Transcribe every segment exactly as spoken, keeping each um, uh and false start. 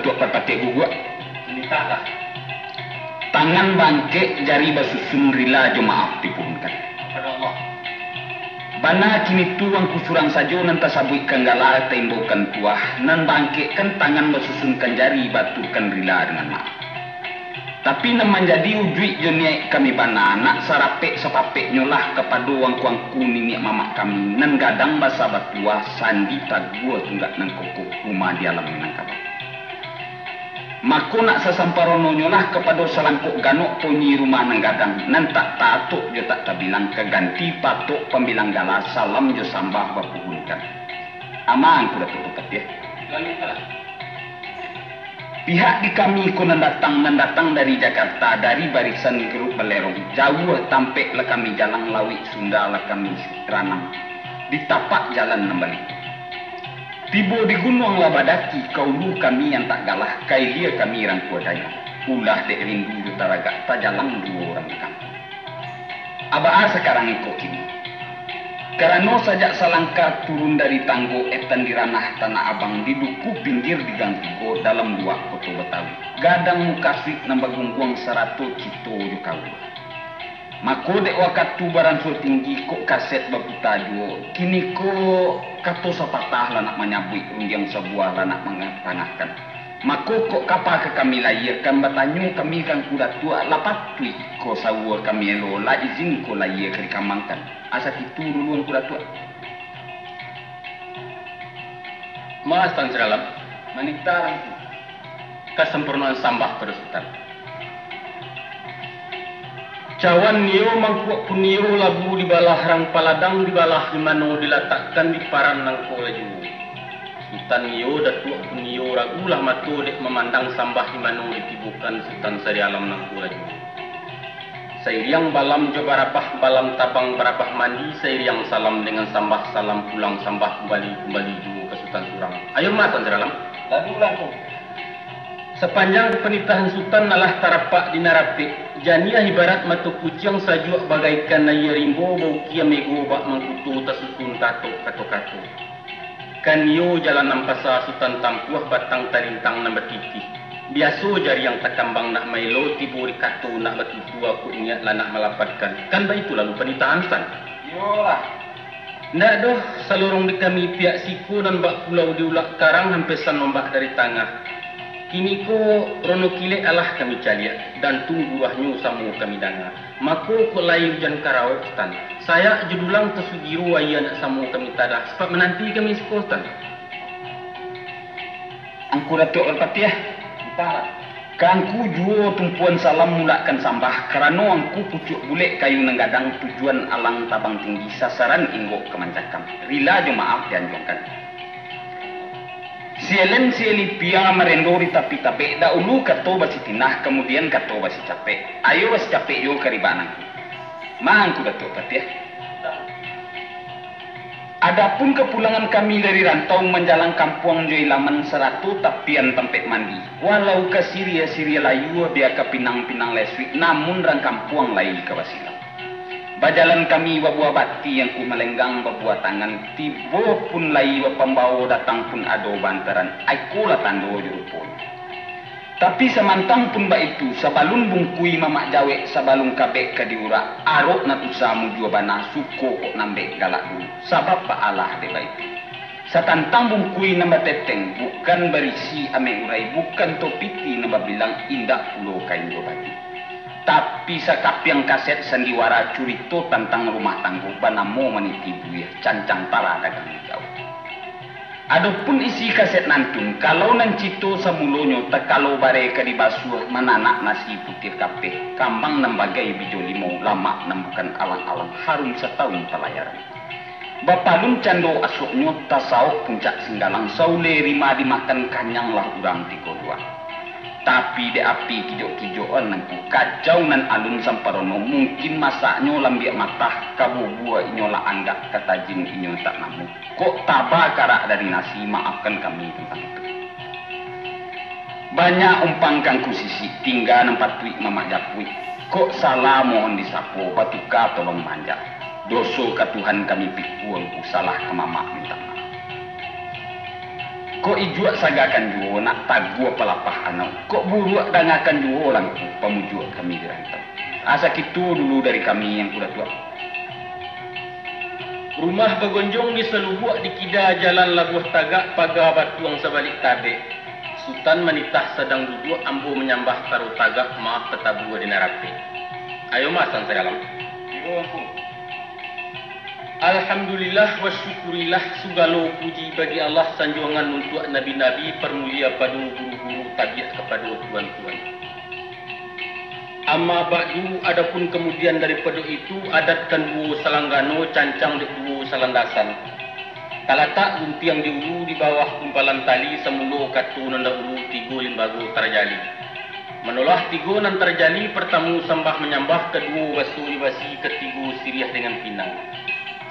Tuak Parpatiah Guguak. Mintaklah. Tangan baangkek, jari basusun, rila jo maaf dipuhunkan. Kapado Allah. Bana kini tu angku surang sajo nan tasabuikkan gala, taimbaukan tuah, nan baangkekkan tangan, basusunkan jari, baturkan rila dengan maaf. Tapi nan manjadi ujuik jo niaik kami bana, nak sarapek-sapapeknyo lah kapado angku-angku niniak mamak kami, nan gadang basa batuah, sandi taguah tunggak nan kokoh, rumah di alam Minangkabau. Mako nak sasamparononyo lah kapado salangkok ganok ponyi rumah nan gadang, nan tak taatok jo tak tabilang, ka ganti patok pambilang gala, salam jo sambah bapuhunkan. Aman, Angku Datuak Parpatiah. Lalu alah. Pihak di kami ko nan datang, nan datang dari Jakarta, dari barisan Grup Balerong, jauah tampek lah kami jalang, lauik Sunda lah kami ranang, di tapak jalan nan baliku. Tibo di gunuang lah badaki, ka ulu kami antak galah, ka ilia kami rangkua dayang. Ulah dek rindu jo taragak, tajalang duo urang di kampuang. Abaa sakarang iko kini? Karano sajak salangkah turun dari tanggo etan di ranah Tanah Abang, di duku pinggir di gang tigo dalam luak Koto Batawi, gadang mukasuik nan bagungguang sarato cito jo kaua. Mako dek wakatu baransua tinggi, kok kaset baputa juo, kiniko kato sapatah lah nak manyabuik, rundiang sabuah lah nak mangatangahkan. Mako kok kapa ka kami layiakan, batanyo kami ka Angku Datuak, lah patuik ko saua kami elo, lah izin ko layia ka dikambangkan. Asa kitu dulu Angku Datuak. Maaf, Tan Siralam. Manitah Angku. Kasampurnoan sambah pado Sutan. Cawan nio mangkuak pun nio, labu dibalah rang paladang dibalah, di mano dilatakkan di paran nangko lah juo. Sutan nio, Datuak pun nio, ragulah mato dek mamandang sambah di mano ditibokan Sutan sarialam nangko lah juo. Sairiang balam jo barabah, balam tabang barabah mandi, sairiang salam dengan sambah, salam pulang sambah kumbali, kumbali juo ka Sutan surang. Ayo ma, Tan Siralam. Lalu, lalu. Sapanjang panitahan Sutan alah tarapak di nan rapek, janiah ibarat mato kuciang, sajuak bagaikan aia rimbo, baukia mego bak mangkuto, tasukun tatok kato-kato. Kan iyo jalan nan pasa Sutan tampuah, batang talintang nan batitih. Biaso jariang takambang nak maelo, tibo di kato nak batutua, kok niat lah nak malapadkan. Kan baitu lalu panitahan, Sutan? Iyolah. Ndak doh, salorong di kami pihak siko, nan bak pulau di ulak karang, hampesan ombak dari tangah. Kiniko rono kilek alah kami caliak, dantung guruahnyo samo kami danga. Mako kok lai ujan karaok, Tan, sayak jo dulang tasugiro aia nak samo kami tadah, sapak mananti kami siko, Tan. Angku Datuak Parpatiah. Antahlah. Ka angku juo tumpuan salam mulakkan sambah, karano angku pucuak bulek kayu nan gadang, tujuan alang tabang tinggi, sasaran inggok ka mancakam. Rila jo maaf dianjuangkan. Sielen sielipia marendo di tapi tabek, dahulu kato basitinah, kamudian kato basicapek. Ayo basicapek juo ka ribaan angku. Ma Angku Datuak Parpatiah. Adapun kapulangan kami dari rantau, manjalang kampuang jo ilaman, sarato tapian tampek mandi. Walau ka siria-siria layua, bia ka pinang-pinang lesuik, namun rang kampuang lai ka basilang. Bajalan kami babuah bati, angku malenggang babuah tangan, tibo pun lai bapambao, datang pun ado baantaran, ikolah tando jo ruponyo. Tapi samantang pun baitu, sabalun bungkui mamak jawek, sabalun kabek ka diurak, arok nan usah mujua bana, suko kok nambek galak dulu, sabab baalah dek baitu. Satantang bungkui nan bateteng, bukan barisi amek urai, bukan topiti nan babilang, indak pulo kain jo baju. Tapi sakapiang kaset sandiwara, curito tantang rumah tanggo, banamo Maniti Buih, cancang tara dagang di jauah. Adopun isi kaset nantun, kalau nan cito samulonyo, takalo bareh ka dibasuah, mananak nasi putiah kapeh, kambang nan bagai bijo limau, lamak nan bukan alang-alang, harum sataun talayaran. Bapalun cando asoknyo, tasaok puncak Singgalang, sauleh rima dimakan, kanyanglah urang tigo duo. Tapi dek api kijok-kijokan nangko, kacau nan alun samparono, mungkin masaknyo lambiak matah, ka bubua inyo lah anggak, ka tajin inyo tak namo. Kok taba karak dari nasi, maafkan kami tantang itu. Banyak umpang ka angku sisik, tingga nan patuik mamak japuik. Kok salah mohon disapo, batuka tolong maanjak. Doso ka Tuhan kami pikua, angku salah ka mamak mintak maaf. Kok ijuak sagakan juo, nak taguah palapah anau. Kok buruak dangakan juo, langku pamujuak kami di rantau. Asa kito dulu dari kami, Angku Datuak. Rumah bagonjong di salubuak, di kida jalan labuah tagak, paga batuang sabalik tabek. Sutan manitah sadang duduak, ambo manyambah taro tagak, maaf tatabuah di nan rapek. Ayo, Mas, Tan Sri Alam. Iyo, Angku. Alhamdulillah wa syukurillah, sugalo puji bagi Allah, sanjuangan untuak nabi-nabi, parmulia pado guru-guru, tabiak kapado tuan-tuan. Amma ba'du, adapun kamudian daripado itu, adat kan duo salanggano, cancang dek duo salandasan. Talatak guntiang di ulu, di bawah gumpalan tali, samulo kato nan dahulu, tigo limbago tarjali. Manolah tigo nan tarjali, partamo sambah manyambah, kaduo baso jo basi, katigo siriah dengan pinang.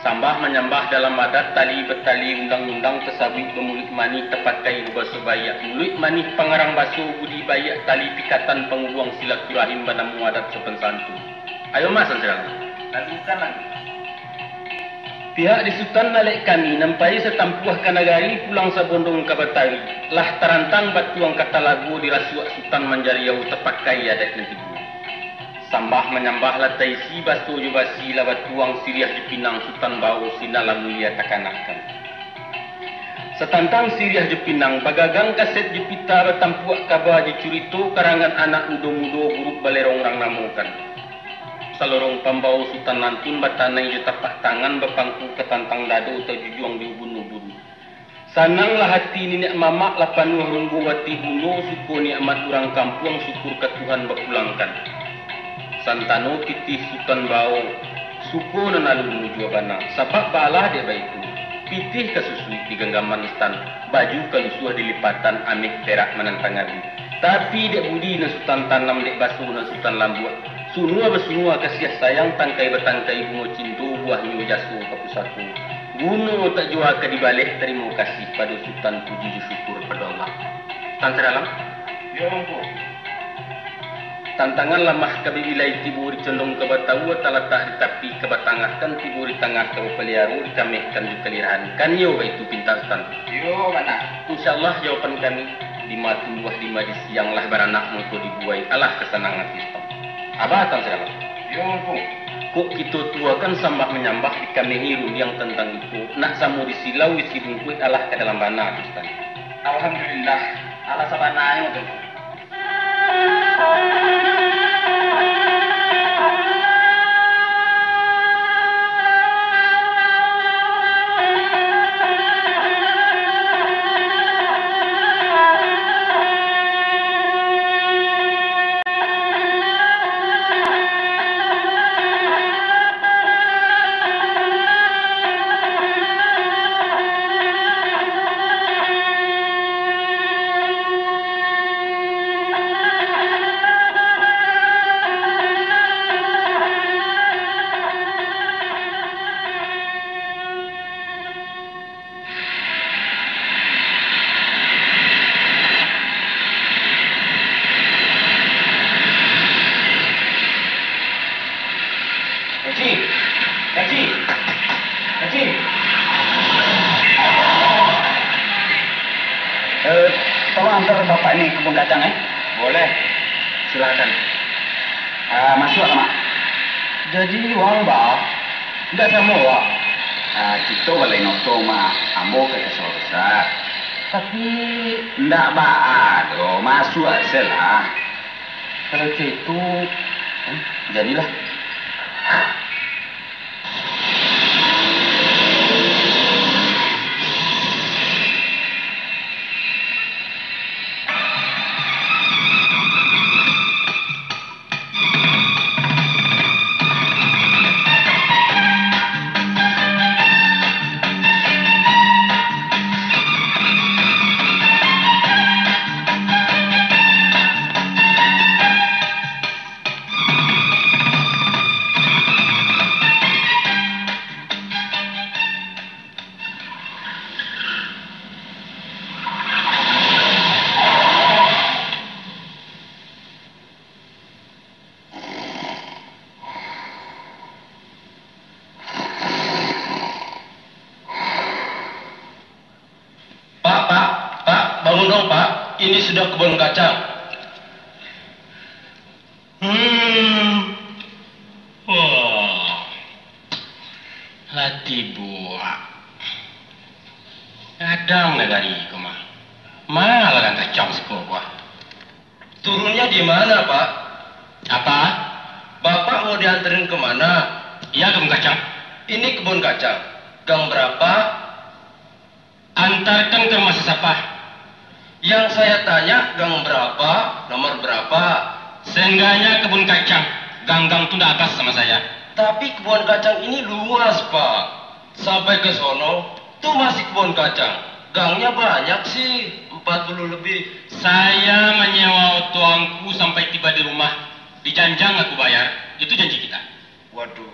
Sambah manyambah dalam adat, tali batali undang-undang, tasabuik bamuluik manih, tapakai babaso baiak. Muluik manih pangarang baso, budi baiak tali pikatan, pangubuang silaturahim, banamo adat sopan santun. Ayo, Mas, Tan Sri Alam. Lanjuikan lagi. Pihak di Sutan alek kami, nan pai satampuah ka nagari, pulang sabondong ka Batari, lah tarantang batuang ka talago, dirasuak Sutan manjariau, tapakai adat nan tibo. Sambah manyambah lah taisi, baso jo basi lah batuang, siriah jo pinang Sutan bao, sinan lah mulia takanakkan. Satantang siriah jo pinang, bagagang kasek jo pita, batampuak kaba jo curito, karangan anak mudo-mudo, buruak balerong urang namokan. Salorong pambao Sutan lantun, batanai jo tapak tangan, bapangku ka tantang dado, tajujuang di ubun-ubun. Sananglah ati niniak mamak, lah panuah runggo ati buno, suko nikmat urang kampuang, syukur ka Tuhan bapulangkan. Santano pitih Sutan bao, suko nan alun mujua bana, sabab baalah dek baitu, pitih ka susuik di ganggaman Sutan, baju ka lusuah di lipatan, ameh perak manantang abih. Tapi dek budi nan Sutan tanam, dek baso nan Sutan lambuak, sunua basunua kasiah sayang, tangkai batangkai bungo cinto, buahnyo jaso ka pusako. Guno tak jua ka dibaleh, tarimo kasih pado Sutan, puji jo syukur pado Allah. Tan Sri Alam. Yo, Angku. Tantangan lamah ka bibilai, tibo di condong ka batawua, talatak di tapi ka batangahkan, tibo di tangah ka bapaliaro, dicamehkan jo kalirahan. Kan iyo baitu pinta Sutan? Iyo, bana. Insya Allah jawaban kami, dima tumbuah, dima disiang, lah baranak mangko dibuai, alah kasanangan ati Sutan. Abah Tan Sri Alam. Yo, Angku. Kok kito tuakan sambah manyambah, dikamehi rundiang tantang iko, nak samo disilau isi bungkuih, alah ka dalam bana tu, Sutan. Alhamdulillah, alah sabananyo tu. Kaci! Kaci! Kaci! Eh, tolong antar bapak ni ke kebun kacang, eh? Boleh. Silakan. Ah, masuak, Mak. Jadi, wang, Bah? Ndak samo, Bah? Ah, kito balain oto, Mak. Ambo ka kasua basak. Tapi ndak baa doh, masuak se lah. Kalau cak itu, eh, jadilah. Kebun kacang. Hmm. Wah. Lah tibuak. Gadang nagari ko mah. Ma ladang kacang siko ko ah. Turunnya di mana, Pak? Apa? Bapak mau dianterin ke mana? Iya, kebun kacang. Ini kebun kacang. Gang berapa? Antarkan ke rumah si Sapah. Yang saya tanya gang berapa, nomor berapa? Seenggaknya kebun kacang, gang-gang tu ndak agak sama saya. Tapi kebun kacang ini luas, Pak. Sampai ke sono, tu masih kebun kacang. Gangnya banyak sih, empat puluh lebih. Saya menyewa oto angku sampai tiba di rumah. Dijanjang aku bayar, itu janji kita. Waduh,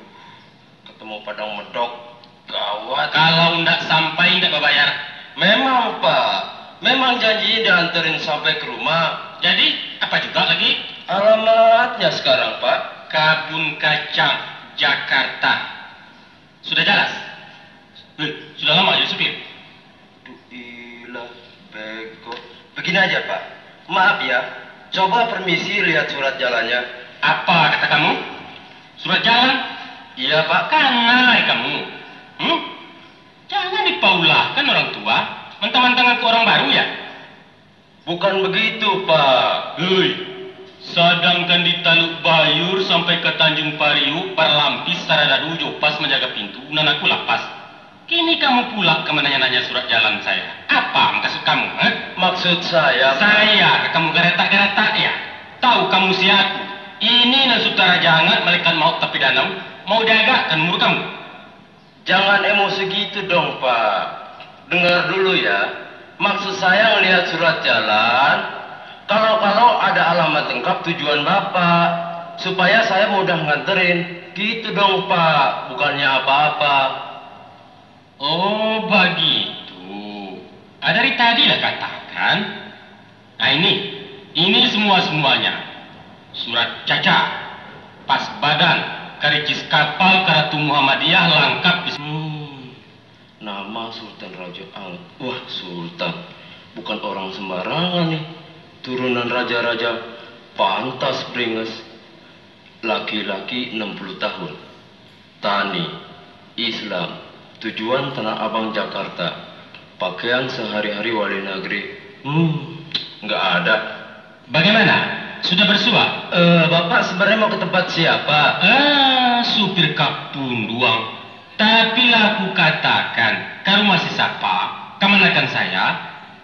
ketemu Padang Medok, gawat. Kalau ndak sampai, ndak babayar. Memang, Pak. Memang janjinya dianterin sampai ke rumah. Jadi, apa juga lagi? Alamatnya sekarang, Pak? Kabun Kacang, Jakarta. Sudah jalas? Eh, sudah lama jadi supir? Duh, ilah, bego. Begini aja, Pak. Maaf ya, coba permisi lihat surat jalannya. Apa kata kamu? Surat jalan? Iya, Pak. Kanai kamu. Hmm? Jangan dipaulahkan orang tua. Mentang-mentang aku orang baru, ya? Bukan begitu, Pak. Hei, sadangkan di Taluk Bayur sampai ka Tanjung Pariuk, barlampis sarada dujo pas manjaga pintu, nan aku lapas. Kini kamu pulak ka mananya-nanya surat jalan saya. Apa maksud kamu, ha? Maksud saya, Pak. Saya ka kamu garatak-garatak, ya? Tahu kamu siaku? Ini nan sutara jangat malaikat maut tapi danau, mau diagakkan umur kamu. Jangan emosi gitu dong, Pak. Dengar dulu ya. Maksud saya ngelihat surat jalan, kalau-kalau ada alamat lengkap tujuan Bapak, supaya saya mudah nganterin. Gitu dong, Pak. Bukannya apa-apa. Oh, begitu. Ah, dari tadi lah katakan. Nah, ini, ini semua-semuanya. Surat caca, pas badan, karicis kapal Karatu Muhammadiyah langkap di. Hmm, nama Sultan Raja Ang-, wah, Sultan. Bukan orang sembarangan nih. Turunan raja-raja, pantas beringas. Laki-laki enam puluh tahun. Tani, Islam, tujuan Tanah Abang, Jakarta. Pakaian sehari-hari wali negeri. Hmm, nggak ada. Bagaimana? Sudah bersuah? Eh, Bapak sebenarnya mau ke tempat siapa? Ah, supir kapunduang. Tapi lah aku katakan, ka rumah si Sapa, kamanakan saya,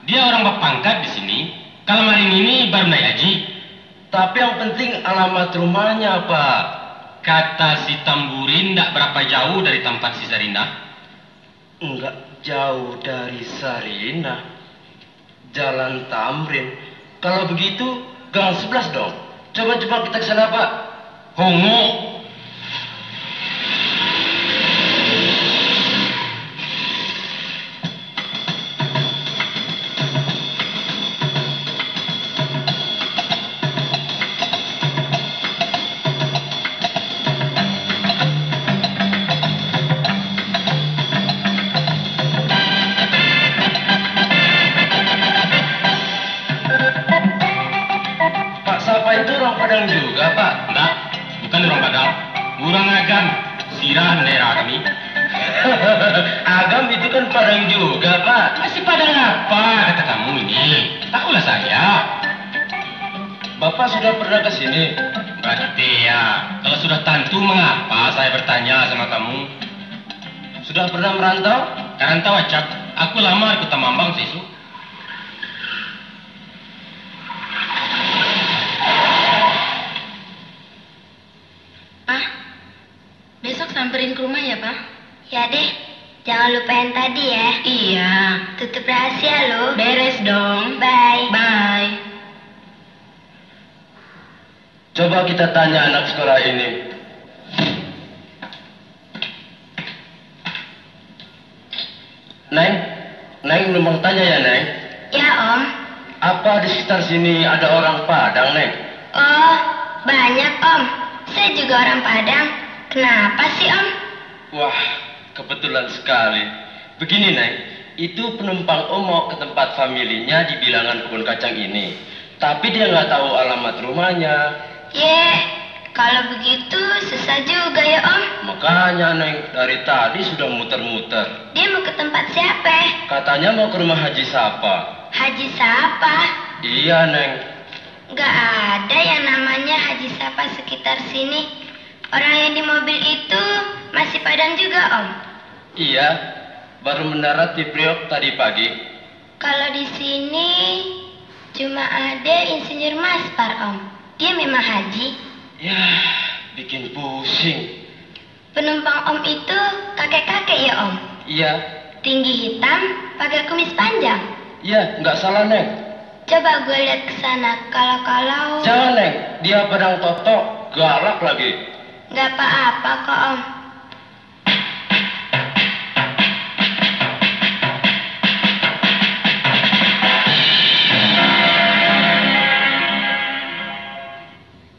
dia orang bapangkat di sini, kalau malam ini baru naik haji. Tapi yang penting alamat rumahnya, Pak. Kata si Tamburin ndak berapa jauh dari tempat si Sarinah. Enggak jauh dari Sarinah. Jalan Tamrin. Kalau begitu, gang sebelas dong. Coba-coba kita ke sana, Pak. Hongo. Pak Sapa itu orang Padang juga, Pak? Enggak, bukan orang Padang. Orang Agam, sirah daerah kami. Agam itu kan Padang juga, Pak. Masih Padang apa kata kamu ini? Tahulah saya. Bapak sudah pernah ke sini? Berarti ya, kalau sudah tantu, mengapa saya bertanya sama kamu? Sudah pernah merantau? Karantau acap, aku lamar Kota Mambang sesuk. Pah, besok samperin ke rumah ya, Pah? Ya deh, jangan lupa yang tadi ya. Iya. Tutup rahasia loh. Beres dong. Bye. Bye. Coba kita tanya anak sekolah ini. Neng, Neng numpang tanya ya, Neng? Ya, Om. Apa di sekitar sini ada orang Padang, Neng? Oh, banyak, Om. Saya juga orang Padang. Kenapa sih, Om? Wah, kebetulan sekali. Begini, Neng, itu penumpang Om mau ke tempat familinya di bilangan kebun kacang ini. Tapi dia nggak tahu alamat rumahnya. Yeh, kalau begitu susah juga ya, Om. Makanya, Neng, dari tadi sudah muter-muter. Dia mau ke tempat siapa? Katanya mau ke rumah Haji Sapa. Haji Sapa? Iya, Neng. Nggak ada yang namanya Haji Sapa sekitar sini. Orang yang di mobil itu masih Padang juga, Om? Iya, baru mendarat di Priok tadi pagi. Kalau di sini cuma ada Insinyur Maspar, Om. Dia memang haji. Yah, bikin pusing. Penumpang Om itu kakek-kakek ya, Om? Iya. Tinggi hitam, pakai kumis panjang. Iya, nggak salah, Neng. Coba gue lihat ke sana, kalau-kalau. Jangan, Neng. Dia Padang totok, galak lagi. Nggak apa-apa kok, Om.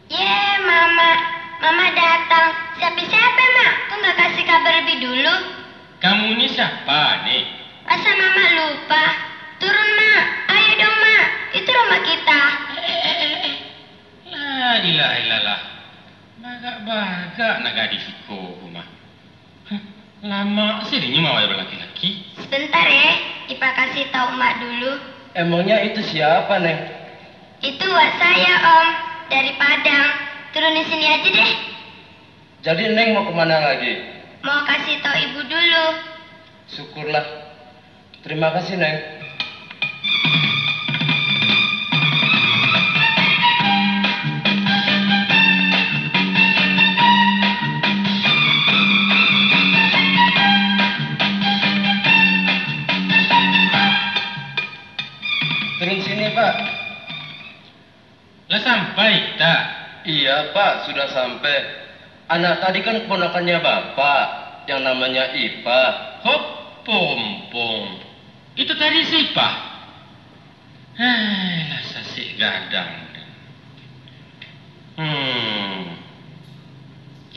Ye, Mama. Mama datang. Siapa-siapa, Mak? Kok nggak kasih kabar lebih dulu? Kamu ni siapa, ni? Masa Mama lupa? Turun, Mak. Ayo dong, Mak. Itu rumah kita. Eh, eh, eh, eh. La ilaha illallah. Bagak-bagak nak gadih siko ko mah. Hah, lamak sadonyo mawai balaki-laki. Sebentar, eh. Ipa kasih tahu Mak dulu. Emangnya itu siapa, Neng? Itu wak saya, Om. Dari Padang. Turun di sini aja deh. Jadi Neng mau kemana lagi? Mau kasih tahu Ibu dulu. Syukurlah. Terima kasih, Neng. Turun sini, Pak. Lah sampai kita? Iya, Pak, sudah sampai. Anak tadi kan keponakannya Bapak, yang namanya Ipa. Hop, pompong. Itu tadi si Ipa? Hei, lah sasik gadang. Hmm.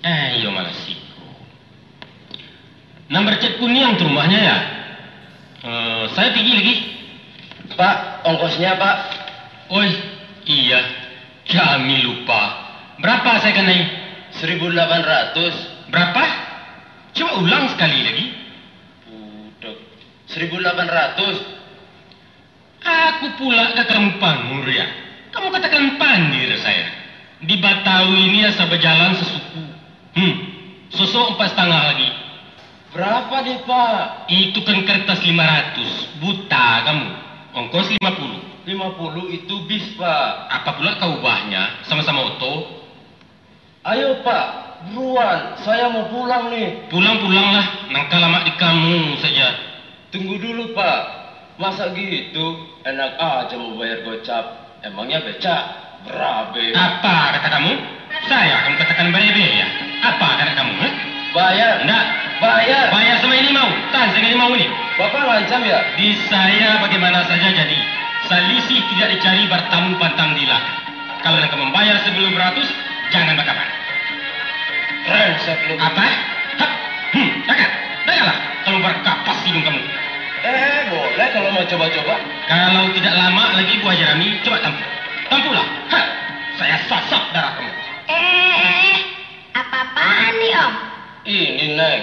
Eh, iyo malah siko. Nan bercat kuniang tu rumahnya, ya? Eh, saya pigi lagi. Pak, ongkosnya, Pak. Oi, iya. Kami lupa. Berapa saya kanai? Seribu delapan ratus. Berapa? Coba ulang sekali lagi. Budek. Seribu delapan ratus. Aku pula ka kamu pangur, ya? Kamu katakan pandir saya. Di Batawi ini asa bajalan sasuku. Hmm, sosok empat setengah lagi. Berapa deh, Pak? Itu kan kertas lima ratus. Buta kamu. Ongkos lima puluh. Lima puluh itu bis, Pak. Apa pula kau ubahnya? Sama-sama oto. Ayo, Pak, buruan, saya mau pulang nih. Pulang-pulanglah, nangka lamak di kamu saja. Tunggu dulu, Pak. Masa gitu, enak aja mau bayar gocap. Emangnya becak? Berabe. Apa kata kamu? Saya kamu katakan berebe, ya? Apa kata kamu, eh? Bayar. Ndak. Bayar. Bayar sama ini mau. Tahan sama ini mau ini. Bapak ngancam, ya? Di saya bagaimana saja jadi. Salisih tidak dicari, bertamu pantang diilah. Kalau nak membayar sebelum beratus, jangan bakabar. Brengsek lu. Apa? Hap. Hmm, dakar. Dakar lah. Kalau berkapas hidung kamu. Eh, boleh kalau mau coba-coba. Kalau tidak lama lagi buah jerami, coba tampu. Tampulah. Hap. Saya sasap darah kamu. Eh, eh, eh. Apa-apaan nih, Om? Ini, Neng.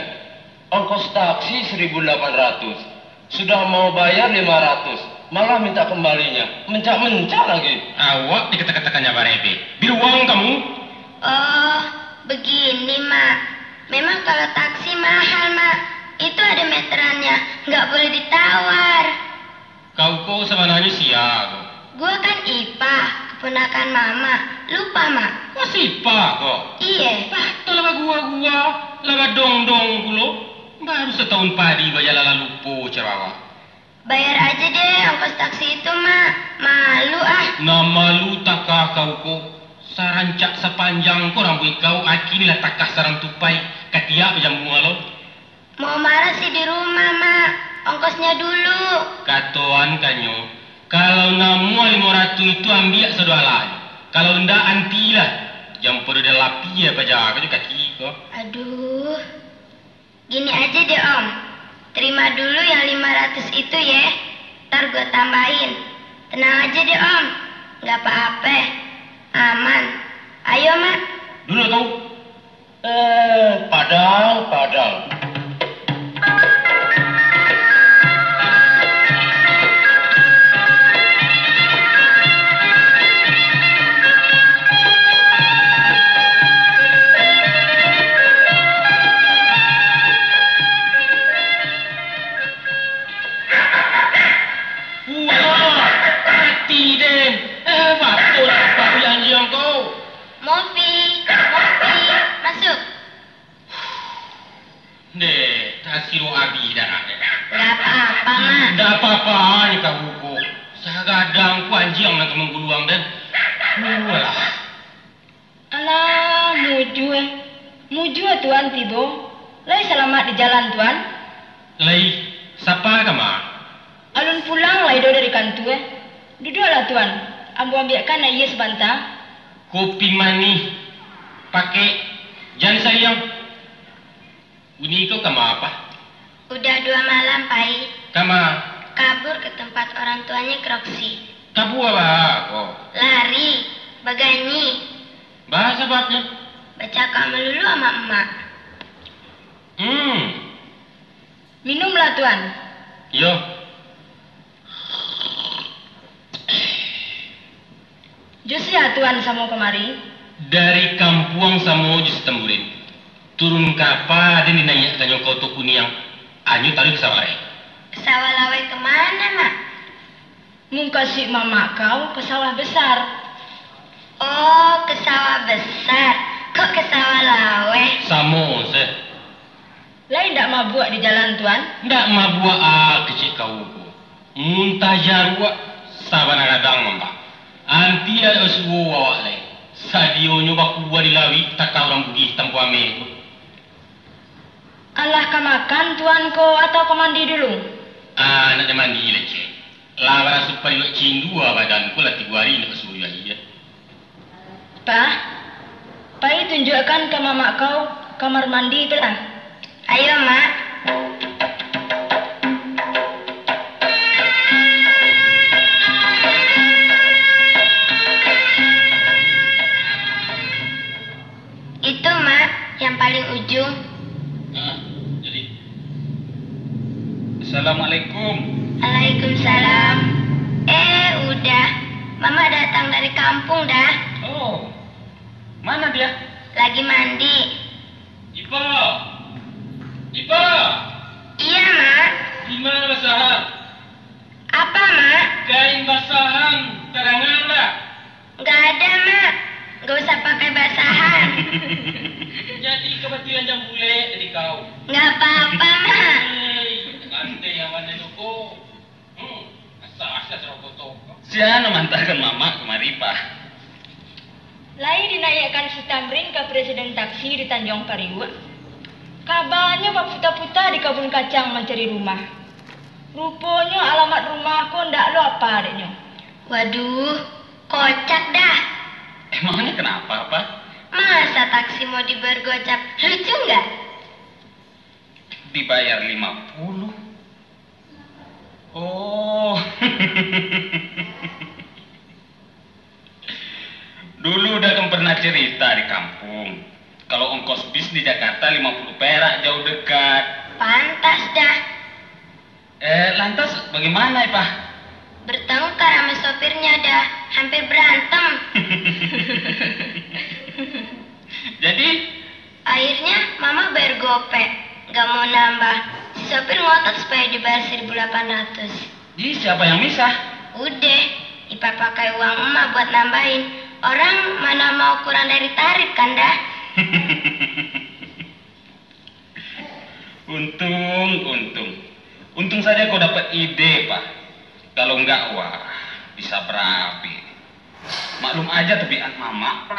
Ongkos taksi seribu delapan ratus. Sudah mau bayar lima ratus, malah minta kembalinya. Mencak-mencak lagi. Awak dikata-katakannya barebe. Biruang kamu. Oh, begini, Mak. Memang kalau taksi mahal, Mak. Itu ada meterannya. Nggak boleh ditawar. Kau ko sabananyo sia ko? Gua kan Ipa, keponakan Mama. Lupa, Mak? Kok si Ipa ko? Iye. Ah, tu lah bagua-gua, lah badong-dong pulo. Baru satahun padi bajalan lah lupo caro awak. Bayar aja deh ongkos taksi itu, Mak. Malu ah. Nan malu takah kau ko. Sarancak sapanjang ko rambuik kau, aki ni lah takah sarang tupai. Katiak bajambu ngalo. Mau marah sih di rumah, Mak. Ongkosnya dulu. Katoan kanyo, kalau namuah limo ratuih itu ambiak sadoalahnyo. Kalau ndak, antilah. Jan podo dalapi ya paja ka jo kaki ko. Aduh. Gini aja deh, Om. Terima dulu yang lima ratus itu, ye. Ntar gua tambahin. Tenang aja deh, Om. Nggak apa-apa, aman. Ayo, Mak. Dulu tu. Eh, padang, padang. Wah, mati den. Eh, batua lah babi anjiang ko. Mopi, Mopi, masuk. Deh, tasiro abih darah deh. Nggak apa-apa, Mak. Ndak apa-apa, ni kabuko. Sagadang ku anjiang nan ka mangguluang den. Walah. Alah, mujua. Mujua Tuan tibo. Lai salamaik di jalan, Tuan? Lai, sapa ka, Mak? Alun pulang lai doh dari kantua. Duduaklah, Tuan. Ambo ambiakkan aia sabanta. Kopi manih. Pakai. Jan sayang. Uni ko kama, Pak? Udah dua malam pai. Kama? Kabur ke tempat orang tuanya ke Roksi. Kabua baa ko? Lari, baganyi. Baa sababnyo? Bacakak malulu ama emak. Hmm. Minumlah, Tuan. Iyo. Jo sia Tuan samo kamari? Dari kampuang samo jo si Tamburin. Turun kapa den dinaiakkannyo ka Oto Kuniang, anyo taruih ka Sawalaweh. Sawalaweh ka mana, Mak? Mukasuik mamak kau ka sawah besar. Oh, ka sawah besar. Kok ka sawah laweh? Samo se. Lai ndak mabuak di jalan, Tuan? Ndak mabuak a kecek kau ko. Muntah jaruak sabana gadang, Mak. Anti dak basuo awak lai. Sadionyo bakubua di lauik, taka urang Bugih tampuak ameh tu. Alah ka makan, Tuan ko, atau ka mandi dulu? Ah, nak mandi lah, Cek. Lah baraso pariuak cindua badan ko, lah tigo ari indak basuo aia. Pah, pai tunjuakkan ka mamak kau kamar mandi tu lah. Ayo, Mak. Itu, Mak, yang paling ujung. Ah, jadi. Assalamualaikum. Waalaikumsalam. Eh, udah. Mamak datang dari kampung dah. Oh, mana dia? Lagi mandi. Ipa! Ipa! Iya, Mak. Di mana basahan? Apa, Mak? Kain basahan, tadanga ndak? Nggak ada, Mak. Nggak usah pakai basahan. Jadi kabatilan jam bulek tadi kau. Nggak apa-apa, Mak. Hei, kantai yang mana tu, ko? Hmm, asa-asa serokot tu. Sia nan mantakan mamak kamari, Pah? Lai dinaiakkan si Tamrin ka presiden taksi di Tanjuang Pariuak. Kabanyo baputa-puta di kabun kacang mancari rumah. Ruponyo alamat rumah ko ndak lo apa deknyo. Waduh, kocak dah. Emangnya kenapa, Pah? Masa taksi mau dibayar gocap? Lucu nggak? Dibayar lima puluh. Oh. Dulu dah kan pernah cerita di kampung, kalau ongkos bis di Jakarta lima puluh perak jauh dekat. Pantas dah. Eh, lantas bagaimana, Ipah? Bertengkar sama sopirnya dah, hampir berantem. Jadi? Akhirnya, Mama bayar gopek, gak mau nambah. Si sopir ngotot supaya dibayar seribu delapan ratus. Jadi, siapa yang misah? Udeh, Ipa pakai uang emak buat nambahin. Orang mana mau kurang dari tarif, kan, dah? Untung, untung. Untung saja kau dapat ide, Pak. Kalau enggak, wah, bisa berabe. Maklum aja tabiat Mamak.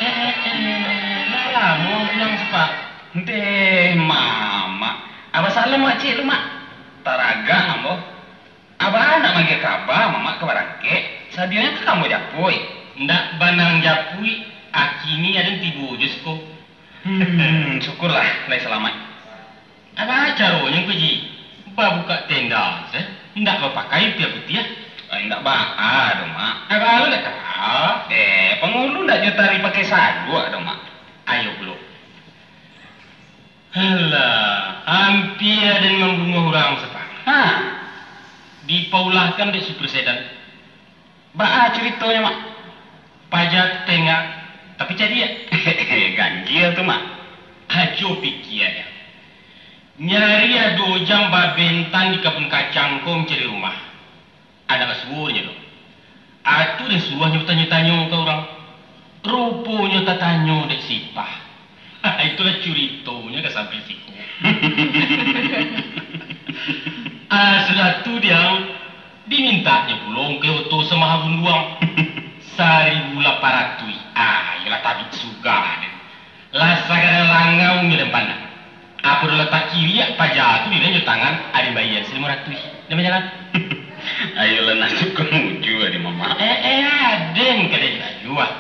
Eh, eh, eh, lah lamo pulang, Pak. Ndeh, Mamak. Abah salam makcik lu, Mak. Taragak ambo. Abah nak mangia kaba, Mamak ka barangkek. Sadionyo ka ambo japuik. Ndak banang japuik, akini aden tibo jo siko. Hmm, syukurlah, lai salamaik. Apo caronyo ko, Ji? Babukak tenda, seh? Ndak bapakai pia putiah? Ah, ndak baa doh, Mak. Apo lo ndak ka? Eh, pangulu ndak jo tari pakai saluak doh, Mak. Ayo pulo. Alah, ampia den mambunuah urang, Sapa. Ha? Dipaulahkan dek Supir Sedan. Baa curitonyo, Mak? Paja tengah, tapi cadiak. Ganjil tu, Mak. Ajo pikia, yo. Nyari ado jam babentang di kabun kacang ko mancari rumah. Anak asuonyo tu. Atu den suruah nyo tanyo-tanyo ka urang. Ruponyo tatanyo dek Sipah. Itulah curitonyo ka sampai siko. Ah, sudah tu diang, dimintaknyo pulo ungkai oto samaha bunduang. Saribu lapan ratuih. Ah, iyolah tabik sugah den. Lah sagadang langau nyo den pandang. Apo dolah takiriak paja tu di den jo tangan, aden bayia salimo ratuih. Den bajalan. Ayolah nasib ka mujua di Mamak. Eh, eh, aden ka den juah.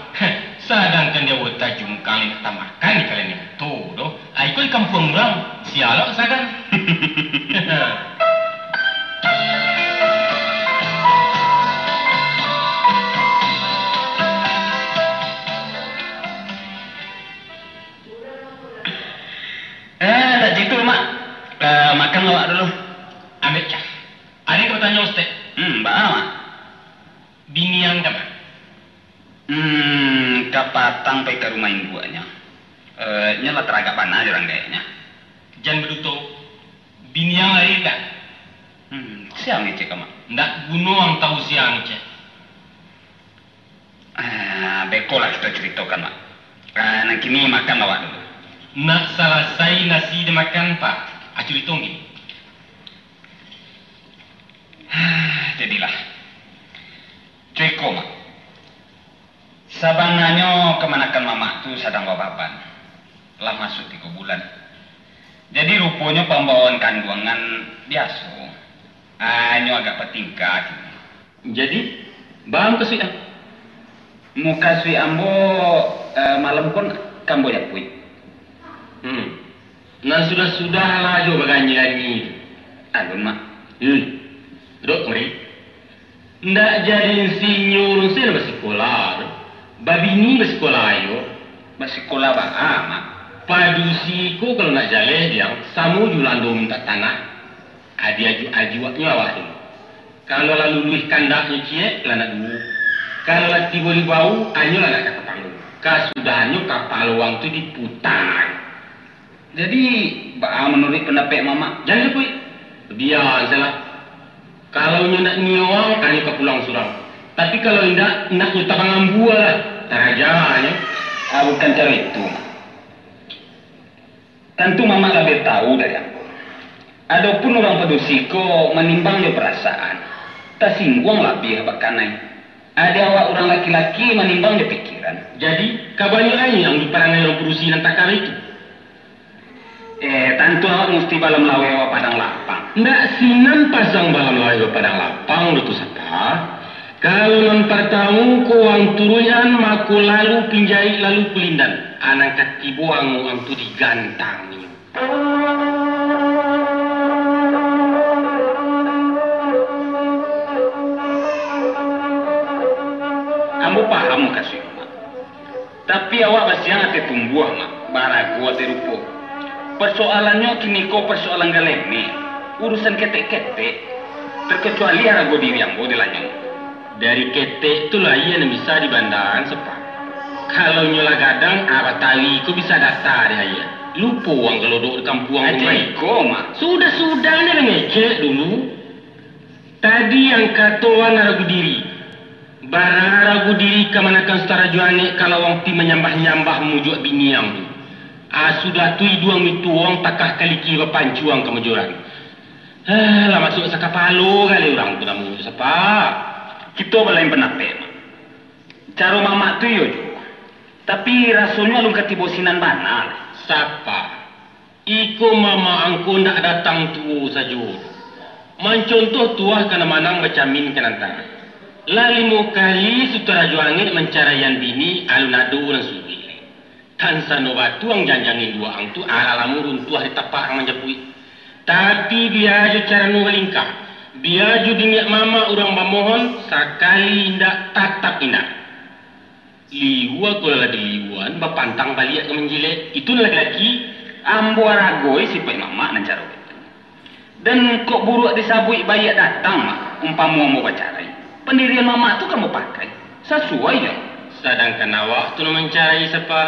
Sadangkan di awak tajungkang indak tamakan di kalian tu doh. Ai, iko di kampuang urang, sia lo sagan. Eh, ndak jitu, Mak. Eh, makan awak dulu. Ambiak cah. Aden ka batanyo, Stek. Hmm, baa, Mak? Bini ang ka ma? Hmm, ka patang pai ka rumah induaknyo. Eh, nyo lah taragak bana jo urang gaeknyo. Jan baduto, bini ang lahia ndak? Hmm, sia ngecek ka, Mak? Ndak guno ang tahu sia ngecek. Ah, beko lah kito curitokan, Mak. Ah, nan kini makan awak dulu. Nak salasai nasi dimakan, Pak. Ah, curito kini. Jadilah. Cuiko, Mak. Sabananyo kamanakan Mamak tu sadang bababan. Lah masuak tigo bulan. Jadi ruponyo pambawaan kanduangan biaso. Hanyo agak batingkah kini. Jadi, baa mukasuik ang? Mukasuik ambo, eh, malam pun ka ambo japuik. Hmm. Nan sudah-sudah lah jo baganyi-ganyi tu. Alun, Mak. Hmm. Dok, kamari. Ndak jadi insinyur se nan basikola tu. Babini basikola yo. Basikola baa, Mak? Padusi ko kalau nak jaleh diang, samo jo lando mintak tanah. Adi ajuak-ajuaknyo awak tu. Kalau lah luluih kandaknyo ciek, lah nak duo. Kalau lah tibo di bahu, anyo lah nak ka kapalo. Kasudahannyo kapalo wang tu diputa. Jadi, baa manuruik pandapek Mamak? Jan japuik. Bia sajolah. Kalau inyo nak nio wang, anyo ka pulang surang. Tapi kalau indak, nak nyo tabang ambua lah. Tarajanyo. Ah, bukan caro itu, Mak. Tantu Mamak labiah tahu dari ambo. Adopun urang padusi ko manimbang jo parasaan, tasingguang labiah bakanai. Adi awak urang laki-laki manimbang jo pikiran. Jadi, kabanyakan yang diparangai urang padusi nan takah itu. Eh, tantu awak musti balam laweh awak padang lapang. Ndak sinan pasang balam laweh awak padang lapang, Datu Sapa. Kalau nan partamo ko wang turuikan, mako lalu pinjaik, lalu kulindan. Anang ka tibo ango ang tu digantang nyo. Ambo paham mukasuik Mak. Tapi awak basiang ateh tumbuah, Mak, barago ateh rupo. Parsoalannyo kini ko parsoalan galemek, urusan ketek-ketek, terkecuali harago diri ambo di lanyong. Dari ketek tu lah iyo nan bisa dibandakan, Sapa. Kalau inyo lah gadang, ah, batari ko bisa data dek ayie. Lupo ang kalau duduk di kampuang. Aja iko, Mak. Sudah-sudah, nyo lah ngecek dulu. Tadi ang kato ang ragu diri. Bara ragu diri kamanakan Sutara Juanek kalau ang pi manyambah-nyambah mamujuak bini ang tu. Ah, sudah tu iduang mituang takah kaliki bapancuang ka majoran. Ah, lah masuak sakapalo kali urang tu namonyo, Sapa. Kito balain pandapek, Mak. Caro Mamak tu iyo juo. Tapi rasonyo alun ka tibo sinan bana. Sapa? Iko Mamak ang ko ndak datang tuo sajo. Mancontoh tuah ka nan manang bacamin ka nan tarang. Lah limo kali Sutara Juanek mancaraian bini, alun ado nan suduik. Tansano batu ang janjang induak ang tu, alah lamo runtuah di tapak ang manjapuik. Tapi bia jo carano balingkah, bia jo dingiak mamak urang bamohon, sakali indak, tatap indak. Liua ko lah diliuan, bapantang baliak ka manjilek. Itu nan laki-laki. Ambo aragoi sipaik mamak nan caro itu. Dan kok buruak disabuik baiak datang mah, umpamo ambo bacarai. Pandirian mamak tu ka ambo pakai, sasuai jo. Sadangkan awak tu nan mancarai sapa?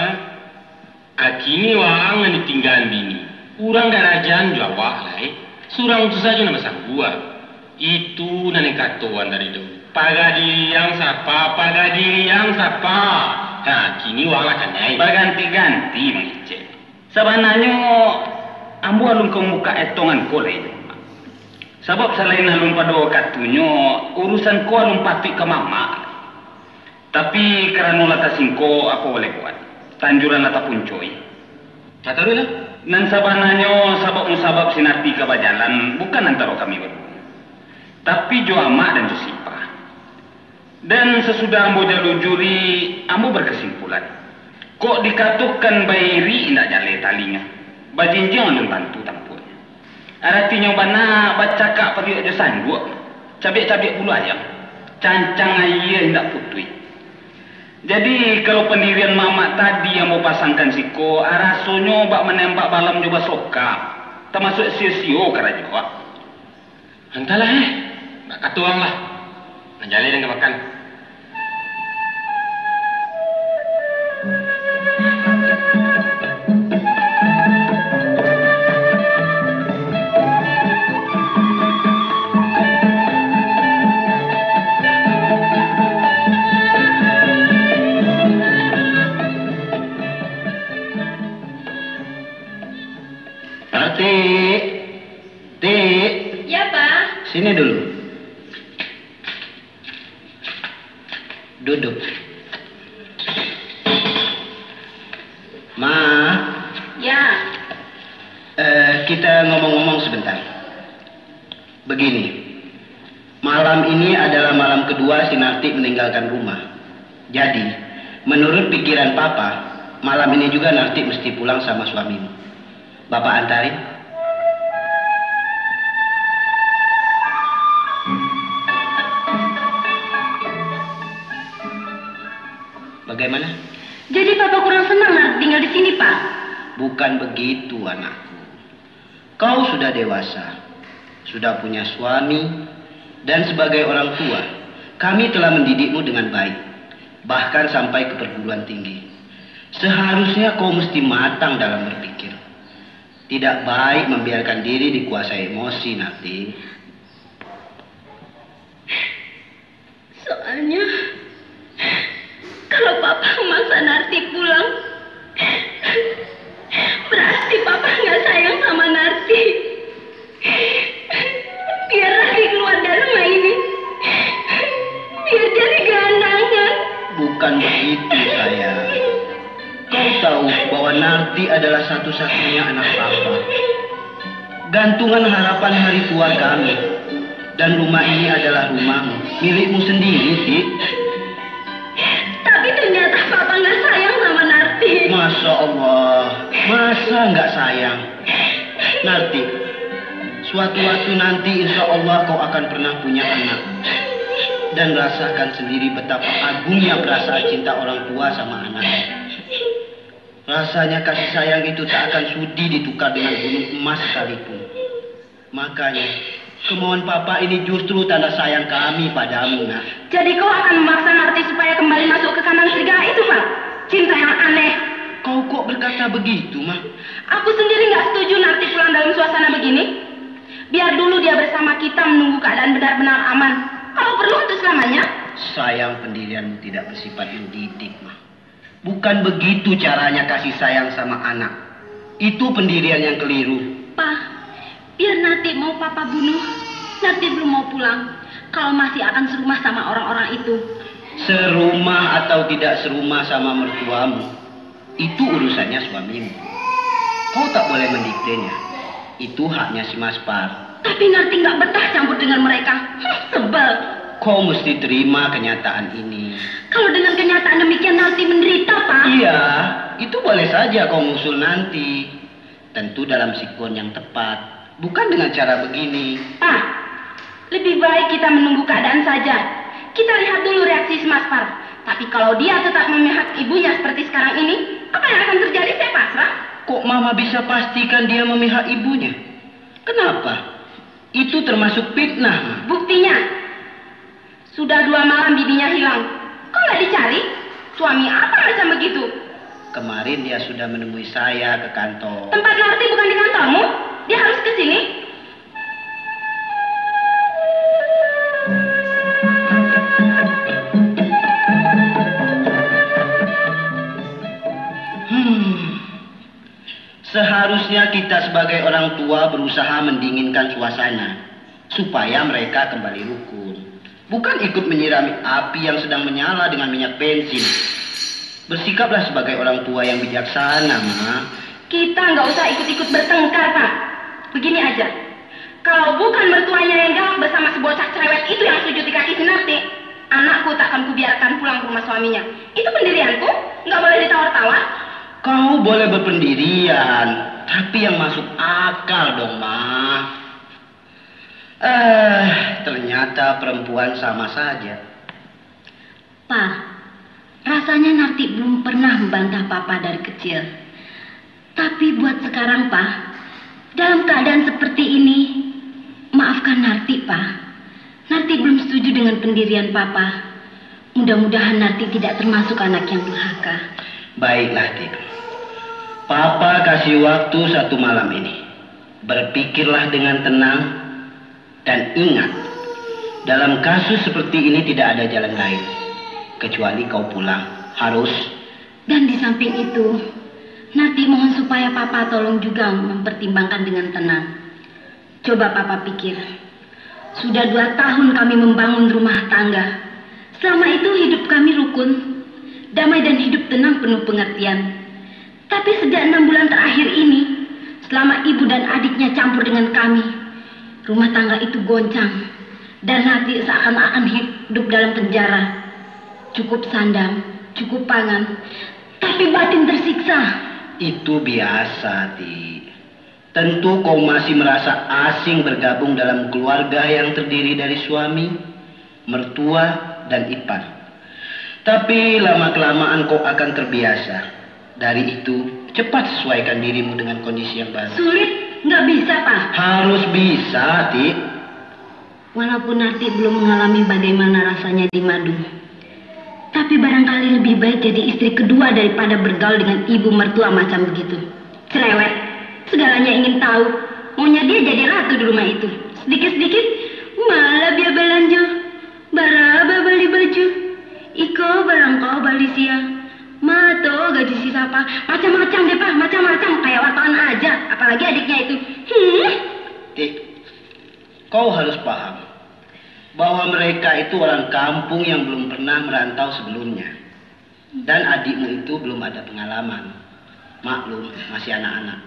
Akini waang nan ditinggaan bini, urang karajan jo awak lai, surang tu sajo nan basangguak. Itu nan dikatoan dari dulu, paga diriang sapa, paga diriang sapa. Nah, kini waang lah kanai. Baganti-ganti mangecek. Sabananyo, ambo alun ka mambukak etongan ko lai. Sabab salain alun pado wakatunyo, urusan ko alun patuik ka mamak. Tapi, karano lah tasingko, apo boleh buat? Tanjuran lah tapuncoi. Tataruihlah. Nan sabananyo, sabab musabab si Nati ka bajalan, bukan antaro kami baduo, tapi jo amak dan jo si Ipah. Dan sasudah ambo jalujuri, ambo bakasimpulan, kok dikatokan bairik indak jaleh talinyo, bajinjiang alun tantu tampuaknyo. Aratinyo bana bacakak pariuak jo sanduak, cabiak-cabiak bulu ayam, cancang aia indak putuih. Jadi, kalau pandirian mamak tadi ambo pasangkan siko, rasonyo bak manembak balam jo basoka, tamasuak sio-sio karajo awak. Antahlah, eh. Bak kato ang lah. Nan jaleh den ka makan. Parti. Ti. Ya, Pa. Sini dulu. Duduk. Ma. Ya. Eh, kita ngomong-ngomong sebentar. Begini, malam ini adalah malam kedua si Nartik meninggalkan rumah. Jadi, menurut pikiran Papa, malam ini juga Nartik mesti pulang sama suamimu. Bapak antarin. Bagaimana? Jadi Papa kurang senang nak tinggal di sini, Pak? Bukan begitu, anakku. Kau sudah dewasa, sudah punya suami, dan sebagai orang tua, kami telah mendidikmu dengan baik, bahkan sampai ke perguruan tinggi. Seharusnya kau mesti matang dalam berpikir. Tidak baik membiarkan diri dikuasai emosi, Narti. Soalnya, kalau Papa memaksa Narti pulang, berarti Papa nggak sayang sama Narti. Biar Narti keluar dari rumah ini. Biar jadi gelandangan. Bukan begitu, sayang. Kau tahu bahwa Narti adalah satu-satunya anak Papa. Gantungan harapan hari tua kami. Dan rumah ini adalah rumahmu, milikmu sendiri, Ti. Tapi ternyata Papa nggak sayang sama Narti. Masya Allah, masa nggak sayang? Narti, suatu waktu nanti insya Allah kau akan pernah punya anak. Dan rasakan sendiri betapa agungnya perasaan cinta orang tua sama anaknya. Rasanya kasih sayang itu tak akan sudi ditukar dengan gunung emas sekalipun. Makanya, kemauan Papa ini justru tanda sayang kami padamu, Nak. Jadi kau akan memaksa Narti supaya kembali masuk ke kandang serigala itu, Pak? Cinta yang aneh. Kau kok berkata begitu, Mah? Aku sendiri nggak setuju Narti pulang dalam suasana begini. Biar dulu dia bersama kita menunggu keadaan benar-benar aman. Kalau perlu untuk selamanya. Sayang pendirianmu tidak bersifat mendidik, Mah. Bukan begitu caranya kasih sayang sama anak. Itu pendirian yang keliru. Pa, biar Narti mau Papa bunuh, Narti belum mau pulang. Kalau masih akan serumah sama orang-orang itu. Serumah atau tidak serumah sama mertuamu, itu urusannya suamimu. Kau tak boleh mendiktenya. Itu haknya si Maspar. Tapi Narti nggak betah campur dengan mereka. Huh, sebel. Kau mesti terima kenyataan ini. Kalau dengan kenyataan demikian Narti menderita, Pak. Iya, itu boleh saja kau ngusul nanti. Tentu dalam sikon yang tepat. Bukan dengan cara begini. Pak, lebih baik kita menunggu keadaan saja. Kita lihat dulu reaksi si Maspar. Tapi kalau dia tetap memihak ibunya seperti sekarang ini, apa yang akan terjadi saya pasrah. Kok Mama bisa pastikan dia memihak ibunya? Kenapa? Itu termasuk fitnah, Ma. Buktinya, sudah dua malam bibinya hilang. Kok nggak dicari? Suami apa macam begitu? Kemarin dia sudah menemui saya ke kantor. Tempat Narti bukan di kantormu? Dia harus ke sini. Hmm. Seharusnya kita sebagai orang tua berusaha mendinginkan suasana, supaya mereka kembali rukun. Bukan ikut menyirami api yang sedang menyala dengan minyak bensin. Bersikaplah sebagai orang tua yang bijaksana, Ma. Kita nggak usah ikut-ikut bertengkar, Pak. Begini aja. Kalau bukan mertuanya yang galak bersama si bocah cerewet itu yang sujud di kaki si Narti, anakku tak akan kubiarkan pulang ke rumah suaminya. Itu pendirianku, nggak boleh ditawar-tawar. Kau boleh berpendirian, tapi yang masuk akal dong, Ma. Eh, ternyata perempuan sama saja. Pa, rasanya Narti belum pernah membantah Papa dari kecil. Tapi buat sekarang, Pa, dalam keadaan seperti ini, maafkan Narti, Pa. Narti belum setuju dengan pendirian Papa. Mudah-mudahan Narti tidak termasuk anak yang durhaka. Baiklah, Ti. Papa kasih waktu satu malam ini. Berpikirlah dengan tenang, dan ingat, dalam kasus seperti ini tidak ada jalan lain, kecuali kau pulang. Harus. Dan di samping itu, Narti mohon supaya Papa tolong juga mempertimbangkan dengan tenang. Coba Papa pikir, sudah dua tahun kami membangun rumah tangga. Selama itu hidup kami rukun, damai dan hidup tenang penuh pengertian. Tapi sejak enam bulan terakhir ini, selama ibu dan adiknya campur dengan kami, rumah tangga itu goncang, dan Narti seakan-akan hidup dalam penjara. Cukup sandang, cukup pangan, tapi batin tersiksa. Itu biasa, Ti. Tentu kau masih merasa asing bergabung dalam keluarga yang terdiri dari suami, mertua, dan ipar. Tapi lama-kelamaan kau akan terbiasa. Dari itu, cepat sesuaikan dirimu dengan kondisi yang baru. Sulit, nggak bisa, Pak. Harus bisa, Ti. Walaupun Narti belum mengalami bagaimana rasanya di Madung, tapi barangkali lebih baik jadi istri kedua daripada bergaul dengan ibu mertua macam begitu. Cerewet, segalanya ingin tahu. Maunya dia jadi ratu di rumah itu. Sedikit-sedikit, malah dia belanja. Baraba bali baju. Iko barangkau bali sia. Mato gaji si Sapa. Macam-macam deh, Pak, macam-macam. Kayak wartawan aja, apalagi adiknya itu. Hmm. Ti, kau harus paham bahwa mereka itu orang kampung yang belum pernah merantau sebelumnya. Dan adikmu itu belum ada pengalaman. Maklum, masih anak-anak.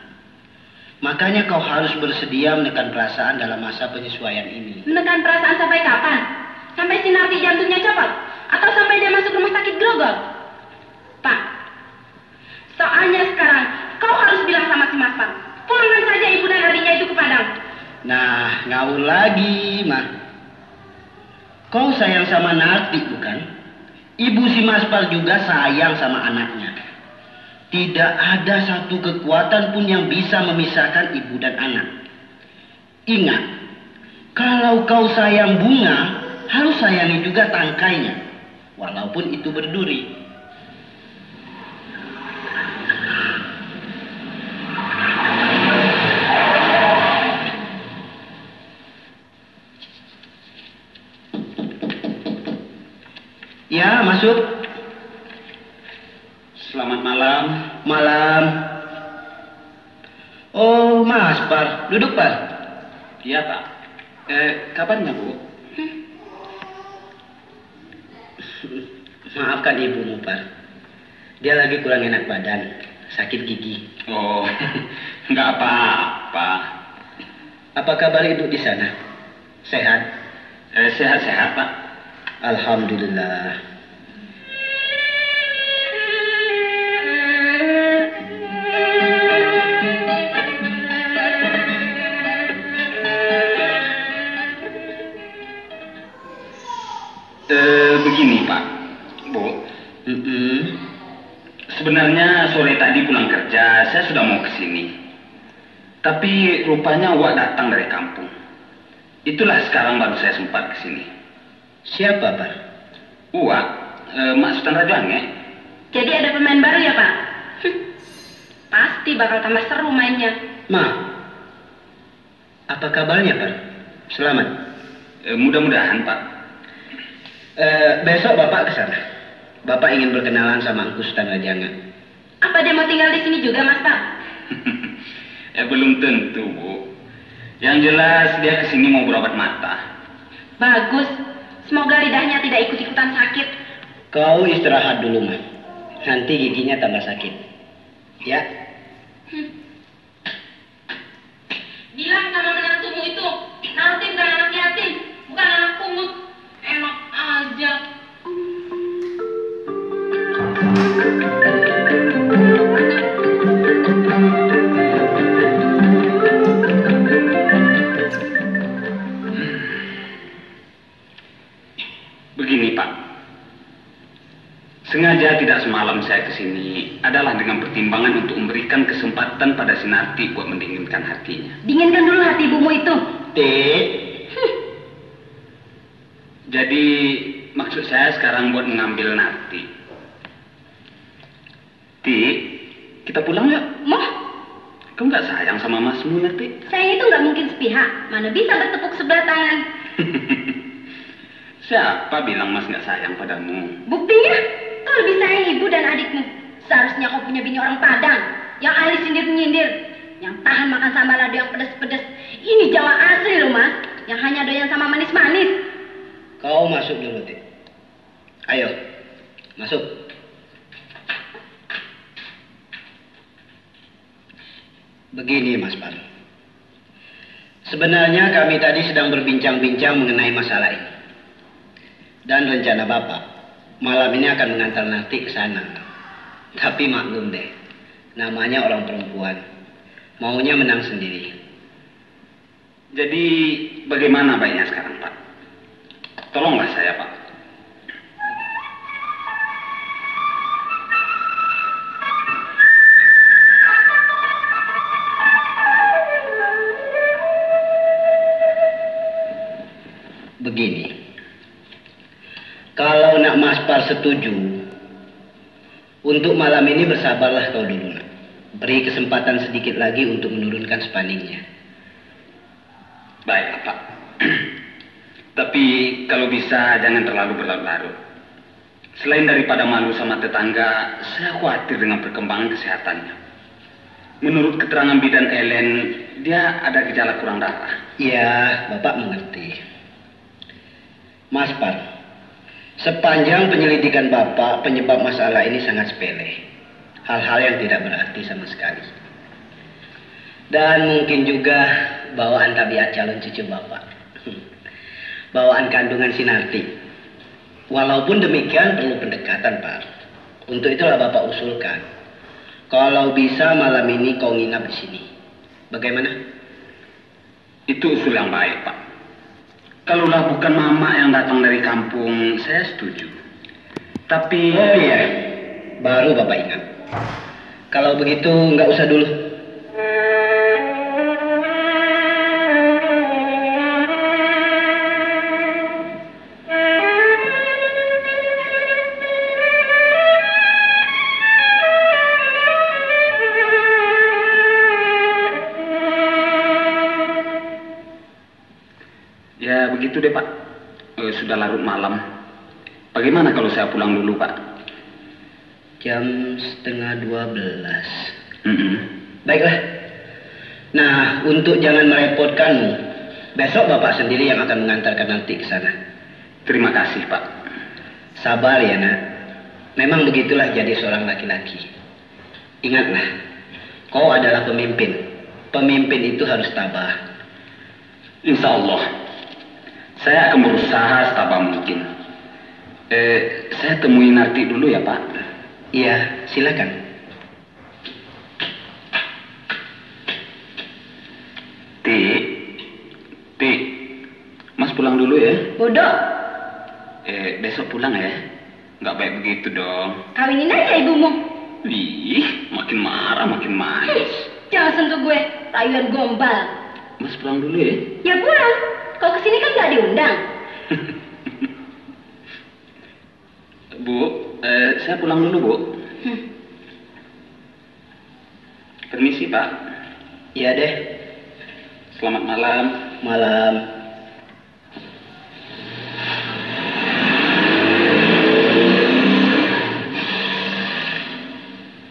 Makanya kau harus bersedia menekan perasaan dalam masa penyesuaian ini. Menekan perasaan sampai kapan? Sampai si Narti jantungnya copot? Atau sampai dia masuk rumah sakit grogol? Pak, soalnya sekarang kau harus bilang sama si Maspar, pulangkan saja ibu dan adiknya itu ke Padang. Nah, ngawur lagi, Mah. Kau sayang sama Narti, bukan? Ibu si Maspar juga sayang sama anaknya. Tidak ada satu kekuatan pun yang bisa memisahkan ibu dan anak. Ingat, kalau kau sayang bunga, harus sayangi juga tangkainya, walaupun itu berduri. Ya, masuk. Selamat malam. Malam. Oh, Maspar. Duduk, Par. Iya, Pak. Eh, kabarnya, Bu? Maafkan ibumu, Par. Dia lagi kurang enak badan, sakit gigi. Oh, nggak apa-apa. Apa kabar ibu di sana? Sehat? Eh, sehat-sehat, Pak. Alhamdulillah. Eh, begini, Pak. Bu. Mm-mm. Sebenarnya sore tadi pulang kerja, saya sudah mau ke sini. Tapi rupanya Uwak datang dari kampung. Itulah sekarang baru saya sempat ke sini. Siapa, Pak? Uwak, eh, Mak Sutan Rajo Angek. Jadi ada pemain baru ya, Pak? Pasti bakal tambah seru mainnya. Mak, apa kabarnya, Pak? Selamat? Eh, mudah-mudahan, Pak. Eh, besok Bapak ke sana. Bapak ingin berkenalan sama Angku Sutan Rajo Angek. Apa dia mau tinggal di sini juga, Mas, Pak? Eh, belum tentu, Bu. Yang jelas, dia ke sini mau berobat mata. Bagus. Semoga lidahnya tidak ikut-ikutan sakit. Kau istirahat dulu, Mak. Nanti giginya tambah sakit. Ya. Hmm. Bilang sama menantumu itu, Narti bukan anak yatim, bukan anak pungut. Enak aja. Begini, Pak. Sengaja tidak semalam saya ke sini adalah dengan pertimbangan untuk memberikan kesempatan pada si Narti buat mendinginkan hatinya. Dinginkan dulu hati ibumu itu. Tik. Jadi, maksud saya sekarang buat mengambil Narti. Ti, kita pulang yuk. Moh? Kau nggak sayang sama masmu, Ti? Sayang itu nggak mungkin sepihak. Mana bisa bertepuk sebelah tangan? Siapa bilang Mas nggak sayang padamu? Buktinya, kau lebih sayang ibu dan adikmu. Seharusnya kau punya bini orang Padang, yang ahli sindir-menyindir, yang tahan makan sambal lado yang pedas-pedas. Ini Jawa asli loh, Mas, yang hanya doyan sama manis-manis. Kau masuk dulu, Ti. Ayo, masuk. Begini, Mas Pan. Sebenarnya kami tadi sedang berbincang-bincang mengenai masalah ini. Dan rencana Bapak, malam ini akan mengantar Narti ke sana. Tapi maklum deh, namanya orang perempuan, maunya menang sendiri. Jadi, bagaimana baiknya sekarang, Pak? Tolonglah saya, Pak. Begini, kalau nak Mas Par setuju, untuk malam ini bersabarlah kau dulu, nak. Beri kesempatan sedikit lagi untuk menurunkan spandingnya. Baiklah, Pak. Tapi, kalau bisa, jangan terlalu berlarut-larut. Selain daripada malu sama tetangga, saya khawatir dengan perkembangan kesehatannya. Menurut keterangan bidan Ellen, dia ada gejala kurang darah. Ya, Bapak mengerti. Mas Par, sepanjang penyelidikan Bapak, penyebab masalah ini sangat sepele. Hal-hal yang tidak berarti sama sekali. Dan mungkin juga bawaan tabiat calon cucu Bapak. Bawaan kandungan si Narti. Walaupun demikian, perlu pendekatan, Par. Untuk itulah Bapak usulkan, kalau bisa malam ini kau nginap di sini. Bagaimana? Itu usul yang baik, Pak. Kalaulah bukan mamak yang datang dari kampung, saya setuju. Tapi... Oh iya, baru Bapak ingat. Kalau begitu, nggak usah dulu. Ya, begitu deh, Pak. Eh, sudah larut malam. Bagaimana kalau saya pulang dulu, Pak? Jam setengah dua belas. Mm-mm. Baiklah. Nah, untuk jangan merepotkanmu, besok Bapak sendiri yang akan mengantarkan Narti ke sana. Terima kasih, Pak. Sabar ya, Nak. Memang begitulah jadi seorang laki-laki. Ingatlah, kau adalah pemimpin. Pemimpin itu harus tabah. Insya Allah, saya akan berusaha setabah mungkin. Eh, saya temui Narti dulu ya, Pak. Iya, silakan. Ti, Ti, Mas pulang dulu ya. Bodoh. Eh, besok pulang ya. Nggak baik begitu dong. Kawinin aja ibumu. Ih, makin marah, makin manis. Jangan sentuh gue, rayuan gombal. Mas pulang dulu ya. Ya pulang. Kau kesini kan nggak diundang. Bu, eh, saya pulang dulu, Bu. Hmm. Permisi, Pak. Iya deh. Selamat malam. Malam.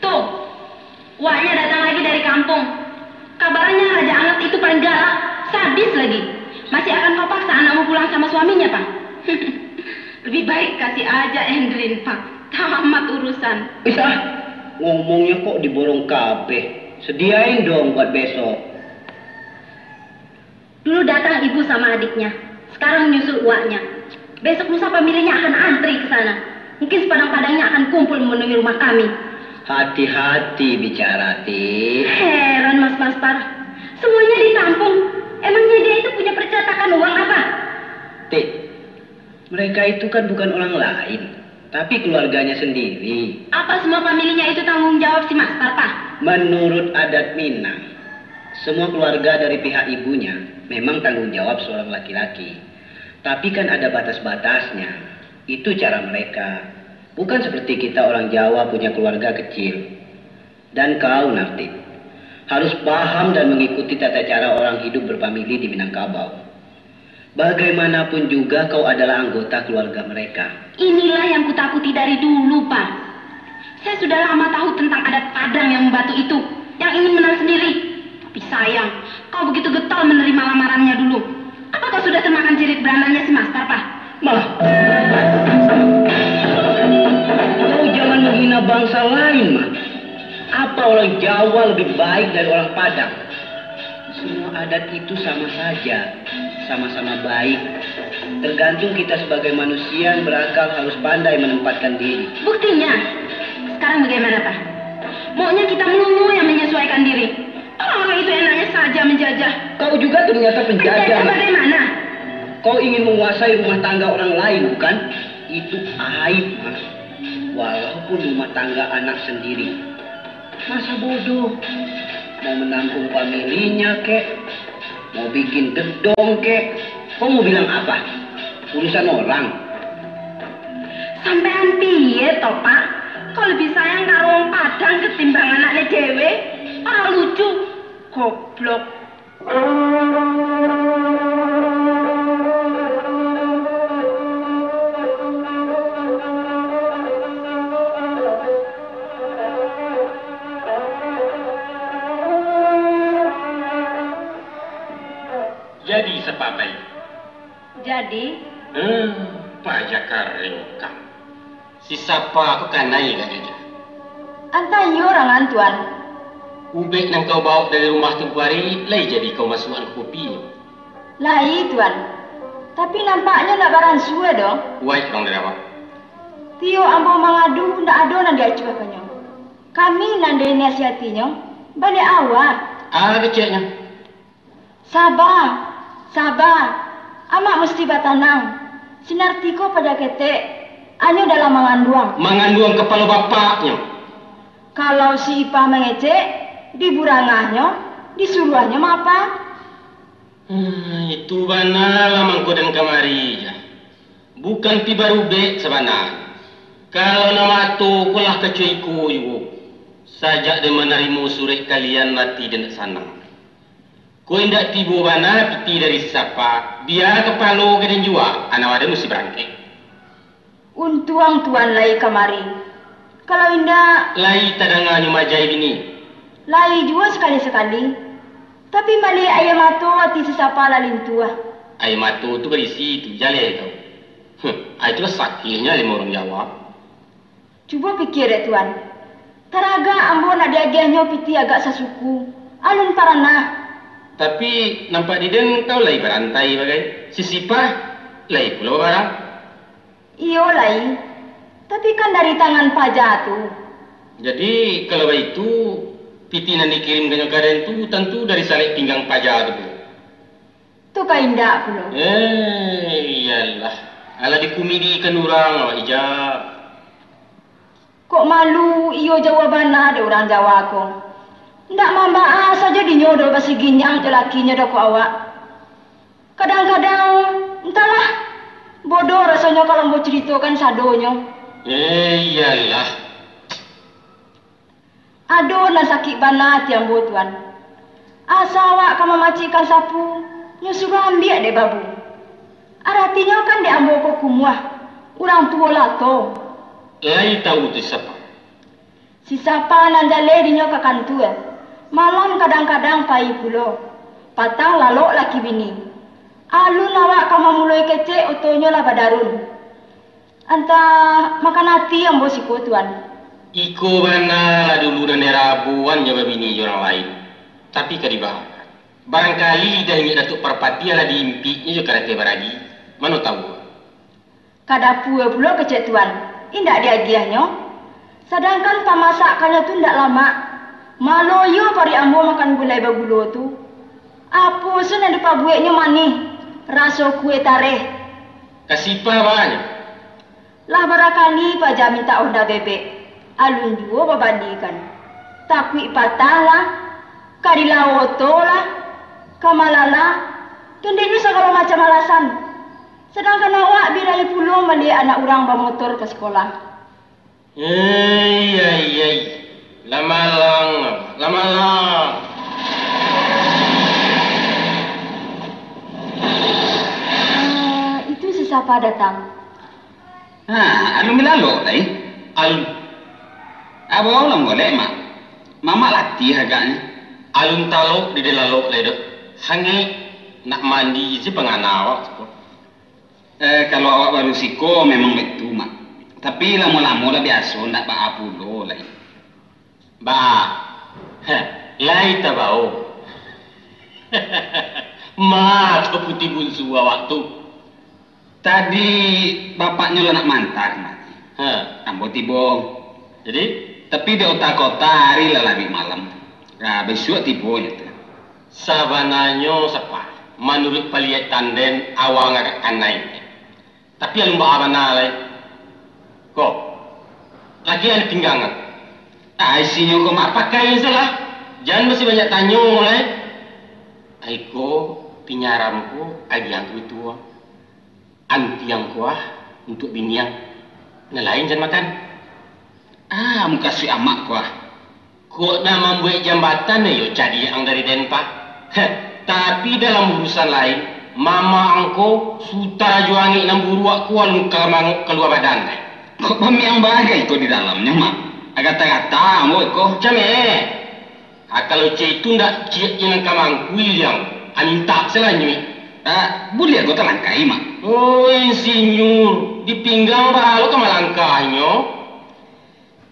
Tuh, uaknya datang lagi dari kampung. Kabarnya Raja Anget itu paling galak, sadis lagi. Masih akan kau paksa anakmu pulang sama suaminya, Pak? Lebih baik kasih aja Endrin, Pak. Tamat urusan. Bisa, ngomongnya kok diborong kabeh. Sediain dong buat besok. Dulu datang ibu sama adiknya, sekarang nyusul uaknya. Besok lusa pamilinnya akan antri ke sana. Mungkin sepadang-padangnya akan kumpul memenuhi rumah kami. Hati-hati bicara, Ti. Heran, Mas Maspar. Semuanya ditampung. Emangnya dia itu punya percetakan uang apa? Ti, mereka itu kan bukan orang lain, tapi keluarganya sendiri. Apa semua familinya itu tanggung jawab si Maspar, Pak? Menurut adat Minang, semua keluarga dari pihak ibunya memang tanggung jawab seorang laki-laki. Tapi kan ada batas-batasnya. Itu cara mereka. Bukan seperti kita orang Jawa punya keluarga kecil. Dan kau, Narti, harus paham dan mengikuti tata cara orang hidup berfamili di Minangkabau. Bagaimanapun juga kau adalah anggota keluarga mereka. Inilah yang kutakuti dari dulu, Pak. Saya sudah lama tahu tentang adat Padang yang membatu itu, yang ingin menang sendiri. Tapi sayang, kau begitu getol menerima lamarannya dulu. Apa kau sudah termakan cirit beranaknya si Maspar, Pak? Mah, kau jangan menghina bangsa lain, Mah. Apa orang Jawa lebih baik dari orang Padang? Semua adat itu sama saja, sama-sama baik. Tergantung kita sebagai manusia yang berakal harus pandai menempatkan diri. Buktinya, sekarang bagaimana, Pak? Maunya kita melulu yang menyesuaikan diri. Orang-orang itu enaknya saja menjajah. Kau juga ternyata penjajah, Penjajah Mah. Bagaimana? Kau ingin menguasai rumah tangga orang lain, bukan? Itu aib, Mah. Walaupun rumah tangga anak sendiri. Masa bodoh. Mau menampung familinya, kek? Mau bikin gedong, kek? Kau mau bilang apa? Urusan orang. Sampean piye to, Pak? Kok lebih sayang karo wong Padang ketimbang anaknya dewe? Orang lucu. Goblok. Jadi, Sapapai? Jadi? Hmm, paja kareng ka. Si Sapa ko kanai ka jaja. Antah iyo rangan, Tuan. Ubek nan kau bawok dari rumah tempo ari, lai jadi kau masuakan ka kupinyo? Lai, Tuan. Tapi nampaknyo ndak baransua doh. Waik, urang dari awak. Tiok ambo mangadu, ndak ado nan diacuahkannyo. Kami nan dinasihatinyo, baliak awak. Ah, keceknyo. Saba, saba, amak musti batanang. Si Narti ko paja ketek, anyo dalam manganduang. Manganduang kapalo bapaknyo. Kalau si Ipah mangecek, diburangahnyo, disuruahnyo maapa? Hmm, itu bana lah mangko den kamari, jan. Bukan pi barubek sabananyo. Kalau nan mato ko lah kacuah iko juo. Sajak den manarimo surek kalian, ati den ndak sanang. Ko indak tibo bana pitih dari si Sapa, bia kapalo ka den juo, anak wadah musti barangkek. Untuang Tuan lai kamari. Kalau indak, lai tadanganyo majai bini. Lai juo sakali-sakali. Tapi maliek aia mato ati si Sapa lah lintuah. Aia mato tu barisi tu, jaleh tau. Huh, ai tu lah sakilnyo limo urang Jawa. Cubo pikia dek Tuan. Taragak ambo nak diagiahnyo pitih agak sasuku. Alun paranah. Tapi, nampak di den kau lai barantai bagai. Si Sipah lai pulo babarang. Iyo lai. Tapi kan dari tangan paja tu. Jadi, kalau baitu, pitih nan dikirimkannyo ka den tu tantu dari salek pinggang paja tu pulo. Tu ka indak pulo. Eh, iyolah. Alah dikumidikan urang awak ijab. Kok malu iyo jauah bana dek urang Jawa ko. Ndak mambaa sajo dinyo doh basiginyang jo lakinyo doh kok awak. Kadang-kadang, entahlah, bodoh rasonyo kalau ambo curitokan sadonyo. Eh, iyolah. Ado nan sakik bana ati ambo, Tuan. Asa awak ka mamacikkan sapu, nyo suruah ambiak dek babu. Aratinyo kan dek ambo ko kumuah, urang tuo lato. Lai tahu tu sapa? Si Sapa nan jaleh dinyo ka kantua, malam kadang-kadang pai pulo, patang lalok laki bini. Alun awak ka mamuloi kecek otonyo lah badarun. Antah makan ati ambo siko, Tuan. Iko bana lah dulu nan dirabuan jo babini jo urang lain, tapi ka dibahakan. Barangkali lidah ingek Datuak Parpatiah lah diimpiknyo jo karateh baragi, mano tahu. Ka dapua pulo kecek Tuan, indak diagiahnyo. Sadangkan pamasakkannyo tu indak lamak. Maloyo paruik ambo makan gulai bagulo tu. Apo se nan dipabueknyo manih, raso kue tareh. Ka sipa banyo? Lah barakali paja mintak onda bebek, alun juo babalikan. Takuik patah lah, ka dilawok oto lah, ka malala, tundeknyo sagalo macam alasan. Sadangkan awak birahi pulo maliek anak urang bamotor ka sikolah. Ei, ei, ei. Lah malang, lah malang. Ah, itu si Sapa datang. Ha, alun bi lalok lai? Alun. Abo urang golek, Mak. Mamak latiah agaknyo. Alun talok di lalok lai doh. Hangek, nak mandi se pangana awak tu. Eh, kalau awak baru siko, memang baitu, Mak. Tapi lamo-lamo lah biaso, ndak baa pulo lai. Ba, heh, lai tabao. Ma, tu puti bunsu awak tu. Tadi bapaknyo lah nak maanta kamari. Ha. Ambo tibo. Jadi? Tapi di otak-otak ari lah labiah malam. Nah, bisuak tibo nyo tu. Sabananyo, Sapa, manuruik paliatan den, awang agak kanai. Tapi alun baa bana lai. Ko, lagi ado pinggang. Ah, isinyo ko, Mak, pakai sajolah. Jan basi banyak tanyo lai. Ai ko, pinyaram ko, agiah tu itu. Antiang ko ah, untuak biniang. Nan lain jan makan. Ah, mukasuik amak ko ah. Kok nak mambuek jambatan, yo cadiak ang dari den, Pak. Heh, tapi dalam urusan lain, mamak ang ko suta jo angek nan buruak ko alun ka mangok kalua badan, eh. Kok bamiang bagai ko di dalamnyo, Mak? Agata-gata ambo ko. Cam eh. Ah, kalau cek itu ndak ciek je nan ka mangkui liang. Ah, mintak se lah nyuik. Ah, buliah ko talangkahi, Mak. Oh, insinyur, di pinggang baa lo ka malangkahnyo?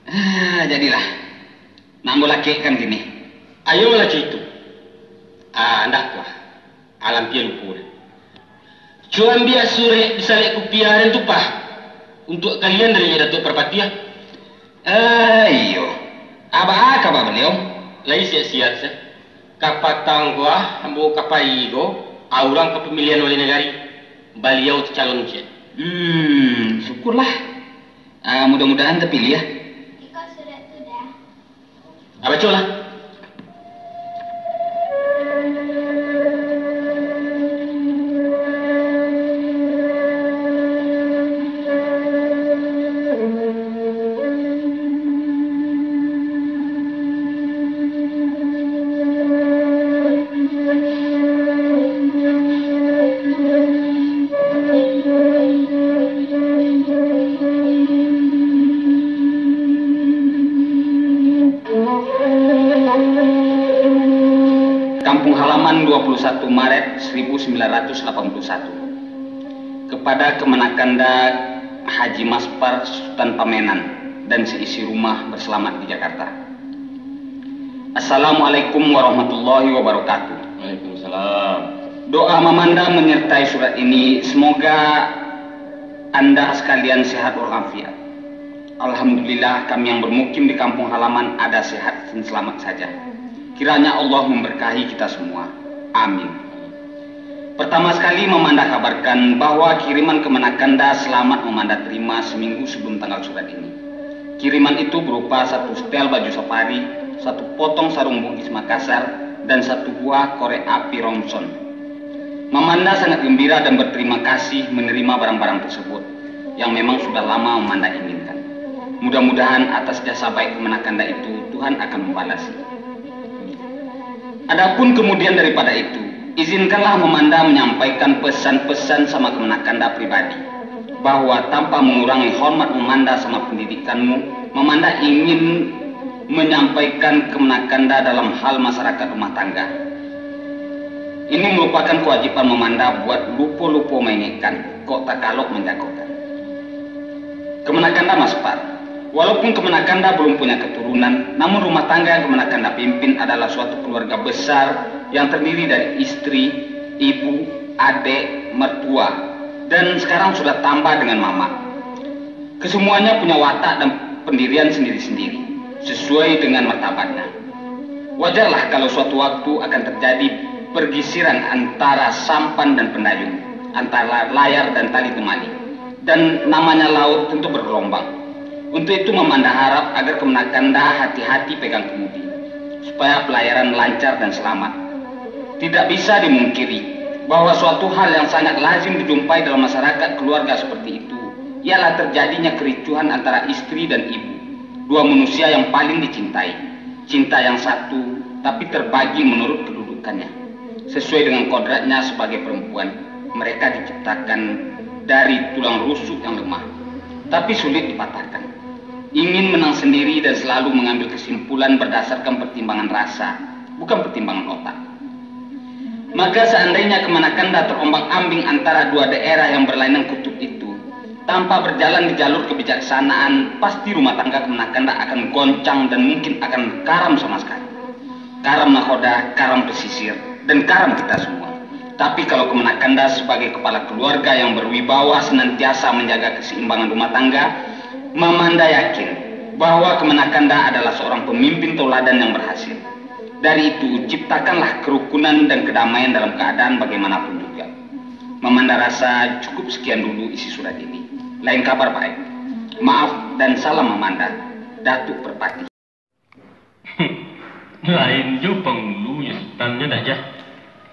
Ah, jadilah. Nak ambo lakekkan kini. Ayolah cek itu. Ah, ndak ko ah. Alam pia lupo deh. Cubo ambiak surek di salek kupiah den tu, Pak. Untuak kalian dari Datuak Parpatiah. Eh, iyo. Aba kaba baliau? Lai siat-siat se. Kapatang ko ah, ambo ka pai ko, urang ka pamilihan wali nagari. Baliau tacalon ciek. Hmm, syukurlah. Ah, mudah-mudahan tapiliah. Iko surek tu, Da. Ah, bacolah. Kampung Halaman, dua puluh satu Maret seribu sembilan ratus delapan puluh satu. Kepada kemenakanda Haji Maspar Sutan Pamenan dan seisi rumah berselamat di Jakarta. Assalamualaikum warahmatullahi wabarakatuh. Waalaikumsalam. Doa mamanda menyertai surat ini, semoga anda sekalian sehat walafiat. Alhamdulillah, kami yang bermukim di kampung halaman ada sehat dan selamat saja. Kiranya Allah memberkahi kita semua. Amin. Pertama sekali, Mamanda kabarkan bahwa kiriman kemenakanda selamat Mamanda terima seminggu sebelum tanggal surat ini. Kiriman itu berupa satu setel baju safari, satu potong sarung Bugis Makassar, dan satu buah korek api Ronson. Mamanda sangat gembira dan berterima kasih menerima barang-barang tersebut, yang memang sudah lama Mamanda inginkan. Mudah-mudahan atas jasa baik kemenakanda itu, Tuhan akan membalasi. Adapun kemudian daripada itu, izinkanlah Mamanda menyampaikan pesan-pesan sama kemenakanda pribadi, bahwa tanpa mengurangi hormat Mamanda sama pendidikanmu, Mamanda ingin menyampaikan kemenakanda dalam hal masyarakat rumah tangga. Ini merupakan kewajiban Mamanda buat lupo-lupo maingekkan, kok takalok manjagokan. Kemenakanda Maspar. Walaupun kemenakanda belum punya keturunan, namun rumah tangga yang kemenakanda pimpin adalah suatu keluarga besar yang terdiri dari istri, ibu, adek, mertua, dan sekarang sudah tambah dengan mamak. Kesemuanya punya watak dan pendirian sendiri-sendiri, sesuai dengan martabatnya. Wajarlah kalau suatu waktu akan terjadi pergisiran antara sampan dan pendayung, antara layar dan tali temali. Dan namanya laut tentu bergelombang. Untuk itu Mamanda harap agar kemenakanda hati-hati pegang kemudi, supaya pelayaran lancar dan selamat. Tidak bisa dimungkiri bahwa suatu hal yang sangat lazim dijumpai dalam masyarakat keluarga seperti itu ialah terjadinya kericuhan antara istri dan ibu, dua manusia yang paling dicintai. Cinta yang satu, tapi terbagi menurut kedudukannya. Sesuai dengan kodratnya sebagai perempuan, mereka diciptakan dari tulang rusuk yang lemah, tapi sulit dipatahkan. Ingin menang sendiri dan selalu mengambil kesimpulan berdasarkan pertimbangan rasa, bukan pertimbangan otak. Maka seandainya kemenakanda terombang-ambing antara dua daerah yang berlainan kutub itu, tanpa berjalan di jalur kebijaksanaan, pasti rumah tangga kemenakanda akan goncang dan mungkin akan karam sama sekali. Karam nahoda, karam pesisir, dan karam kita semua. Tapi kalau kemenakanda sebagai kepala keluarga yang berwibawa senantiasa menjaga keseimbangan rumah tangga, Mamanda yakin bahwa kemenakanda adalah seorang pemimpin tauladan yang berhasil. Dari itu, ciptakanlah kerukunan dan kedamaian dalam keadaan bagaimanapun juga. Mamanda rasa cukup sekian dulu isi surat ini. Lain kabar baik. Maaf dan salam Mamanda, Datuk Perpati. Lain jo pangulunyo, sutannyo dah, Jah.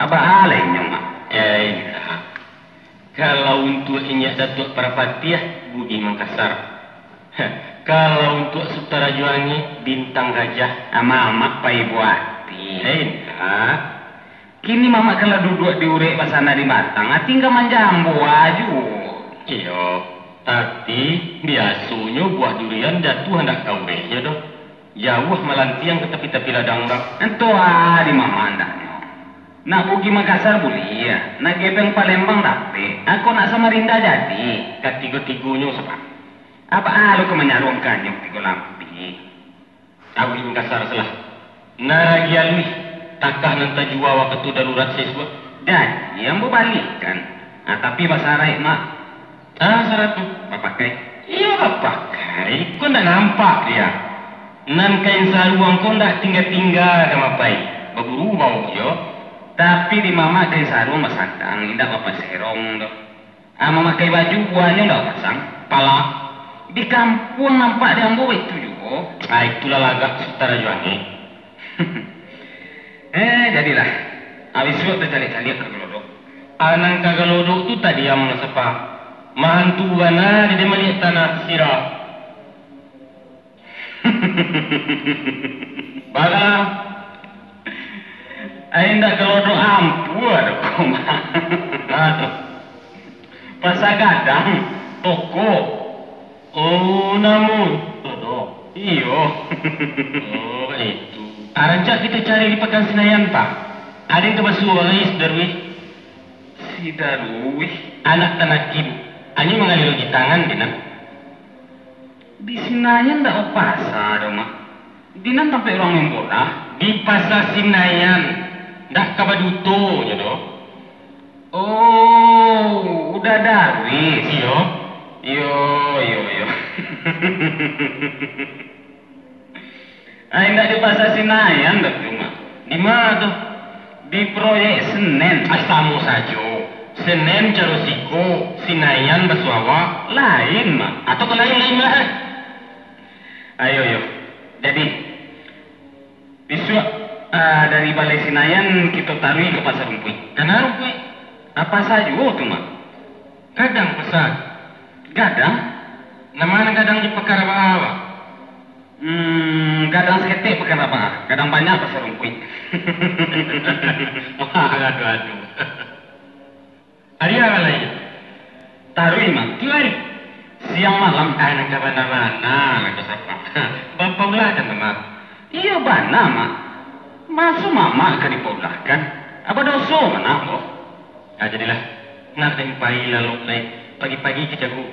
Apo alaihnyo, Mak? Eh, indak. Kalau untuak inyiak Datuak Parapatiah, Bugih Mangkasar. Heh, kalau untuak Suta Rajo Angin, Bintang Gajah. Amak-amak pai buati. Eh, indak. Kini mamak kan lah duduak di urek basana di batang, ati ka manjambo ajo. Iyo, tapi biasonyo buah durian jatuah ndak ka urehnyo doh. Jauah malantiang ka tapi-tapi ladang urang. Ento ah di mamak andaknyo. Nak Bugih Makassar buliah, nak gepeng Palembang dapek, ako nak Samarinda jadi. Katigo-tigonyo sabab. Apo ah lo ka manyaruang kanyok tigo lapih? Awi kasar salah. Nan agiah aluih, takah nan tajua wakatu darurat siswa. Jadi, ambo balikan. Ah, tapi basaraik, Mak. Ah, saraik tu? Bapakai. Iyo, bapakai. Ko ndak nampak dia. Nan kain saruang ko ndak tingga-tingga ka mapai. Baburu baok jo. Tapi di mamak kain saruang basandang, indak bapaserong doh. Ah, mamakai baju buahnyo ndak pasang, pala. Di kampuang nampak di ambo baitu juo. Ah, itulah lagak Suta Rajo Angin. Eh, jadilah. Abih suok tacaliak-caliak ka Galodok. Ah, nan ka Galodok tu tadiam lah sapa. Mahantu bana dek maliek tanah sirah. Balah. Ai, indak Galodok ampua doh, Komang. Aduh. Pasar Gadang, toko. Oh, namun. Galodok. Iyo. Oh, itu. Ah, rancak kito cari di Pakan Sinayan, Pak. Ado nan ka basuo bagai, Darwis? Si Darwis. Anak tanakim. Anyo mangaliro gitangan, Dinan. Di Sinayan ndak bapasa doh, Mak. Di nan tampek urang main bola. Di Pasa Sinayan. Ndak ka baduto nyo doh. Oh, Uda Darwis. Iyo. Iyo, iyo, iyo. Ai, ndak di Pasa Sinayan doh tu, Mak. Di ma tu? Di proyek Senen. Ah, samo sajo. Senen caro siko, Sinayan basuawa, lain mah. Atau ka lain-lain lah. Ayo, yo. Jadi, bisuak, ah, dari Balai Sinayan kito taruih ka Pasa Rumpuik. Kana rumpuik? Apa sajo tu mah? Gadang pasa. Gadang? Nan ma gadang di Pakarabaa, Pak? Hmm, gadang saketek Pakarabaa. Gadang banyak Pasa Rumpuik. Wah, aduh, aduh. Ari awa lai? Taruih mah, tu ari. Siang malam, ah, nan ka bana-bana lah ko sapa. Bapaulah kan, Mak? Iyo, bana, Mak. Maso mamak ka dipaulahkan? Apa doso, Mak, nak, boh? Ah, jadilah. Nak den pai lalok lai. Pagi-pagi ka jago.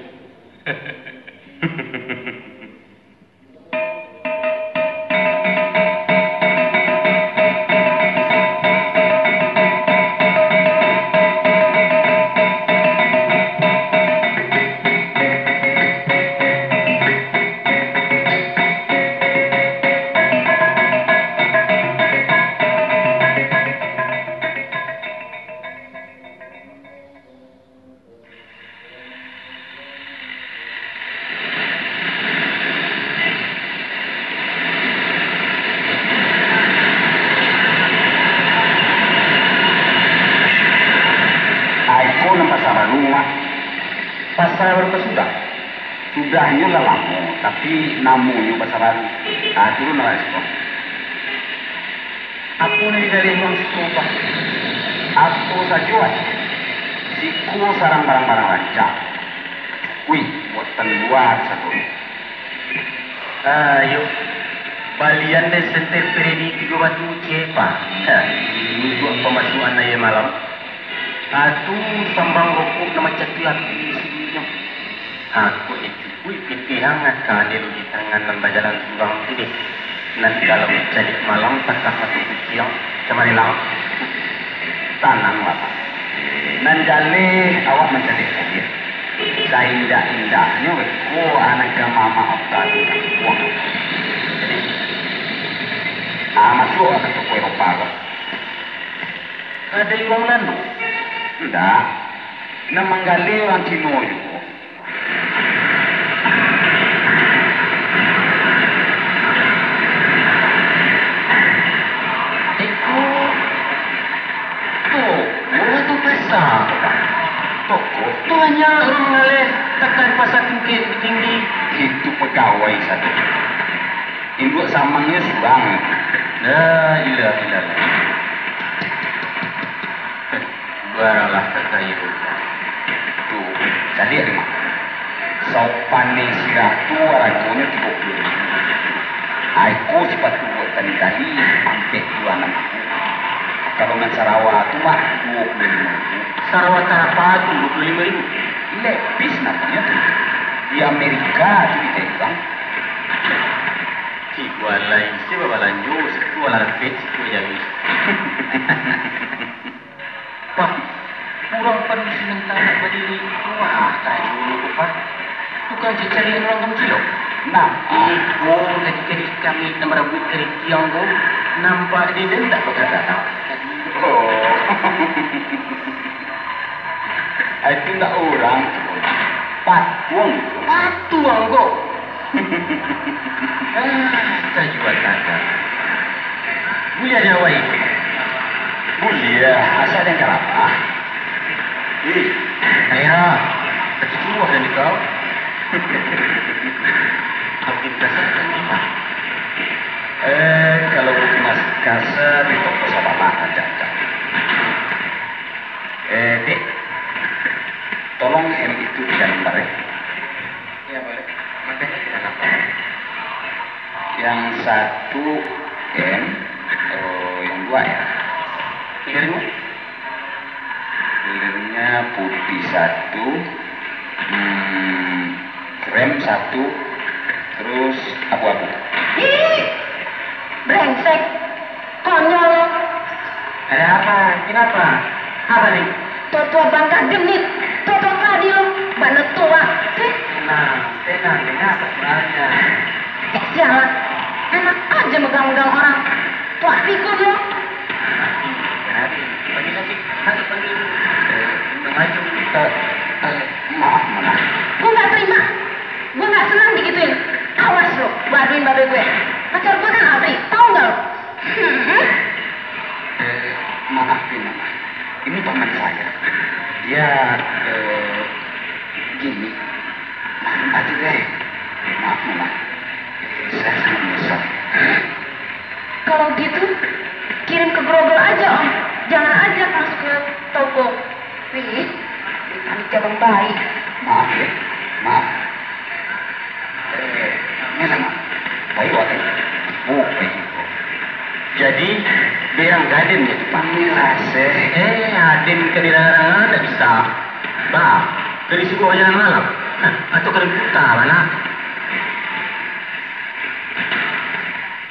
Ah, iko nan pasa baru, Mak. Pasa baru ka sudah. Sudahnyo lah lamo, tapi namonyo pasa baru. Ah, turun lah, Mak. Apo nan digaleh urang siko, Pak? Apo sajo, ai? Siko sarang barang-barang rancak. Wih, buatan lua sato. Ayo, balian den senter predi tigo batu ciek, Pak. Ha, untuak pamasuakan aia malam. Atu sambang rokok nan mancatuih api sadonyo. Aku cukuik pitih hangat ka ado di tangan nan bajalan surang tu deh. Nan kalau caliak malam takah mati kuciang, camarelang. Tanang, Bapak. Nan jaleh awak mancaliak sajo. Saindak-indaknyo beko anak ka mamak otak tu kampuang. Jadi, ah, masuak ka toko Eropa ko. Ado urang Lando? Indak. Nan manggaleh urang Cino juo. Iko toko atau pasa? Toko. Tu banyak urang manggaleh, takah di Pasa Tungkek Tinggi. Itu pagawai sajo. Induak samangnyo surang. La ilaha illallah. Baralah ka kayo. Tu, caliak deh, Mak. Saopaneh sirah tu aragonyo tigo puluah ribu. Aiko sipatu buatan Itali, ampek puluah anam ribu. Kalau nan sarawa tu, Mak, duo puluah limo ribu. Sarawa tarapa tu duo puluah limo ribu? Levis namonyo tu. Di Amerika tu di Taiwan. Tigo alai isi babalanjo, siku alah dapek, siku jauah. Pak, urang padusi nan tanak badiri, wah, tayo ko, Pak. Tukang cicari urang kancilok. Nah, iko tadi gadih kami nan barabuik karikiang ko, nampak di den tak bakal datang. Oh. Itu ndak urang, patuang. Patuang ko. Ah, tajua tagak. Buliah diawai. Buliah, asa den karapah. Ih, Naira, tapi suruah dan kau. Abdi kasar kan lima. Eh, kalau Bukit Mas Kasar, di toko Sabana aja, aja. Eh, Dek, tolong M itu digambar, ya. Iya, boleh. Makanya kita nampak. Yang satu M, oh, yang dua ya. Hilirnya? Hilirnya putih satu, hmm, krem satu, terus abu-abu. Ih, brengsek. Konyol lo. Ada apa? Kenapa? Apa nih? Tua-tua bangka genit. Tua-tua tadi lo. Bana tua. Ih. Tenang, tenang, tenang. Apa sebenarnya? Eh, sialan. Enak aja megang-megang orang. Tua pikun lo. Nanti, nanti. Pagi, nanti. Nanti, pagi. Eh, Aduh, eh, eh, maaf, Mama. Gue nggak terima. Gue nggak senang digituin. Awas lo, gue aduin babe gue. Pacar gue kan Afri, tau nggak lo? Hmm. Eh, maaf nih, Mama. Ini paman saya. Dia, eh, gini. Maaf aja deh. Maaf, Mama. Saya sangat menyesal. Kalau gitu, kirim ke Grogol aja, Om. Jangan ajak masuk ke toko. Wih, ini panitia baik. Maaf ya, maaf. Eh, ini sama. Baik, Wak. Oh, baik. Jadi, bilang gadin ya, Pak? Ini lah, Seh. Eh, aden ka dilarang-larang ndak bisa. Bah, ka disuruh jalan malam. Hah, atau ka diputa, Pak, nak?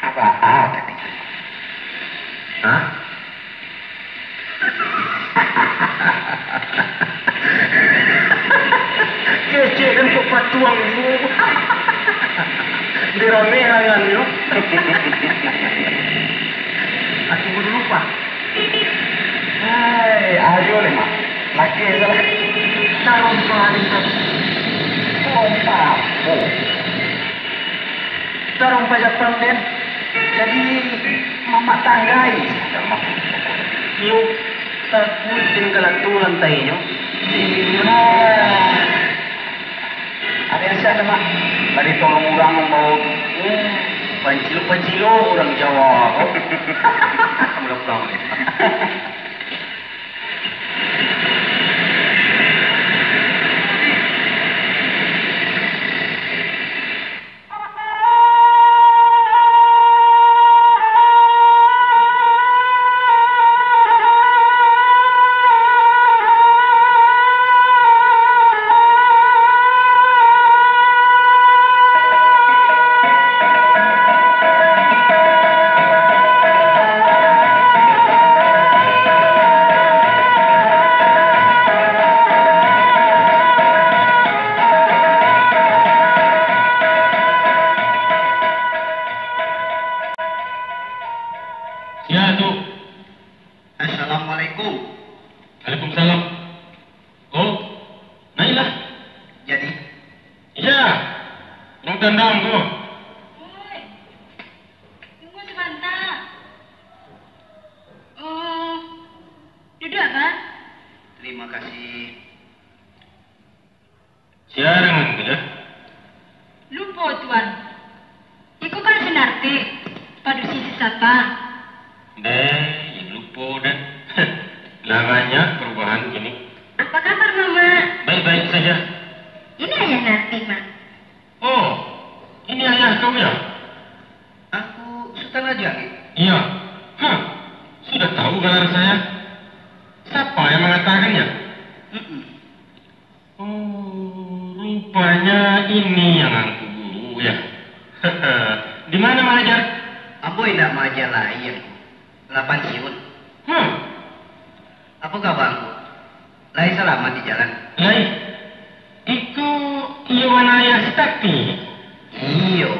Apa, ah, tadi? Hah? Kecek kan kok patuang lu. Dirame langannyo. Aku baru lupa. Hai, ayo leh, Mak. Laki salah. Tarumpah di satu. Tarumpah. Oh. Tarumpah Japang, den. Jadi, mamak tanggai. Iyo, takuik den kalato lantainyo. Iyo. Ada yang siap, Mak? Tadi tolong urang mambawa tu. Hmm, pancilo-pancilo urang Jawa. Pulang-pulang. Ya, tu. Assalamualaikum. Waalaikumsalam. Oh, nailah. Jadi? Iya. Urang tandang tu. Oi, tunggu sabanta. Oh, duduak, Abah. Terima kasih. Sia dangan tu, Jah? Lupo, Tuan. Iko kan si Narti, padusi si Sapa. Deh, lupo den. Lah banyak perubahan kini. Apa kabar, Mamak? Baik-baik saja. Ini ayah Narti, Mak. Oh, ini ayah kau, ya? Aku Sutan Rajo, Angek. Iya. Hah, sudah tahu gelar saya? Siapa yang mengatakannya? Mm-mm. Oh, rupanya ini yang angku guru, ya? Di mana maaja? Ambo indak maaja lai, Angku. Lah pansiun. Hmm. Apo kaba, Angku? Lai salamat di jalan? Lai. Iko iyo mah ayah si Tati? Iyo.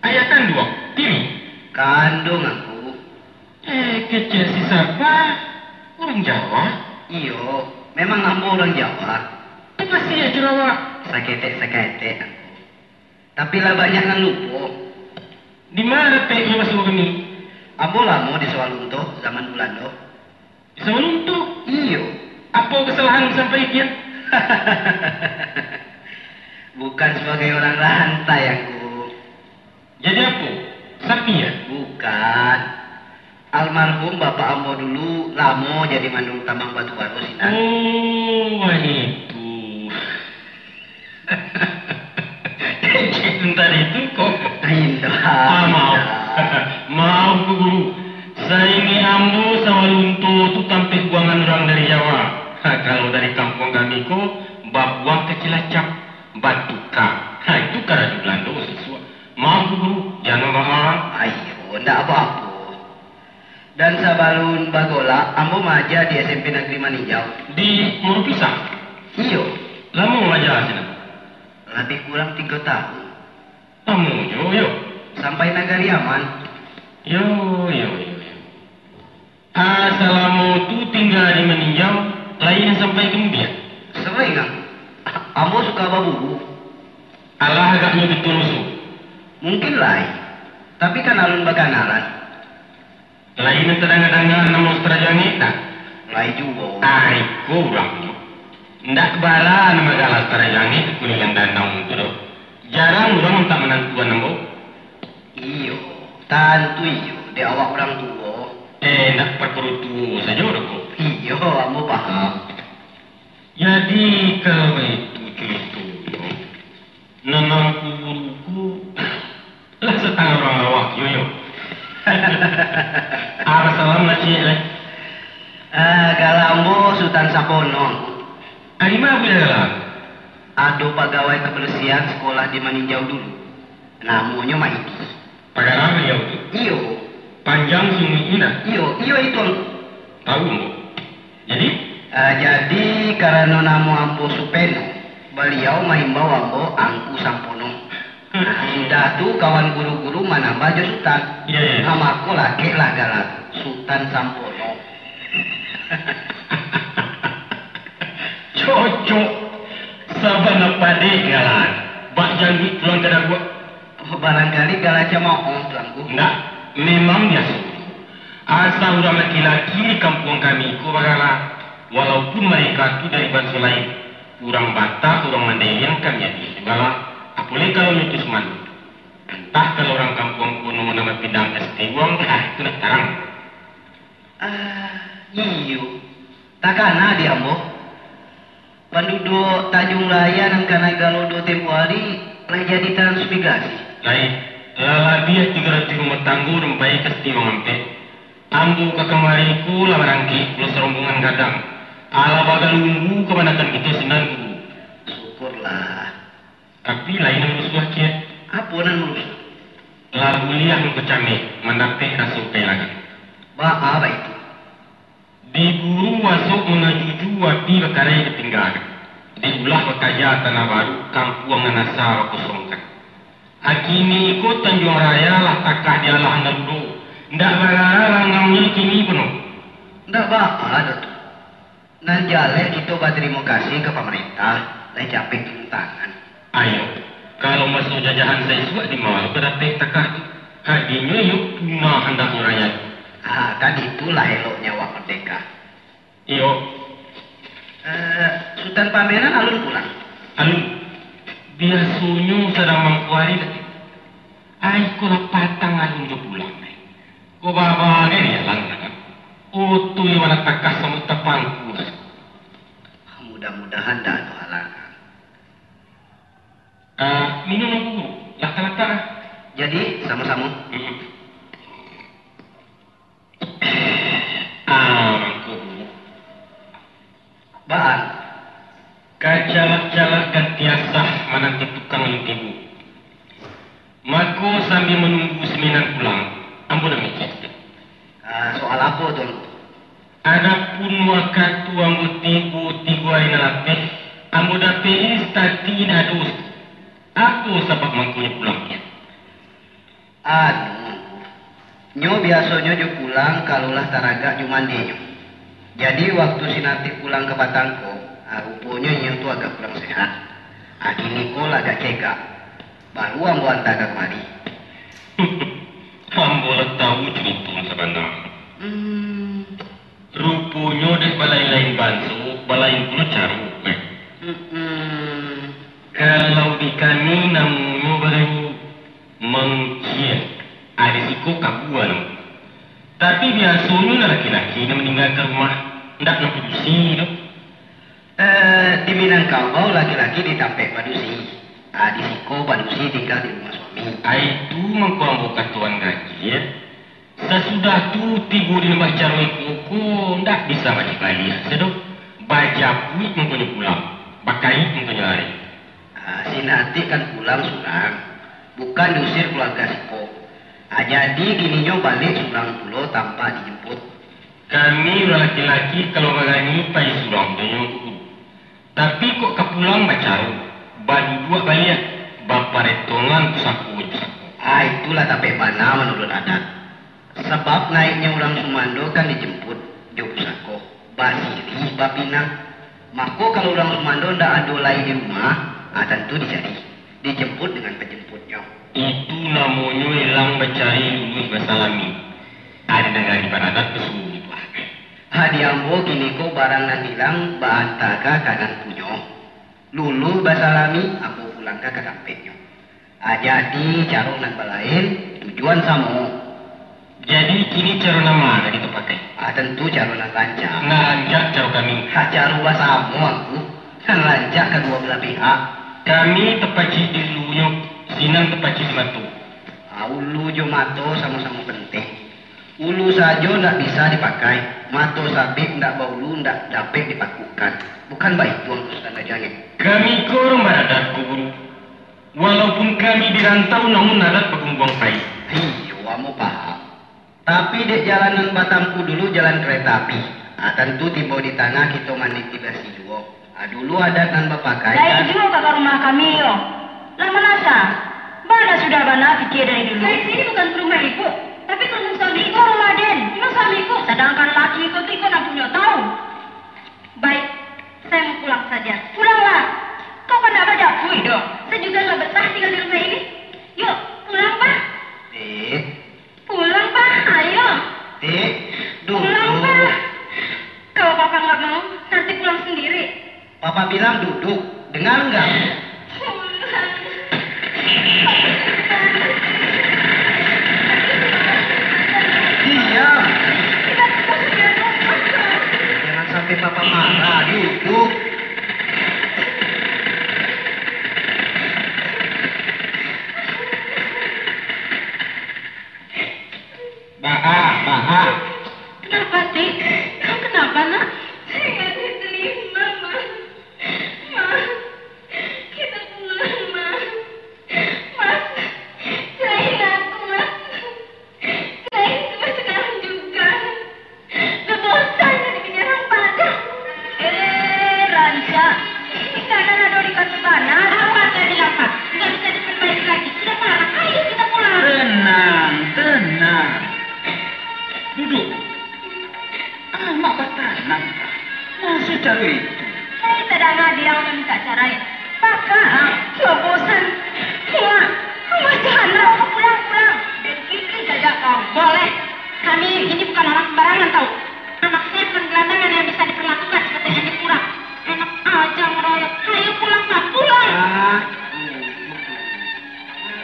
Ayah kanduang, tiri? Kanduang, Angku. Eh, kecek si Sapa, urang Jawa? Iyo, memang ambo urang Jawa. Tapasiah jo awak? Saketek-saketek, Angku. Tapi lah banyak nan lupo. Di ma dapek iyo masuak kami? Ambo lamo di Sawalunto, zaman Bulando. Di Sawalunto? Iyo. Apo kasalahan sampai kian? Bukan sabagai urang rantau, Angku. Jadi apo? Sapi, ya? Bukan. Almarhum bapak ambo dulu lamo jadi mandul tambang batu bara sinan. Oh, itu. Kecek tadi tu kok. Indak. Ah, maaf. Maaf, Guru. Saingek ambo, Sawalunto tu tampek buangan urang dari Jawa. Kalau dari kampuang kami ko, babuang ka Cilacap, batuka. Ha, itu karajo Bulando sisuak. Maaf, Guru, jan mamarah. Aiyo, ndak apo-apo. Dan sabalun bagolak, ambo maaja di S M P Nagari Maninjau. Di Murupisang? Iyo. Lamo maaja sinan? Labiah kurang tigo tahun. Lamo juo, yo. Sampai Nagari Aman. Yo, yo, yo, yo. Ah, salamo tu tingga di Maninjau? Lai nan sampai ka mudiak? Sering, Ang. Ambo suka baburu. Alah agaknyo bitu musuh. Mungkin lai. Tapi kan alun bakanalan. Lai nan tadanga-danga namo Sutan Rajo Angek, tak? Lai juo. Ai, ko urang tu. Ndak bara nan bagala Sutan Rajo Angek di Kuningan Danau tu doh. Jarang urang mintak manantuan ambo. Iyo, tantu iyo, dek awak urang tuo. Eh, ndak parkaro tuo sajo doh ko. Iyo, ambo paham. Jadi, kalau baitu curitonyo, nan Angku Guru ko lah satangah urang lawak, yo, yo. Alah salam lah, ciek, lah. Ah, gala ambo Sutan Sampono. Ari ma buliah gala? Ado pagawai kabarasiahan sakolah di Maninjau dulu. Namonyo Maidi. Pagara baliau tu? Iyo. Panjang sunguik indak? Iyo, iyo itu, Angku. Tahu, Ambo. Jadi? Ah, jadi, karano namo ambo Supeno, baliau maimbau ambo Angku Sampono. Nah, sudah tu, kawan guru-guru manambah jo Sutan. Iya, iya. Nah, mako, lakeklah gala tu, Sutan Sampono. Cocok. Sabana padek gala. Bak jangguik pulang ka daguak. Barangkali gala camaoh tu, Angku. Ndak, memang biaso. Asa urang laki-laki di kampuang kami ko bagala, walaupun mareka tu dari banso lain. Urang Batak, urang Mandailing kami ado juo gala, apolai kalau nyo tu Sumando. Antah kalau urang kampuang kono nan bapindah ka Sitiwang, ah, tu ndak tarang. Ah, iyo. Takana di ambo. Panduduak Tanjung Raya nan kanai galo duo tempo ari, lah jadi transmigrasi. Lai, lah labiah tigo ratuih rumah tanggo rumpai ka Sitiwang Ampek. Ambo ka kamari ko lah barangkek, pulo sarombongan gadang. Alah bagalunggu kabanakan kito sinan, Guru. Syukurlah. Tapi lain nan musuah, Kiai. Apo nan musuah? Lah buliah Angku Cameh mandapek raso kahilangan. Baa baitu? Di guru asok mangajuju api bakarai dipinggakan. Diulah bakaja tanah baru, kampuang nan asa bakosongkan. Akini ko Tanjuang Raya lah takah dialah nan duo. Ndak bagara langaunyo kini puno. Ndak baa, Datuak. Nan jaleh kito batarimo kasih ka pamarentah, lah capek turun tangan. Ayo, kalau maso jajahan saisuak di ma lo ka dapek takah tu? Hadinyo iyo punah handak urang tu. Ah, kan itulah eloknyo awak mardeka. Iyo. Eh, Sutan Pamenan alun pulang? Alun. Biasonyo sadang mangko ari tadi. Ai, ko lah patang alun jo pulang, ai. Ko baba gai di jalan, kan? Oto iyo lah takah samo tapangku, ai. Mudah-mudahan ndak ado halangan. Ah, minum dulu, lah talatak, ah. Jadi, samo-samo. Hmm. Ah, mangko, Guru. Baa? Kacalak-calak ganti asah mananti tukang nan tibo. Mako, sambia manunggu si Menan pulang, ambo nak mikir. Ah, soal apo tu, Angku? Adapun wakatu ambo tibo tigo ari nan lapeh, ambo dapek-i si Tati indak ado. Apo sabab mangkonyo pulang, Kiai? Anu, nyo biasonyo jo pulang kalau lah taragak jo mandinyo. Jadi, waktu si Natik pulang ka patang ko, ah, ruponyo inyo tu agak kurang sehat. Ah, kini ko lah agak cegak. Baru ambo anta ka kamari. Ambo lah tahu carito nan sabananyo. Hmm. Ruponyo dek balain-lain banso, balain pulo caro, eh. Mm-mm. Kalau di kami namonyo baranyo mangkia, ah, di siko kabua namo. Tapi biasonyo lah laki-laki nan maninggakan rumah, ndak nan padusi tu. Eh, di Minangkabau laki-laki di tampek padusi. Ah, di siko padusi tingga di rumah suami. Ah, itu mangko ambo katoan tadi, ya. Sasudah tu, tibo di lambah caro iko ko, ndak bisa baliak-baliak se doh. Bajapuik mangkonyo pulang, bakaik mangkonyo lari. Ah, si Natik kan pulang surang, bukan diusir kaluarga siko. Ah, jadi kininyo baliak surang pulo tanpa dijemput. Kami urang laki-laki kalau barani pai surang tu nyo, Guru. Tapi kok ka pulang bacaro, baduduak baliak, baparetongan pusako jo pusako. Ah, itulah tapek bana manurut adat. Sabab naiknyo urang sumando kan dijemput jo pusako. Basirih, bapinang. Mako, kalau urang sumando ndak ado lai di rumah, ah, tantu dicari, dijemput dengan penjemputnyo. Itu namonyo elang bacari luluih basalami. Ari nagari baradat basuo tu, ah. Ha, di ambo kini ko barang nan ilang baantara ka nan punyo. Luluih basalami, ambo pulangkan ka dampeknyo. Ah, jadi caro nan balain, tujuan samo. Jadi, kini caro nan ma nan kito pakai? Ah, tantu caro nan rancak. Nan rancak caro kami. Ha, caro basamo, Angku. Nan rancak kaduo balah pihak. Kami tapacik di ulunyo, sinan tapacik di mato. Ah, ulu jo mato samo-samo penting. Ulu sajo ndak bisa dipakai, mato sabik ndak baulu ndak dapek dipakukan. Bukan baitu, Angku Sutan Rajo Angin? Kami ko urang baradat, Angku Guru. Walaupun kami di rantau, namun adat bagumbuang sai. Iyo, ambo paham. Tapi dek jalan nan batampuah dulu jalan kareta api. Ah, tantu tibo di tangah kito maniti basi juo. Ah, dulu adat nan bapakai. Lain juo ka, ka rumah kami yo. Lah manasa. Bana sudah bana pikia dari dulu. Saya sini bukan ke rumah ibu, tapi ke rumah suami. Iko rumah den. Rumah suami ibu. Sadangkan laki iko tu iko nan punyo tahu. Baik, saya mau pulang saja. Pulanglah. Kau kan ndak bajapui doh. Saya juga nggak betah tinggal di rumah ini. Yuk, pulang, Pak. Eh, pulang, Pak. Ayo. Eh, pulang, Pak. Duduk. Kalau Papa nggak mau, nanti pulang sendiri. Papa bilang duduk. Dengar nggak? Pulang. Diam. Jangan sampai Papa marah. Duduk. Baa, baa. Kenapa, Ti? Kau kenapa, Nak? Saya nggak bisa terima, Ma. Ma, kita pulang, Ma. Mas, selain aku, Mas, selain itu sekarang juga. Udah bosan jadi bini urang padang. Eh, rancak. Indak nan ado di kaki bana. Apa tadi, Lapan? Nggak bisa diperbaiki lagi. Sudah parah. Ayo kita pulang. Tenang, tenang. Duduk. Amak batanang. Masih cari itu. Saya tak dengar dia orang minta cerai. Pakak, ah. Sudah bosan. Muak. Rumah jahanam. Pulang, pulang. Dan kiki saja kau. Boleh. Kami ini bukan orang sembarangan, tahu. Anak saya bukan gelandangan yang bisa diperlakukan seperti Andi Pura. Enak aja ngeroyok. Ayo pulang, Pak, pulang. Ah,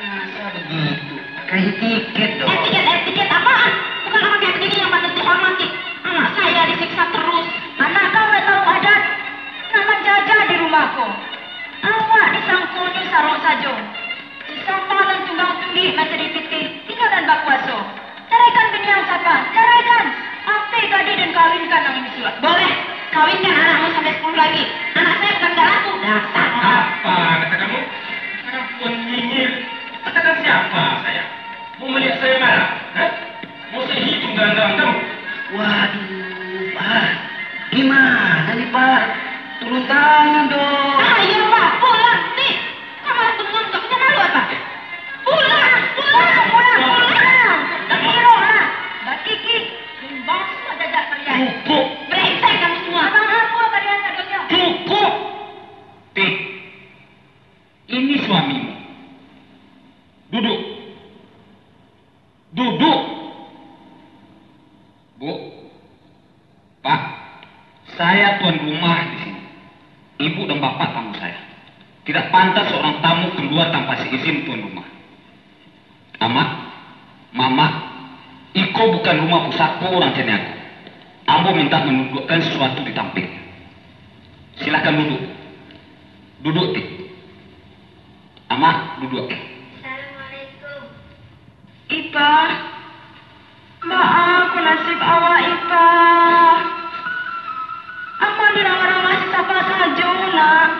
masa begitu? Pakai etiket dong. Etiket, etiket apaan? Bukan orang kayak begini yang patut dihormati. Anak saya disiksa terus. Anak kau nggak tahu adat. Nak manjajah di rumah ko. Awak disangkonyo sarok sajo. Disapa nan tumbang tunduik mancari pitih, tinggal nan bakuaso. Caraikan bini ang, Sapa, caraikan! Ampia gadih den kawinkan ang bisuak. Boleh, kawinkan anakmu sampai sepuluh lagi. Anak saya bukan ndak laku, dasar orang. Apa kata kamu? Anak tuan nyinyir. Katakan siapa saya? Mau melihat saya marah? Hah? Mau saya hitung dalam-dalam kamu? Waduh, Pak. Gimana nih, Pak? Turun tangan dong. Ayo, Pak, pulang, nih. Kau malah bengong, gak punya malu apa? Pulang, pulang, pulang, pulang. Kiro lah. Bakiki, limbang semua jajak kalian. Cukup. Brengsek kamu semua. Abang aku apa dia sadonyo? Cukup. Tik. Ini suamimu. Duduk. Duduk. Bu, Pak, saya tuan rumah di sini. Ibu dan Bapak tamu saya. Tidak pantas seorang tamu keluar tanpa seizin tuan rumah. Amak, Mamak, iko bukan rumah pusako urang caniago. Ambo minta menundukkan sesuatu di tampek. Silahkan duduk. Duduk, Tik. Amak, duduk. Assalamualaikum. Ipah, baa ko nasib awak, Ipah? Amak dirangah-rangah si Sapa sajo, Nak.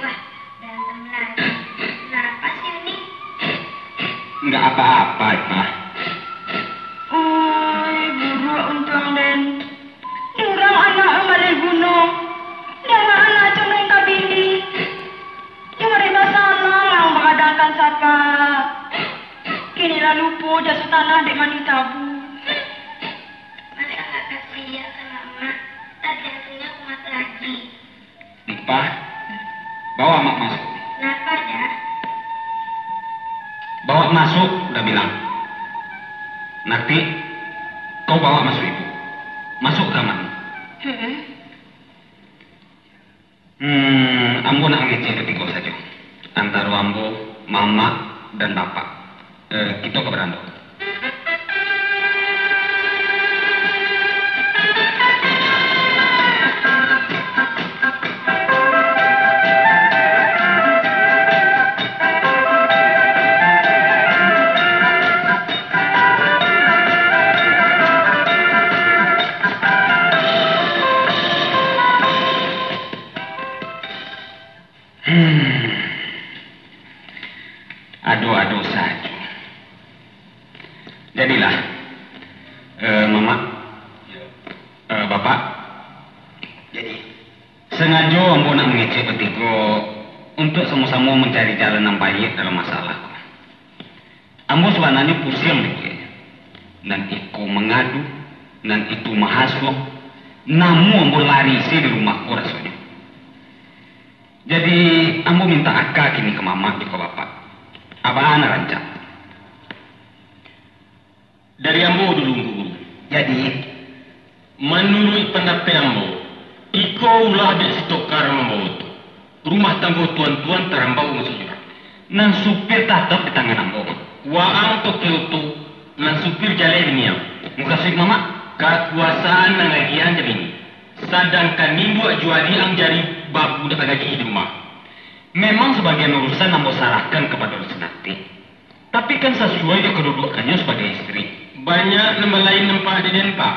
Wah, berantem lagi. Kenapa sih, Uni? Enggak apa-apa, Ipah. Oi, buruak untuang den. Urang anak maleh guno, danga anak condong ka bini. Iyo mari basalah lah bagadangkan Sapa. Kini lah lupo jaso tanah dek mandi tabu. Dipah, bawa amak masuk. Kenapa, Jah? Bawa masuk, udah bilang. Nanti kau bawa masuk ibu. Masuk kamar. Hmm, ambo nak mangecek batigo sajo. Antaro ambo, mamak, dan bapak. Eh, kito ka barando. Hmm. Ado-ado sajo. Jadilah, eh, Mamak, eh, Bapak. Jadi, sangajo ambo nak mangecek batigo untuak samo-samo mancari jalan nan baiak dalam masalah ko. Ambo sabananyo pusiang mikirnyo. Nan iko mangadu, nan itu mahasuang, namuah ambo lari se di rumah ko rasonyo. Jadi, ambo mintak aka kini ka Mamak jo ka Bapak. Abaa nan rancak? Dari ambo dulu, Ngku Guru. Jadi? Manuruik pandapek ambo, iko ulah dek si Tokar mambawo tu. Rumah tanggo tuan-tuan tarambau masuak jurang. Nan supir tatap di tangan ambo. Waang toke oto, nan supir jaleh biniang. Mukasuik Mamak? Kakuasaan nan agiahan jaleh ni. Sadangkan induak jo adiak ang jari babudak tagajih di rumah. Memang sabagian urusan ambo sarahkan kapado Rusinati. Tapi kan sasuai jo kaduduakannyo sabagai istri. Banyak nan balain nampak dek den, Pak.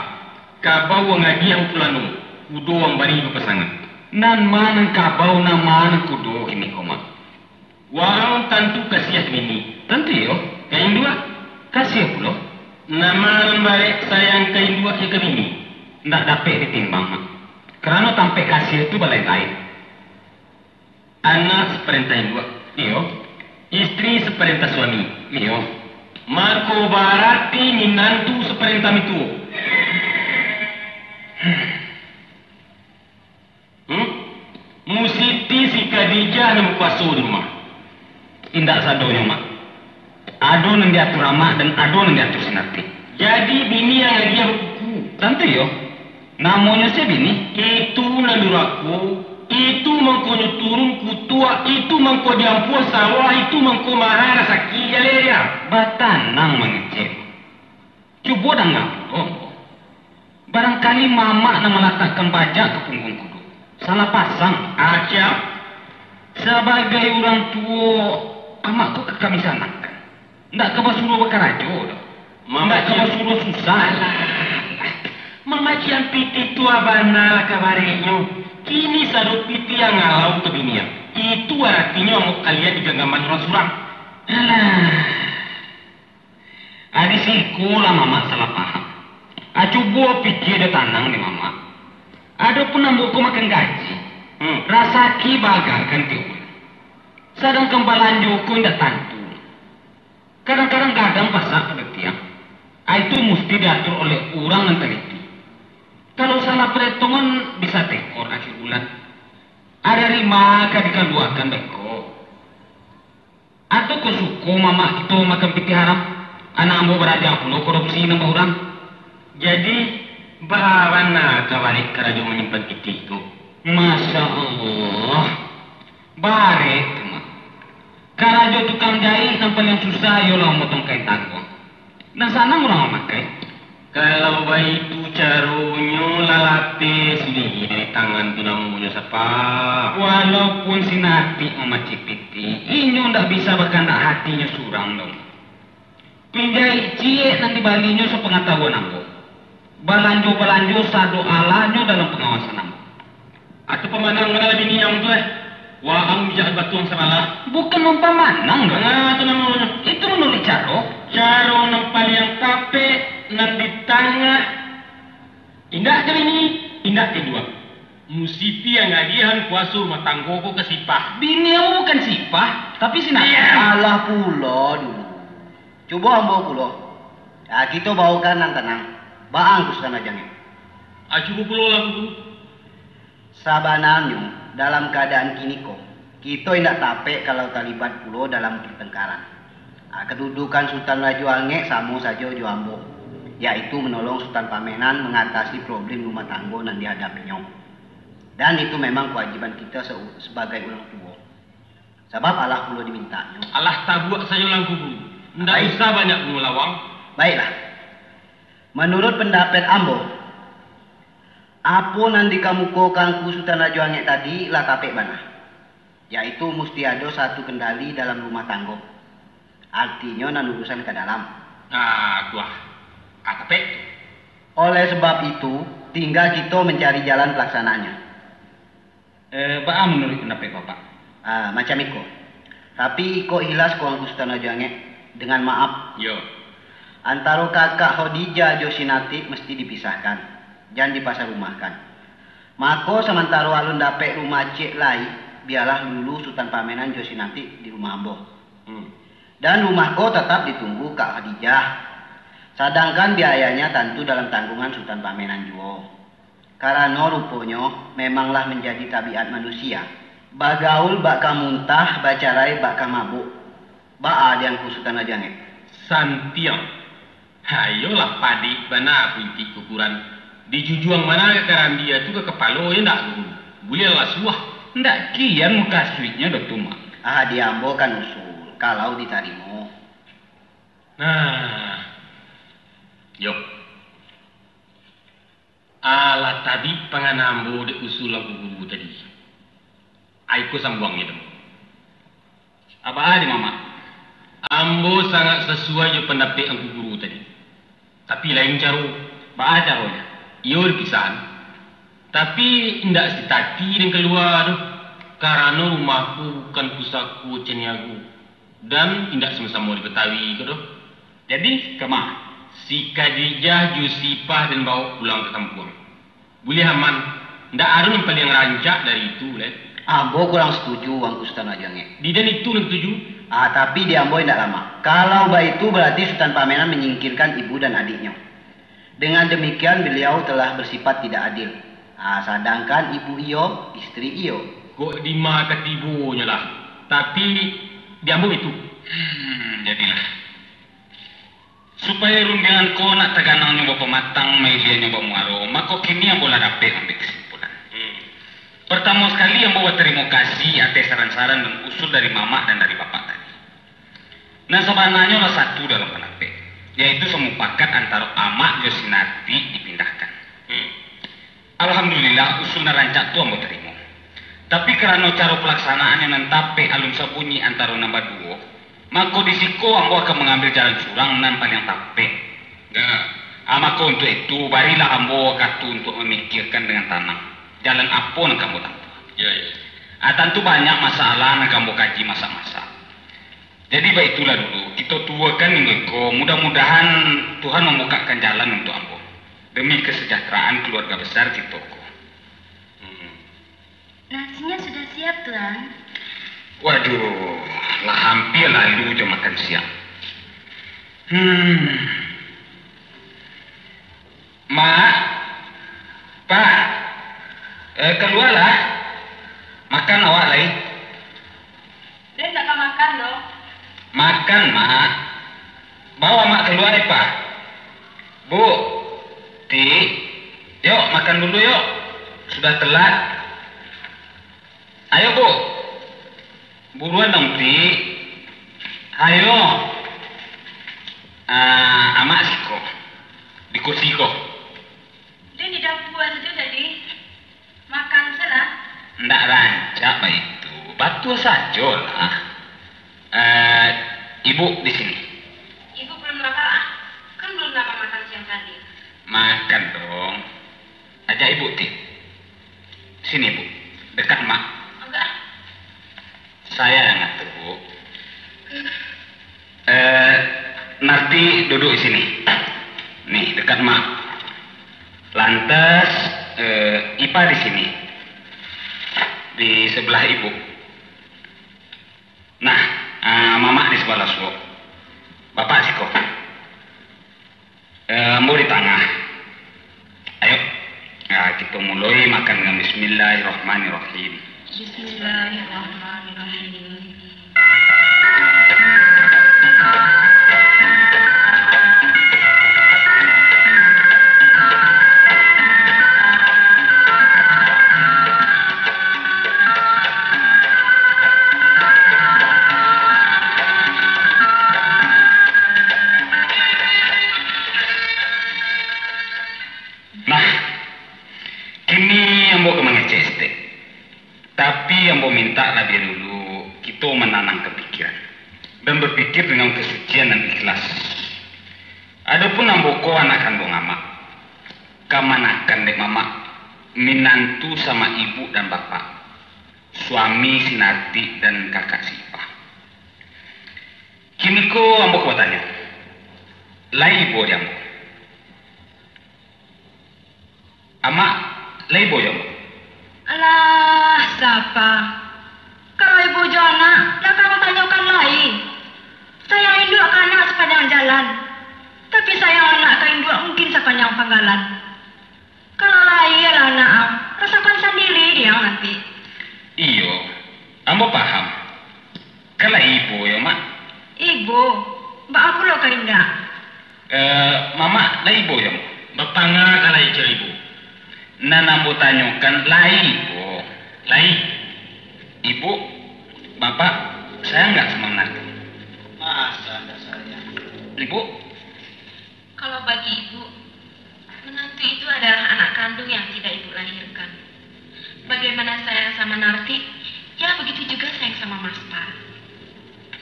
Kabau ang agiah bapulano, kudo ang bari bapasangan. Nan ma nan kabau, nan ma nan kudo kini ko, Mak? Waang tantu kasiah ka bini. Tantu iyo. Ka induak? Kasiah pulo. Nan ma nan barek sayang ka induak jo ka bini? Ndak dapek ditimbang, Mak. Karano tampek kasiah tu balain-lain. Anak saparentah induak. Iyo. Istri saparentah suami. Iyo. Mako barati minantu saparentah mintuo. Hmm? Musiti si Khadijah nan bakuaso di rumah. Indak sadonyo, Mak. Ado nan diatur Amak, dan ado nan diatur Sinati. Jadi, bini ang agiah bakuku? Tantu iyo. Namonyo sia bini? Itu nan durako, itu mangkonyo turun kutuak, itu mangko diampuah sawah, itu mangko maha rasaki jaleh dia. Batanang mangecek. Cubo danga pulo, Ambo. Barangkali Mamak nan malatakkan bajak ka pungguang kudo. Salah pasang. Acap. Sabagai urang tuo, Amak ko ka kami sanangkan. Ndak ka basuruah bakarajo doh. Ndak ka basuruah susah. Alah, alah. Mamacian pitih tu bana lah kabareknyo. Kini sado pitih ang alau ka bini ang. Itu aratinyo amok kalian di ganggaman urang surang. Alah. Ah, di siko lah Mamak salah paham. Ah, cubo pikia jo tanang dek Mamak. Adopun ambo ko makan gaji, hmm, rasaki baagakan tiok bulan. Sadangkan balanjo ko indak tantu. Kadang-kadang gadang pasak pado tiang. Ah, itu musti diatur oleh urang nan taliti. Kalau salah paretongan, bisa tekor akhir bulan. Ah, dari ma ka dikaluakan beko? Atau ko suko mamak kito makan pitih haram? Anak ambo baraja pulo korupsi nan baurang. Jadi, baa bana tawarik karajo manyimpan pitih tu? Masya Allah. Barek tu, Mak. Karajo tukang jaik nan paliang susah iyolah mamotong kain tangguang. Nan sanang urang mamakai. Kalau baitu caronyo, lah lapeh sudah dari tangan tu namonyo sapa? Walaupun si Natik mamacik pitih, inyo ndak bisa bakandak hatinyo surang doh. Pinjaik ciek nan dibalinyo sapangatahuan ambo. Balanjo-balanjo sado alahnyo dalam pangawasan ambo. Atau pamanang bana bini ang tu, eh? Waang bijak batuang sabalah. Bukan mampamanang doh. Nah, tu namonyo. Itu manuruik caro. Caro nan paliang tapek, nan di tangah. Indak ka bini, indak ka induak. Musiti ang agiahan kuaso rumah tanggo ko ka sipah. Bini ambo bukan sipah, tapi si Natik. Iya. Alah pulo dulu. Cubo ambo pulo. Ah, kito baokan nan tanang. Baa ang kusukan ajangnyo? Ah, cubo pulo lah, Guru. Sabananyo, dalam kaadaan kini ko, kito indak tapek kalau talibat pulo dalam partengkaran. Ah, kadudukan Sutan Rajo Angek samo sajo jo ambo, yaitu manolong Sutan Pamenan mangatasi problem rumah tanggo nan dihadapinyo. Dan itu memang kawajiban kito se-, sabagai urang tuo. Sabab alah pulo dimintaknyo. Alah tabuak sajo lah Angku Guru. Indak usah banyak bangulawang. Baiklah. Manuruik pandapek ambo, apo nan dikamukokan Angku Sutan Rajo Angek tadi lah tapek bana, yaitu musti ado satu kendali dalam rumah tanggo. Artinyo nan urusan ka dalam. Ah, tuah. Ah, tapek tu. Oleh sabab itu, tingga kito mancari jalan palaksanaannyo. Eh, baa manuruik pandapek Bapak? Ah, macam iko. Tapi iko ikhlas ko Angku Sutan Rajo Angek, dengan maaf. Yo. Antaro kakak Khadijah jo si Natik mesti dipisahkan, jan dipasarumahkan. Mako, samantaro alun dapek rumah ciek lai, bialah dulu Sutan Pamenan jo si Natik di rumah ambo. Hmm. Dan rumah ko tatap ditunggu Kak Khadijah. Sadangkan biayanya tantu dalam tanggungan Sutan Pamenan juo. Karano ruponyo memanglah manjadi tabiat manusia, bagaul bak ka muntah, bacarai bak ka mabuk. Baa di Angku Sutan Rajo Angek? Santiang. Ha, iyolah, padik bana putik kukuran. Dijujuang bana ka karambia tu ka kapalo, yo ndak, Guru? Buliah lah suah. Ndak kian mukasuiknyo doh tu, Mak. Ah, di ambo kan usul, kalau ditarimo. Nah. Yo. Alah tabik pangana ambo dek usul Angku Guru tadi. Ai ko sambuangnyo tu. Baa di Mamak? Ambo sangaik sasuai jo pandapek Angku Guru tadi. Tapi lain caro. Baa caronyo? Iyo dipisahan. Tapi indak sitati den kalua doh. Karano rumah ko bukan pusako caniago. Dan indak samo-samo di Batawi ko doh. Jadi, kama? Si Khadijah jo si Ipah den bawok pulang ka kampuang. Buliah aman, ndak ado nan paliang rancak dari itu, leh. Ambo kurang satuju, Angku Sutan Rajo Angek. Di den itu nan tuju? Ah, tapi di ambo indak lamak. Kalau baitu, barati Sutan Pamenan manyingkirkan ibu dan adiknyo. Dengan demikian, beliau telah bersifat tidak adil. Ah, sadangkan ibu iyo, istri iyo. Kok dima katibonyo lah. Tapi, di ambo itu. Hmm, jadilah. Supayo rundiangan ko nak taganangnyo bapamatang, mailianyo bamuaro, mako kini ambo lah dapek maambiak kasimpulan. Hmm. Partamo sakali, ambo batarimo kasih ateh saran-saran dan usul dari Mamak dan dari Bapak tadi. Nan sabananyo lah satu dalam pandapek, yaitu samupakat antaro Amak jo si Natik dipindahkan. Hmm. Alhamdulillah, usul nan rancak tu ambo tarimo. Tapi karano caro palaksanaannyo nan tapek alun sabunyi antaro nan baduo, mako di siko ambo akan mangambil jalan surang nan paliang tapek. Nah. Ah, mako untuak itu, barilah ambo wakatu untuak mamikirkan dengan tanang, jalan apo nan ka ambo tampuah. Yo, yo. Ah, tantu banyak masalah nan ka ambo kaji masak-masak. Jadi, baitulah dulu, kito tuokan minggu iko, mudah-mudahan Tuhan mambukakan jalan untuak ambo, demi kasajahteraan kaluarga besar kito ko. Hmm. Nasinya sudah siap, Tuan. Waduh, lah hampir lalu jo makan siang. Hmm. Mak, Pak, eh, kalualah. Makan awak lai. Den ndak ka makan doh. Makan, Mak. Bawa Mak kalua, Pak. Bu, Ti, yok, makan dulu yok. Sudah telat. Ayo, Bu. Buruan dong, Ti. Ayo. Ah, Amak siko. Di kursi ko. Den di dapua sajo tadi. Makan se lah. Ndak rancak baitu. Batua sajolah. Eh, Ibu di sini. Ibu belum lapar, ah? Kan belum lapar makan siang tadi. Makan dong. Ajak Ibu, Ti. Sini, Bu. Dekat Mak. Enggak. Saya yang ngatur, Bu. Eh, Narti duduk di sini. Nih, dekat Mak. Lantas, eh, Ipa di sini. Di sebelah Ibu. Nah, ah, Mamak di sebelah suok. Bapak siko. Eh, ambo di tangah. Ayo. Nah, Kito muloi makan dengan bismillahirrahmanirrahim. Bismillahirrahmanirrahim. Nah, kini ambo ka mangecek saketek. Tapi ambo mintak labiah dulu kito mananangkan pikiran, dan bapikir dengan kasucian nan ikhlas. Adopun ambo ko anak kanduang amak, kamanakan dek mamak, minantu sama ibu dan bapak, suami si Nartik dan kakak si Ipah. Kini ko ambo ka batanyo, lai ibo di ambo? Amak, lai ibo jo ambo? Alah, Sapa. Kalau ibo jo anak, lah kamu tanyokan lai. Sayang induak ka anak sapanjang jalan, tapi sayang anak ka induak mungkin sapanjang panggalan. Kalau lai alah anak ang, rasakan sandiri di ang nanti. Iyo, ambo paham. Ka lai ibo yo, Mak? Ibo, baa pulo ka indak? Eh, Mamak lai ibo yo, Mak? Bapanga ka lai jo ibo. Nan ambo tanyokan, lai ibo? Lai. Ibu, Bapak, sayang nggak sama menantu? Masa nggak sayang? Ibu? Kalau bagi ibu, menantu itu adalah anak kandung yang tidak ibu lahirkan. Bagaimana sayang sama Narti, ya begitu juga sayang sama Mas Par.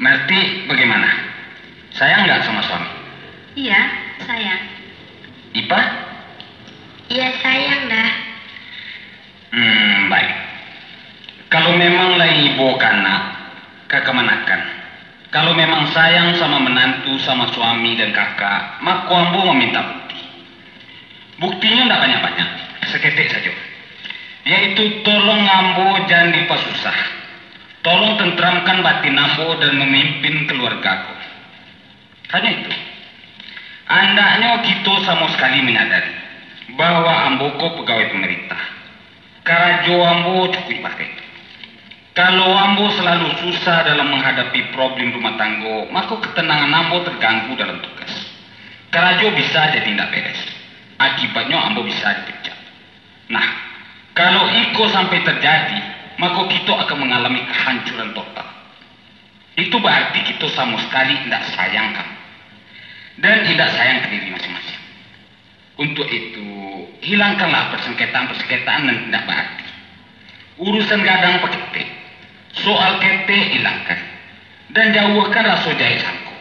Narti bagaimana? Sayang nggak sama suami? Iya, sayang. Ipa? Iya, sayang dah. Hmm, baik. Kalau memang lai ibo ka anak, ka kamanakan. Kalau memang sayang sama menantu, sama suami dan kakak, mako ambo maminta bukti. Buktinyo ndak banyak-banyak, saketek sajo. Yaitu tolong ambo jan dipasusah. Tolong tenteramkan batin ambo dan mamimpin kaluarga ko. Hanyo itu. Andaknyo kito samo sakali manyadari bahwa ambo ko pagawai pamarintah. Karajo ambo cukuik barek. Kalau ambo salalu susah dalam manghadapi problem rumah tanggo, mako katanangan ambo taganggu dalam tugas. Karajo bisa jadi indak beres. Akibatnyo ambo bisa dipecat. Nah, kalau iko sampai tarjadi, mako kito akan mangalami kahancuran total. Itu baarti kito samo sakali indak sayang ka ambo, dan indak sayang ka diri masiang-masiang. Untuak itu, hilangkanlah parsangketaan-parsangketaan nan indak baarti. Urusan gadang paketek, soal ketek ilangkan, dan jauahkan raso jahek sangko.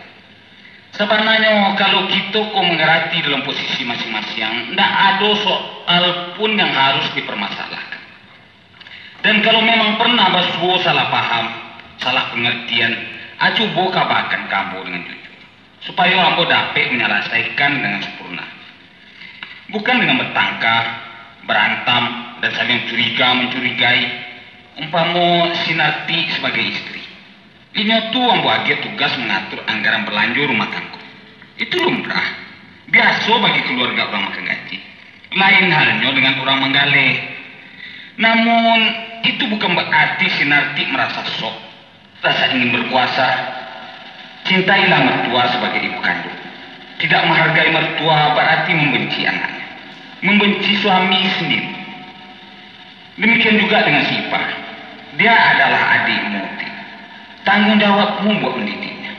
Sabananyo, kalau kito ko mangarati dalam posisi masiang-masiang, ndak ado soal pun yang harus diparmasalahkan. Dan kalau memang pernah basuo salah paham, salah pangartian, a cubo kabakan ka ambo dengan jujur, supayo ambo dapek manyalasaikan dengan sampurna. Bukan dengan batangka, barantam, dan saling curiga-mancurigai, umpamo si Narti sabagai istri. Inyo tu ambo agiah tugas mangatur anggaran balanjo rumah tanggo. Itu lumrah, biaso bagi kaluarga urang makan gaji. Lain halnyo dengan urang manggaleh. Namun, itu bukan baarti si Narti marasa sok, rasa ingin bakuasa. Cintailah mertua sabagai ibu kanduang. Tidak menghargai mertua baarti mambanci anaknyo, mambanci suami sandiri. Demikian juga dengan si Ipah. Dia adalah adikmu, Ti. Tanggung jawabmu buat mandidiknya.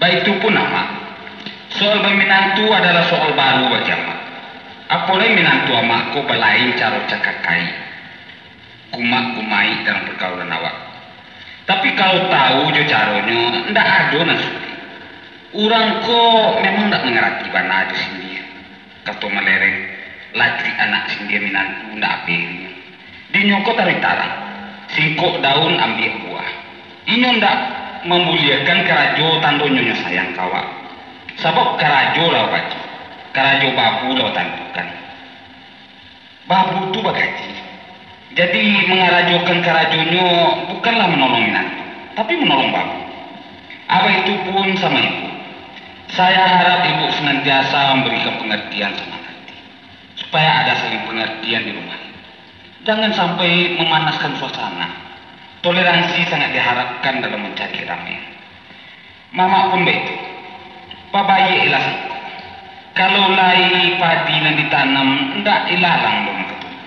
Baitu pun amak. Soal baminantu adalah soal baru bagi amak. Apo lai minantu amak ko balain caro cakakai, kumak-kumaik dalam pargaulan awak. Tapi kalau tahu jo caronyo, ndak ado nan sulik. Urang ko memang ndak mangarati bana jo sindia. Kato malereng, lacik anak sindia minantu ndak abih. Dinyo ko taruih tarang, singkok daun ambiak buah. Inyo ndak mambuliakan karajo tandonyo nyo sayang ka awak. Sabab karajo lah baju, karajo babu lah tantukan. Babu tu bagaji. Jadi, mangarajokan karajonyo bukanlah manolong minantu, tapi manolong babu. Abaitu pun sama ibu. Saya harap ibu sanantiasa mambarikan pangartian sama Narti, Supaya ada saling pengertian di rumah. Jangan sampai memanaskan suasana. Toleransi sangat diharapkan dalam mencari kedamaian. Mamak pun baitu. Pabaiaklah siko. Kalau lai padi nan ditanam, ndak ilalang doh nan katuju.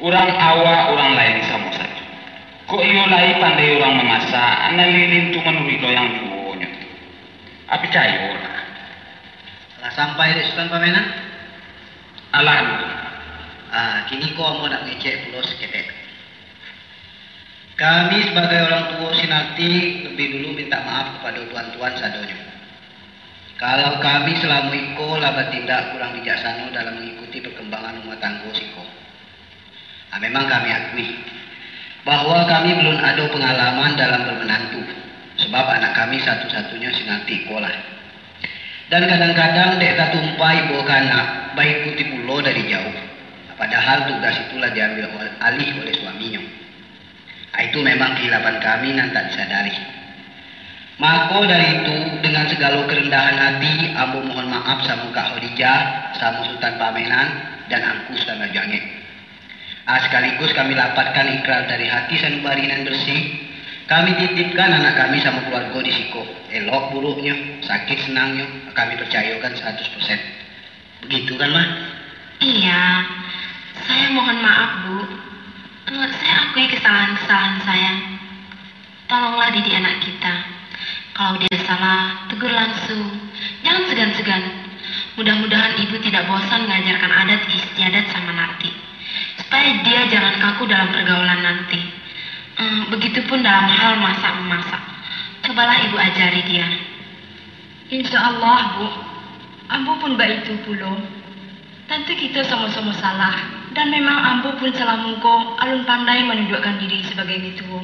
Urang awak, urang lain samo sajo. Kok iyo lai pandai urang mamasak, nan lilin tu manuruik loyang juonyo tu. Ah, picayolah. Lah sampai dek Sutan Pamenan? Alah, Lu. Ah, kini ko ambo nak mangecek pulo saketek. Kami sabagai urang tuo Sinarti, labiah dulu mintak maaf kapado tuan-tuan sadonyo. Kalau kami salamo iko lah batindak kurang bijaksano dalam mangikuti parkambangan rumah tanggo siko. Ah, memang kami akui bahwa kami balun ado pangalaman dalam bamanantu, sabab anak kami satu-satunyo Sinarti iko lah. Dan kadang-kadang dek tatumpah ibo ka anak, baikuti pulo dari jauah, padahal tugas itu lah diambil ol-, alih oleh suaminyo. Ah, itu memang kahilapan kami nan tak disadari. Mako dari itu, dengan sagalo karandahan hati, ambo mohon maaf samo Kak Khadijah, samo Sutan Pamenan, dan Angku Sutan Rajo Angek. Ah, sakaligus kami lapatkan ikrar dari hati sanubari nan bersih. Kami titipkan anak kami samo kaluargo di siko. Elok buruknyo, sakik sanangnyo, kami parcayokan saratus persen. Begitu kan, Mah? Iya, saya mohon maaf, Bu. Eh, saya akui kesalahan-kesalahan saya. Tolonglah didik anak kita. Kalau dia salah, tegur langsung. Jangan segan-segan. Mudah-mudahan ibu tidak bosan mengajarkan adat istiadat sama Narti. Supaya dia jangan kaku dalam pergaulan nanti. Eh, begitupun dalam hal masak-memasak. Cobalah ibu ajari dia. Insya Allah, Bu. Ambo pun baitu pulo. Tantu kito samo-samo salah, dan memang ambo pun salamo ko alun pandai manunjuakkan diri sabagai mintuo.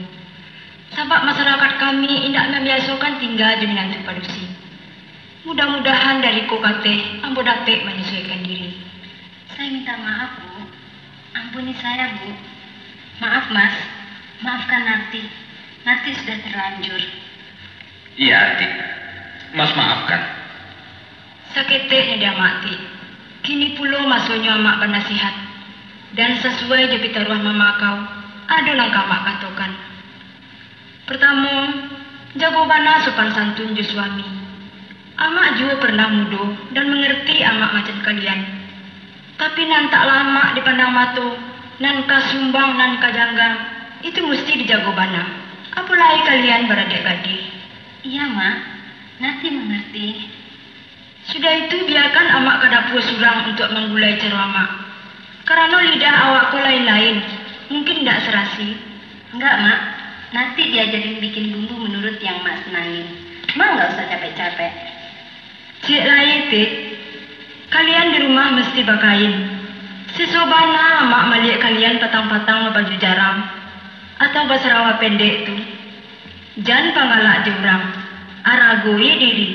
Sabab masarakat kami indak mambiasokan tingga jo minantu padusi. Mudah-mudahan dari ko ka ateh ambo dapek manyasuaikan diri. Saya minta maaf, Bu. Ampuni saya, Bu. Maaf, Mas. Maafkan Narti. Narti sudah terlanjur. Iya, Ti. Mas maafkan. Saketek nyo di Amak, Ti. Kini pulo masonyo Amak banasihat. Dan sasuai jo pitaruah mama kau, ado nan ka Amak katokan. Partamo, jago bana sopan santun jo suami. Amak juo pernah mudo dan mangarati amak macam kalian. Tapi nan tak lamak dipandang mato, nan ka sumbang, nan ka janggang, itu musti dijago bana. Apo lai kalian baradiak gadih. Iya, Mak. Narti mangarati. Sudah itu, biakan amak ka dapua surang untuak manggulai caro amak. Karano lidah awak ko lain-lain, mungkin indak sarasi. Enggak, Mak. Narti diajarin bikin bumbu menurut yang Mak senangin. Mak enggak usah capek-capek. Ciek lai, Ti. Kalian di rumah mesti bakain. Siso bana amak maliek kalian patang-patang babaju jarang, atau basarawa pendek tu. Jan pangalak jo urang, aragoi diri.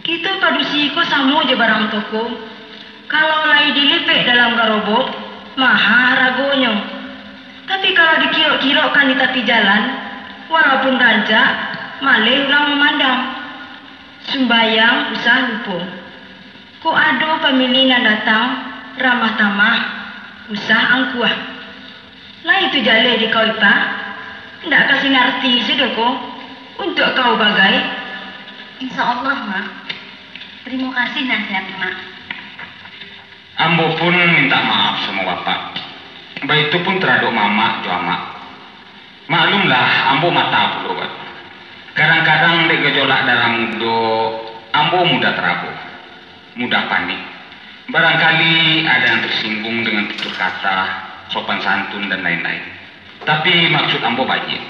Kito padusi ko samo jo barang toko. Kalau lai dilipek dalam garobok, maha haragonyo. Tapi kalau dikirok-kirokkan di tapi jalan, walaupun rancak, maleh urang mamandang. Sumbayang usah lupo. Kok ado pamili nan datang, ramah tamah, usah angkuah. Lai tu jaleh di kau, Ipa? Ndak ka si Narti sudah ko, untuak kau bagai? Insya Allah, Mak. Tarimo kasih nasihat Mak. Ambo pun mintak maaf samo Bapak. Baitu pun taradok mamak jo amak. Maklumlah, ambo mata pulo, Pak. Kadang-kadang dek gajolak darah mudo, ambo mudah taraboh, mudah panik. Barangkali ada yang tersinggung dengan tutur kata, sopan santun, dan lain-lain. Tapi maksud ambo baiak.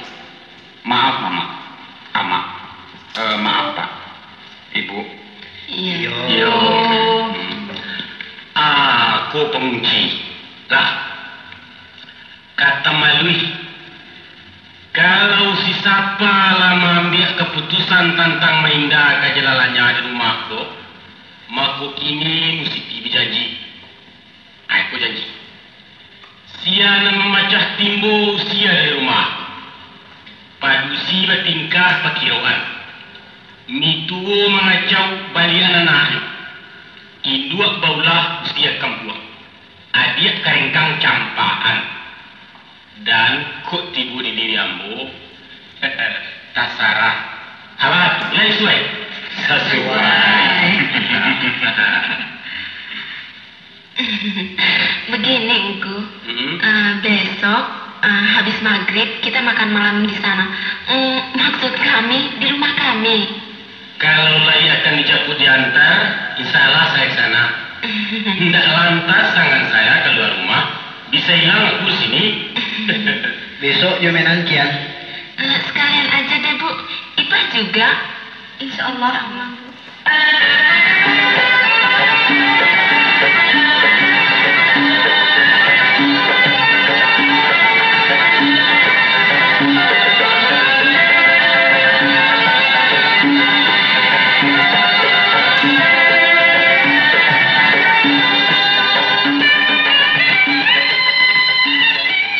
Maaf, Mamak. Amak. Eh, maaf, Pak. Ibu. Iyo. Iyo. Hmm. Ah, ko pangunci. Lah. Kata maluih, kalau si Sapa lah maambiak kaputusan tantang mainda ka jalalanya di rumah ko, mako kini musiti bajanji. Ai ko janji. Sia nan mamacah timbo usia dari rumah, padusi batingkah pakiroan, mituo mangacau baliak anaknyo, induak baulah usia kambuang. Adiak karengkang campakan, dan kok tibo di diri ambo, tasarah. Alah tu, lai suai? Sasuai. Begini, Ngku. Mm-mm. Eh, besok, eh, habis maghrib, kita makan malam di sana. Mm, maksud kami, di rumah kami. Kalau lai akan dijemput diantar, insya Allah saya ke sana. Indak lantas tangan saya kaluar rumah, bisa ilang aku di sini. Besok jo menan kian. Eh, sekalian aja deh, Bu. Ipah juga. Insya Allah, Bu.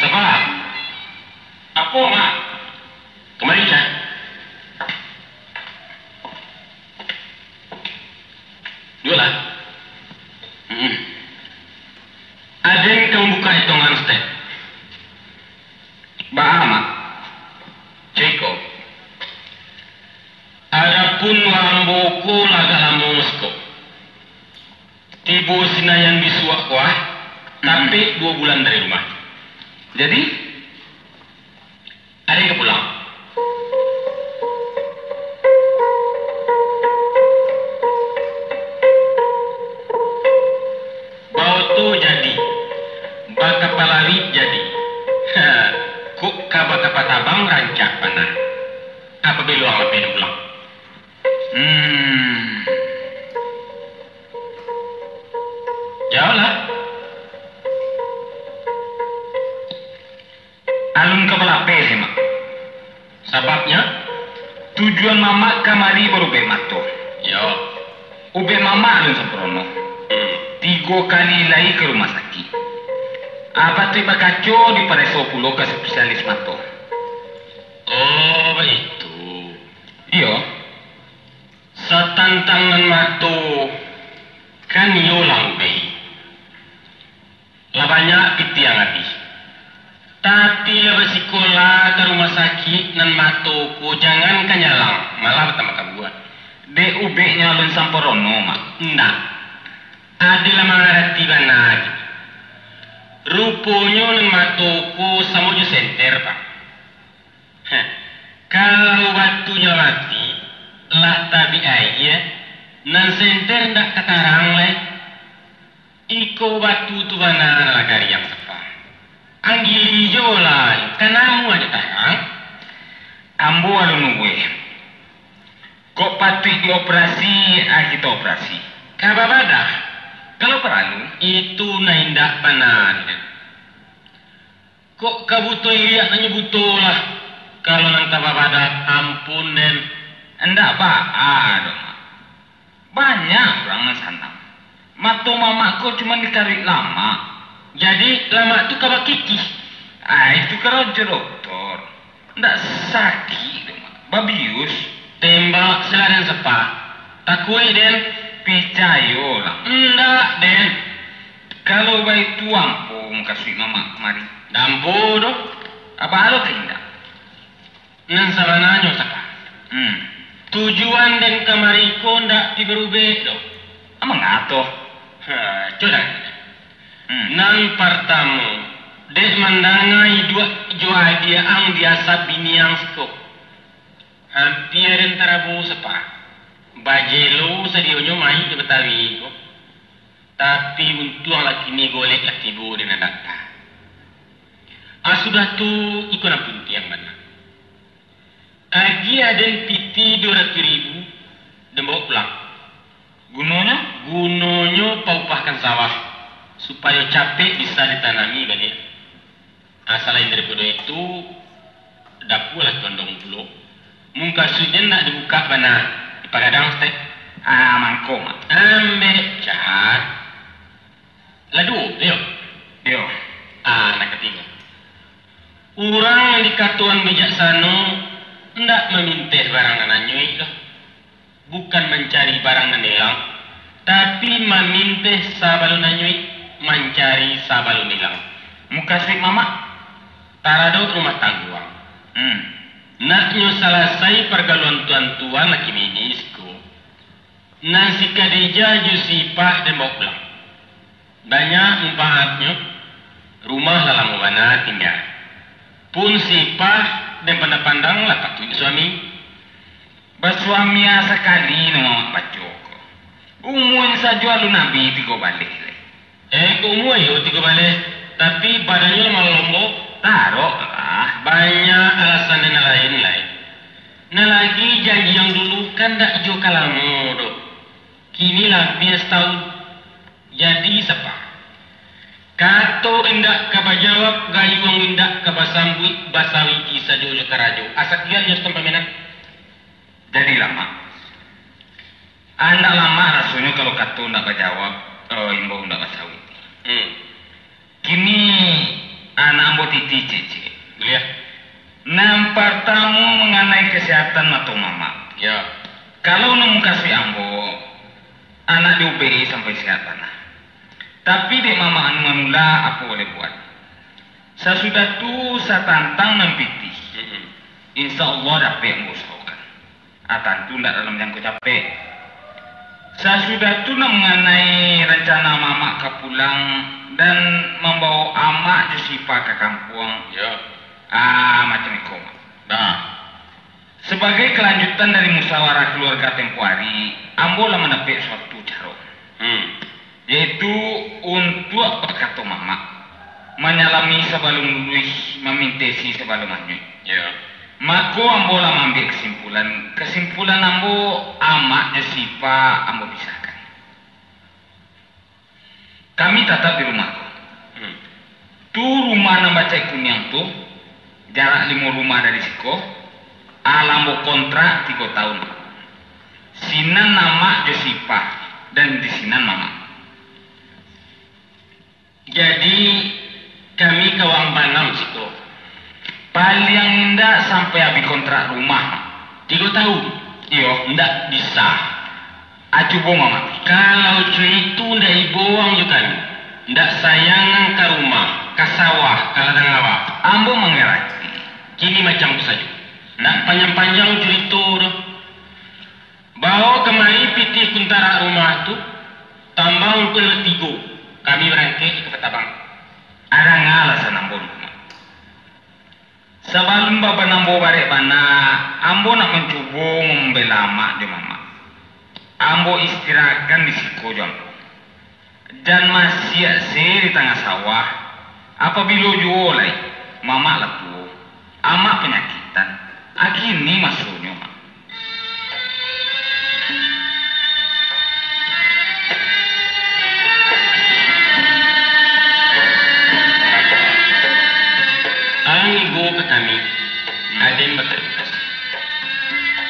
Sapa? Apo, Mak? Kamari, Cah. Duolah. Mm-mm. Aden ka mambuka itongan saketek. Baa, Mak? Cako. Adopun ambo ko lah agak lamo siko. Tibo Sinayan bisuak ko, ah, mm-mm, tapek duo bulan dari rumah. Jadi? Aden ka pulang. Baoto jadi, bakapalawik jadi. Ha, kok ka bakapatabang rancak bana. Apo baa lo ang lapeh den pulang? Hmm. Jauahlah. Alun ka balapeh, Mak. Sababnyo, tujuan Mamak kamari barubek mato. Iyo. Ubek Mamak alun samparono. Hmm. Tigo kali lai ka rumah sakik. Abah tu bakaco dipareso pulo ka spesialis mato. Oh, baitu. Iyo. Satantang nan mato, kan iyo lah ubek. Lah banyak pitih ang abih. Tapi lah basikolah ka rumah sakik nan mato ko, jangan ka nyalang, malah batambah kabuak. Dek ubeknyo alun samparono, Mak. Ndak. Aden lah mangarati bana. Ruponyo nan mato ko samo jo senter, Pak. Heh, kalau batunyo mati, lah tabik aia, nan senter ndak ka tarang lai. Iko batu tu bana lah kariang sapa. Anggili jo lah, ka namuah jo tarang. Ambo alun uweh. Kok patuik dioperasi, ah, kito operasi. Ka babadah, kalau paralu. Itu nan indak bana. Kok ka buto iriak nan nyo buto lah. Kalau nan ka babadah, ampun den. Indak baa doh, Mak. Banyak urang nan sanang. Mato Mamak ko cuman dikaruik lamak. Jadi, lamak tu ka bakikih. Ah, itu karajo dokter. Ndak sakik doh, Mak. Babius. Tembak seladen sepak. Takuik den. Picayolah. Ndak, den. Kalau baitu ampo mukasuik Mamak kamari. Dampo doh. Apo ado ka indak? Nan sabananyo, Saka. Hmm. Tujuan den kamari ko ndak pi barubek doh. Amangato? Ha, co danga. Hmm. Nan partamo, dek mandanga iduak jo adia ang diasap bini ang siko. Ampia den tarabo, Sapa. Bajelo sadionyo mayik di Batawi ko. Tapi untuang lah kini golek lah tibo di nan data. Ah, sudah tu, iko nan puntiang bana. Agiah den pitih duo ratuih ribu, den bawa pulang. Gunonyo? Gunonyo paupahkan sawah, supayo capek bisa ditanami baliak. Ah, salain daripado itu, dapua lah tondong pulo. Mukasuiknyo nak dibukak bana, dipagadang saketek. Ah, mangko, Mak. Ambek, Cak. Lah duo, yo? Yo. Ah, nan katigo. Urang nan dikatoan bijaksano, indak maminteh barang nan anyuik doh. Bukan mancari barang nan ilang, tapi maminteh sabalun anyuik. mancari sabalun ilang. Mukasuik mamak? Taradok rumah tanggo ang. Hmm. Naknyo salasai pargaluan tuan-tuan laki bini siko, nan si Khadijah jo si Ipah den bawa pulang. Banyak mumpaatnyo, rumah lah lamo bana tingga. Pun si Ipah den pandang-pandang lah patuik suami. Basuami sakali nan mamak baco ko. Umuan sajo alun abih tigo baleh lai. Eh, kok umua iyo tigo baleh, tapi badannyo lah malombo. Tarok lah. Banyak alasan nan lain lai. Nan lagi janji yang dulu kan ndak jo ka lamo doh. Kini labiah satahun. Jadi sapa? Kato indak ka bajawab, gayuang indak ka basambuik, basawiki sajo jo karajo. Asakian nyo satampaian. Jadi lamak. Andak lamak rasonyo kalau kato ndak bajawab, eh, imbau ndak basawik. Hmm. Kini anak ambo titih cek-cek. Buliah. Nan partamo manganai kasehatan mato mamak. Ya. Kalau nan mukasuik ambo, anak diobek sampai sehat bana. Tapi dek mamak anu manulak, apo boleh buat. Sasudah tu satantang nan pitih. Mm-mm. Insya Allah dapek ambo usahokan. Ah, tantu ndak dalam jangko capek. Sasudah tu nak manganai rancana mamak ka pulang dan mambawa amak jo si Ipah ka kampuang. Yo. Ah, macam iko, Mak. Nah. Sabagai kalanjutan dari musyawarah kaluarga tempo ari, ambo lah mandapek suatu caro. Hmm. Yaitu untuak bakato mamak, manyalami sabalun luluih, mamintesi sabalun anyuik. Ya. Mako, ambo lah maambiak kasimpulan. Kasimpulan ambo, amak jo si Ipah ambo pisahkan. Kami tatap di rumah ko. Hmm. Tu rumah nan bacek kuniang tu, jarak limo rumah dari siko, alah ambo kontrak tigo tahun. Sinan amak jo si Ipah, dan di sinan mamak. Jadi, kami ka waang baanam siko. Paliang indak sampai abih kontrak rumah, Mak. Tigo tahun? Iyo. Ndak bisa. Ah, cubo, Mamak. Kalau curitu ndak ibo waang jo kami. Ndak sayang ka rumah, ka sawah, ka ladang awak. Ambo mangarati. Kini macam tu sajo. Ndak panjang-panjang curito doh. Bawo kamari pitih kuntarak rumah tu, tambang pukua tigo, kami barangkek ka Patabang. Adangalah sanang bolu, Mak. Sabalun baban ambo barek bana, ambo nak mancubo mambela amak jo mamak. Ambo istirahatkan di siko jo ambo. Jan masiak se di tangah sawah, apabilo juo lai, mamak lah tuo, amak panyakitan, a kini masonyo, Mak. Ang ibo ka kami, aden batarimo kasih.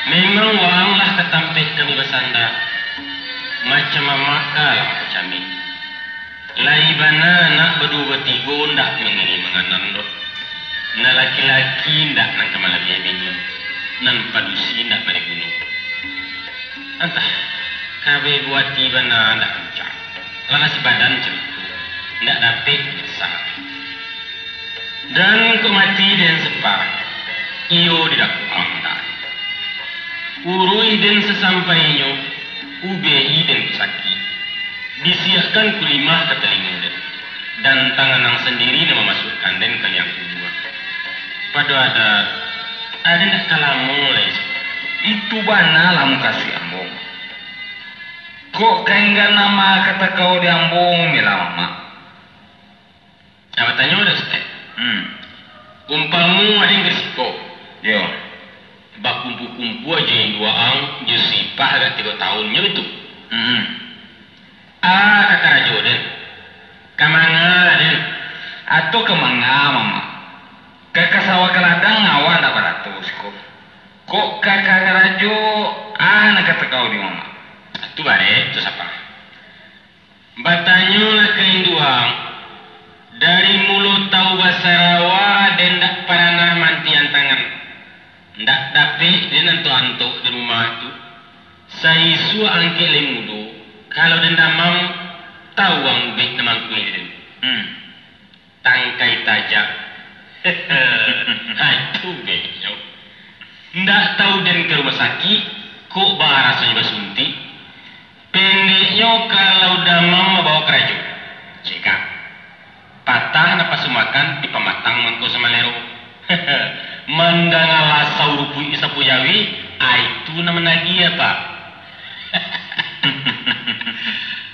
Memang waang lah ka tampek kami basanda, macam amak ka lah mangko camin. Lai bana anak baduo batigo ndak mangini manganam doh. Nan laki-laki ndak nan ka malabiah bini, nan padusi ndak bari guno. Antah, kabeh buati bana ndak rancak. Lah nasib badan cam itu, ndak dapek manyasal. Dan kok mati den sepa, iyo didakuang ndak. Uruih den sasampainyo, ubehi den pusaki. Disiakkan kulimah ka talingo den, dan tangan ang sandiri nan mamasuakkan den ka liang kubua. Pado adat, aden ndak ka lamo lai. Itu bana lah mukasuik ambo. Kok ka inggan amak ka takao di ambo, mambela mamak. Nah, batanyo dek Ustaz. Hmm. Umpamo aden ka siko. Yo. Bakumpua-kumpua jo induak ang jo si Ipah agak tigo tahun, nyo itu. Hmm. Ah, ka karajo den. Ka manga den. Atau ka manga, Mamak? Ka, ka sawah ka ladang awak ndak barato siko. Kok ka, ka karajo, ah, nan ka takao di Mamak? Tu barek, tu sapa? Batanyolah ka induang, dari mulo tau basarawa den ndak paranah maantian tangan. Ndak dapek den antok-antok di rumah tu. Saisuak angkek lai mudo, kalau den damam, Tahu ang ubek nan mangkuih den? Hmm. Tangkai tajak. Hai, tu ubeknyo. Ndak tahu den ka rumah sakik, kok baa rasonyo basuntik. Pendeknyo, kalau damam, babawa karajo. Cegak. Patah napasu makan, dipamatang mangko samalero. Mandanga lasau rupuik di sapo jawi, ah, itu nan managiah, Pak.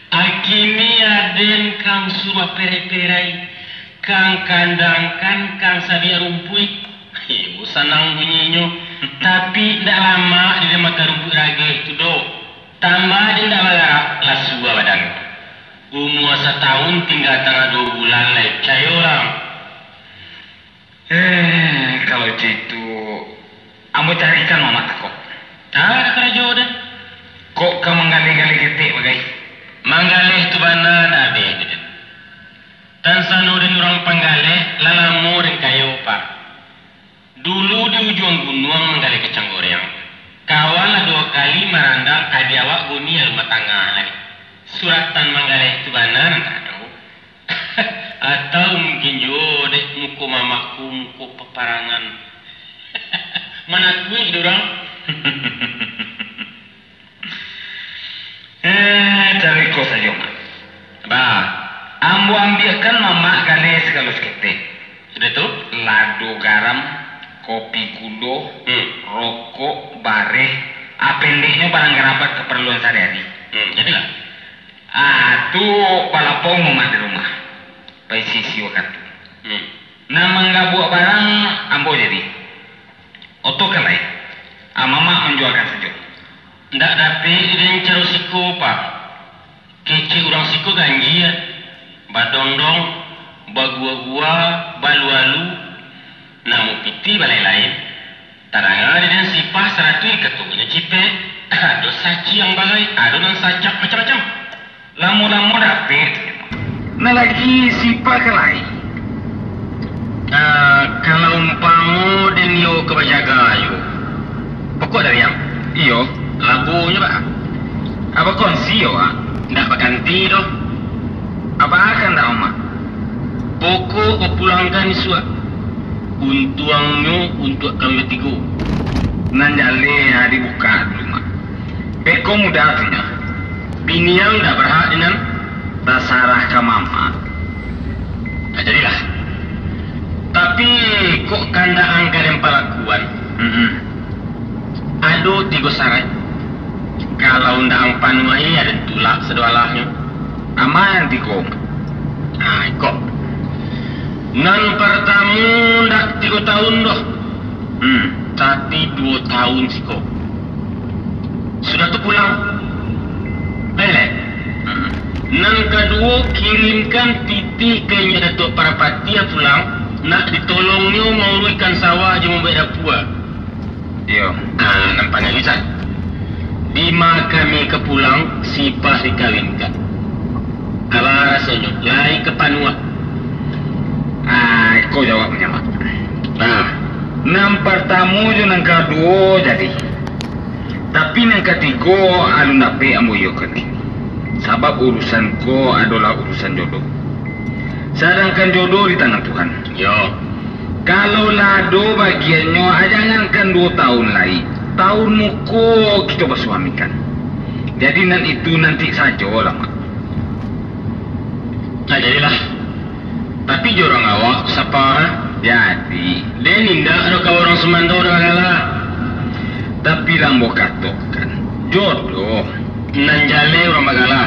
Akini aden kang suruah perai-perai, kang kandangkan, kang sabiak rumpuik. Iyo, sanang bunyinyo. Tapi, ndak lamak di den makan rumpuik rageh tu doh. Tambah den ndak bagarak, lah suah badan. Umua satahun tingga tangah duo bulan lai, picayolah. Eh, kalau caitu, ambo carikan mamak tako. Ah, ka karajo den. Kok ka manggaleh-galeh ketek bagai? Manggaleh tu bana ndak abih den. Tansano den urang panggaleh, lah lamo den kayo, Pak. Dulu di ujuang gunuang manggaleh kacang goreng. Kawan lah duo kali marandang adi awak guni alun batangah lai. Suratan manggaleh tu bana nan tak ado. Atau mungkin juo dek muko mamakku, muko paparangan. Manakuik dek urang. Eh, cari ko sajo, Mak. Ba, ambo ambiakan mamak galeh sagalo saketek. Sudah tu? Lado garam, kopi gulo, hmm, rokok, bareh, ah, pendeknyo barang garabat kaparluan sahari-hari. Hmm, jadilah. Ah, tu balapong mamak di rumah. Paisi-isi wakatu. Hmm. Nan manggabuak barang ambo jadi. Oto ka lai, ah, mamak manjuakan sajo. Ndak dapek di den caro siko, Pak. Kecek urang siko ganjia, badongdong, bagua-gua, balu-alu, namo pitih balain-lain. Tadanga di den sipah saratuih katonyo cipek, ado saciang bagai, ado nan sacak macam-macam. Lamo-lamo dapek tu. Nan lagi sipah ka lai. Ah, kalau umpamo den iyo ka bajaga yo. Pokok dari ang. Iyo. Labonyo, Pak. Apo konsi yo, Pak? Ndak baganti doh. Apo akan ndak, Mak? Pokok bapulangkan isuak. Untuangnyo untuak kami batigo. Nan jaleh, ah, dibuka dulu, Mak. Beko mudah tu nyo. Bini ang ndak barhak di nan? Tasarah ka mamak. Ah, jadilah. Tapi, kok kandak ang ka den palakuan? Mm-mm. Ado tigo saraik. Kalau ndak ang panuahi, aden tulak sadoalahnyo. Aman tigo. Ah, iko. Nan partamo, ndak tigo taun doh. Hmm. Tapi duo taun siko. Sudah tu pulang. Eleh. Hmm. Nan kaduo, kirimkan pitih ka inyo Datuak Parapatiah pulang, nak ditolongnyo mauruihkan sawah jo mambuek dapua. Iyo. Ah, nampak nyo bisa. Dima kami ka pulang, sipah dikawinkan. Alah rasonyo, lai ka panuah. Ah, iko jawabnyo, Mak. Nah. Nan partamo jo nan kaduo jadi. Tapi nan katigo alun dapek ambo iyokan kini. Sabab urusan ko adolah urusan jodoh. Sadangkan jodoh di tangan Tuhan. Yo. Kalau lah ado bagiannyo, ah, jangankan duo taun lai, taun muko kito basuamikan. Jadi nan itu nanti sajolah, Mak. Nah, jadilah. Tapi jo urang awak sapa, ha? Jadi. Den indak ado ka urang sumando dah bagala. Tapi lah ambo katokan, jodoh. Nan jaleh urang bagala.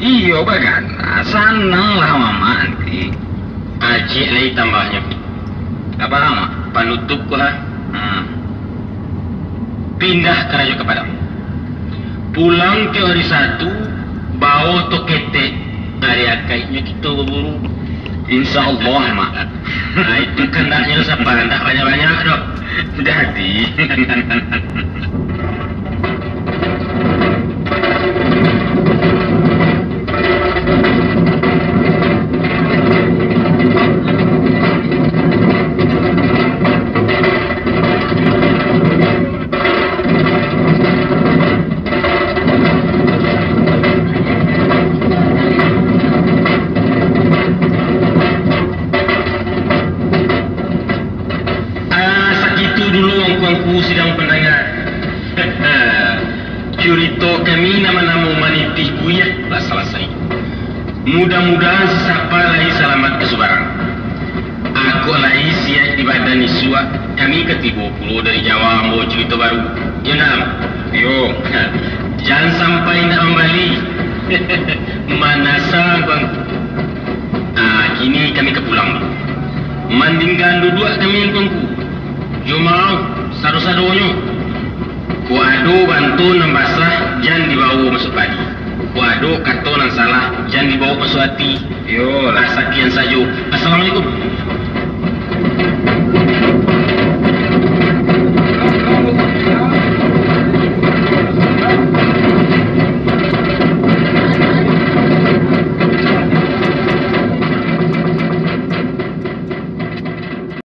Iyo, bagala. Sananglah mamak nanti. Ajik lai tambahnyo. Apo, Mak? Panutup ko, ha? Hmm. Pindah karajo ka Padang. Pulang tiok hari Sabtu, bawo oto ketek, ari Akaiknyo kito baburu. Insya Allah, Mak. Nah, itu kandaknyo sapa, ndak banyak-banyak doh. Jadi. Sidang pandanga, curito kami nan banamo Manitih Kuyang lah salasai. Mudah-mudahan si Sapa lai salamat ka subarang. Ako lai siaik di badan, isuak kami ka tibo pulo dari Jawa mambawa curito baru. Yo ndak, Lam? Yo. Jan sampai indak mambali. Manasa, Angku. Ah, kini kami ka pulang. Mandinggan duduak kami, Angku. Jo mau, sado-sadonyo. Kok ado banto nan basah, jan dibawo masuak padi. Kok ado kato nan salah, jan dibawo masuak ati. Yo lah. Ah, sakian sajo. Assalamualaikum.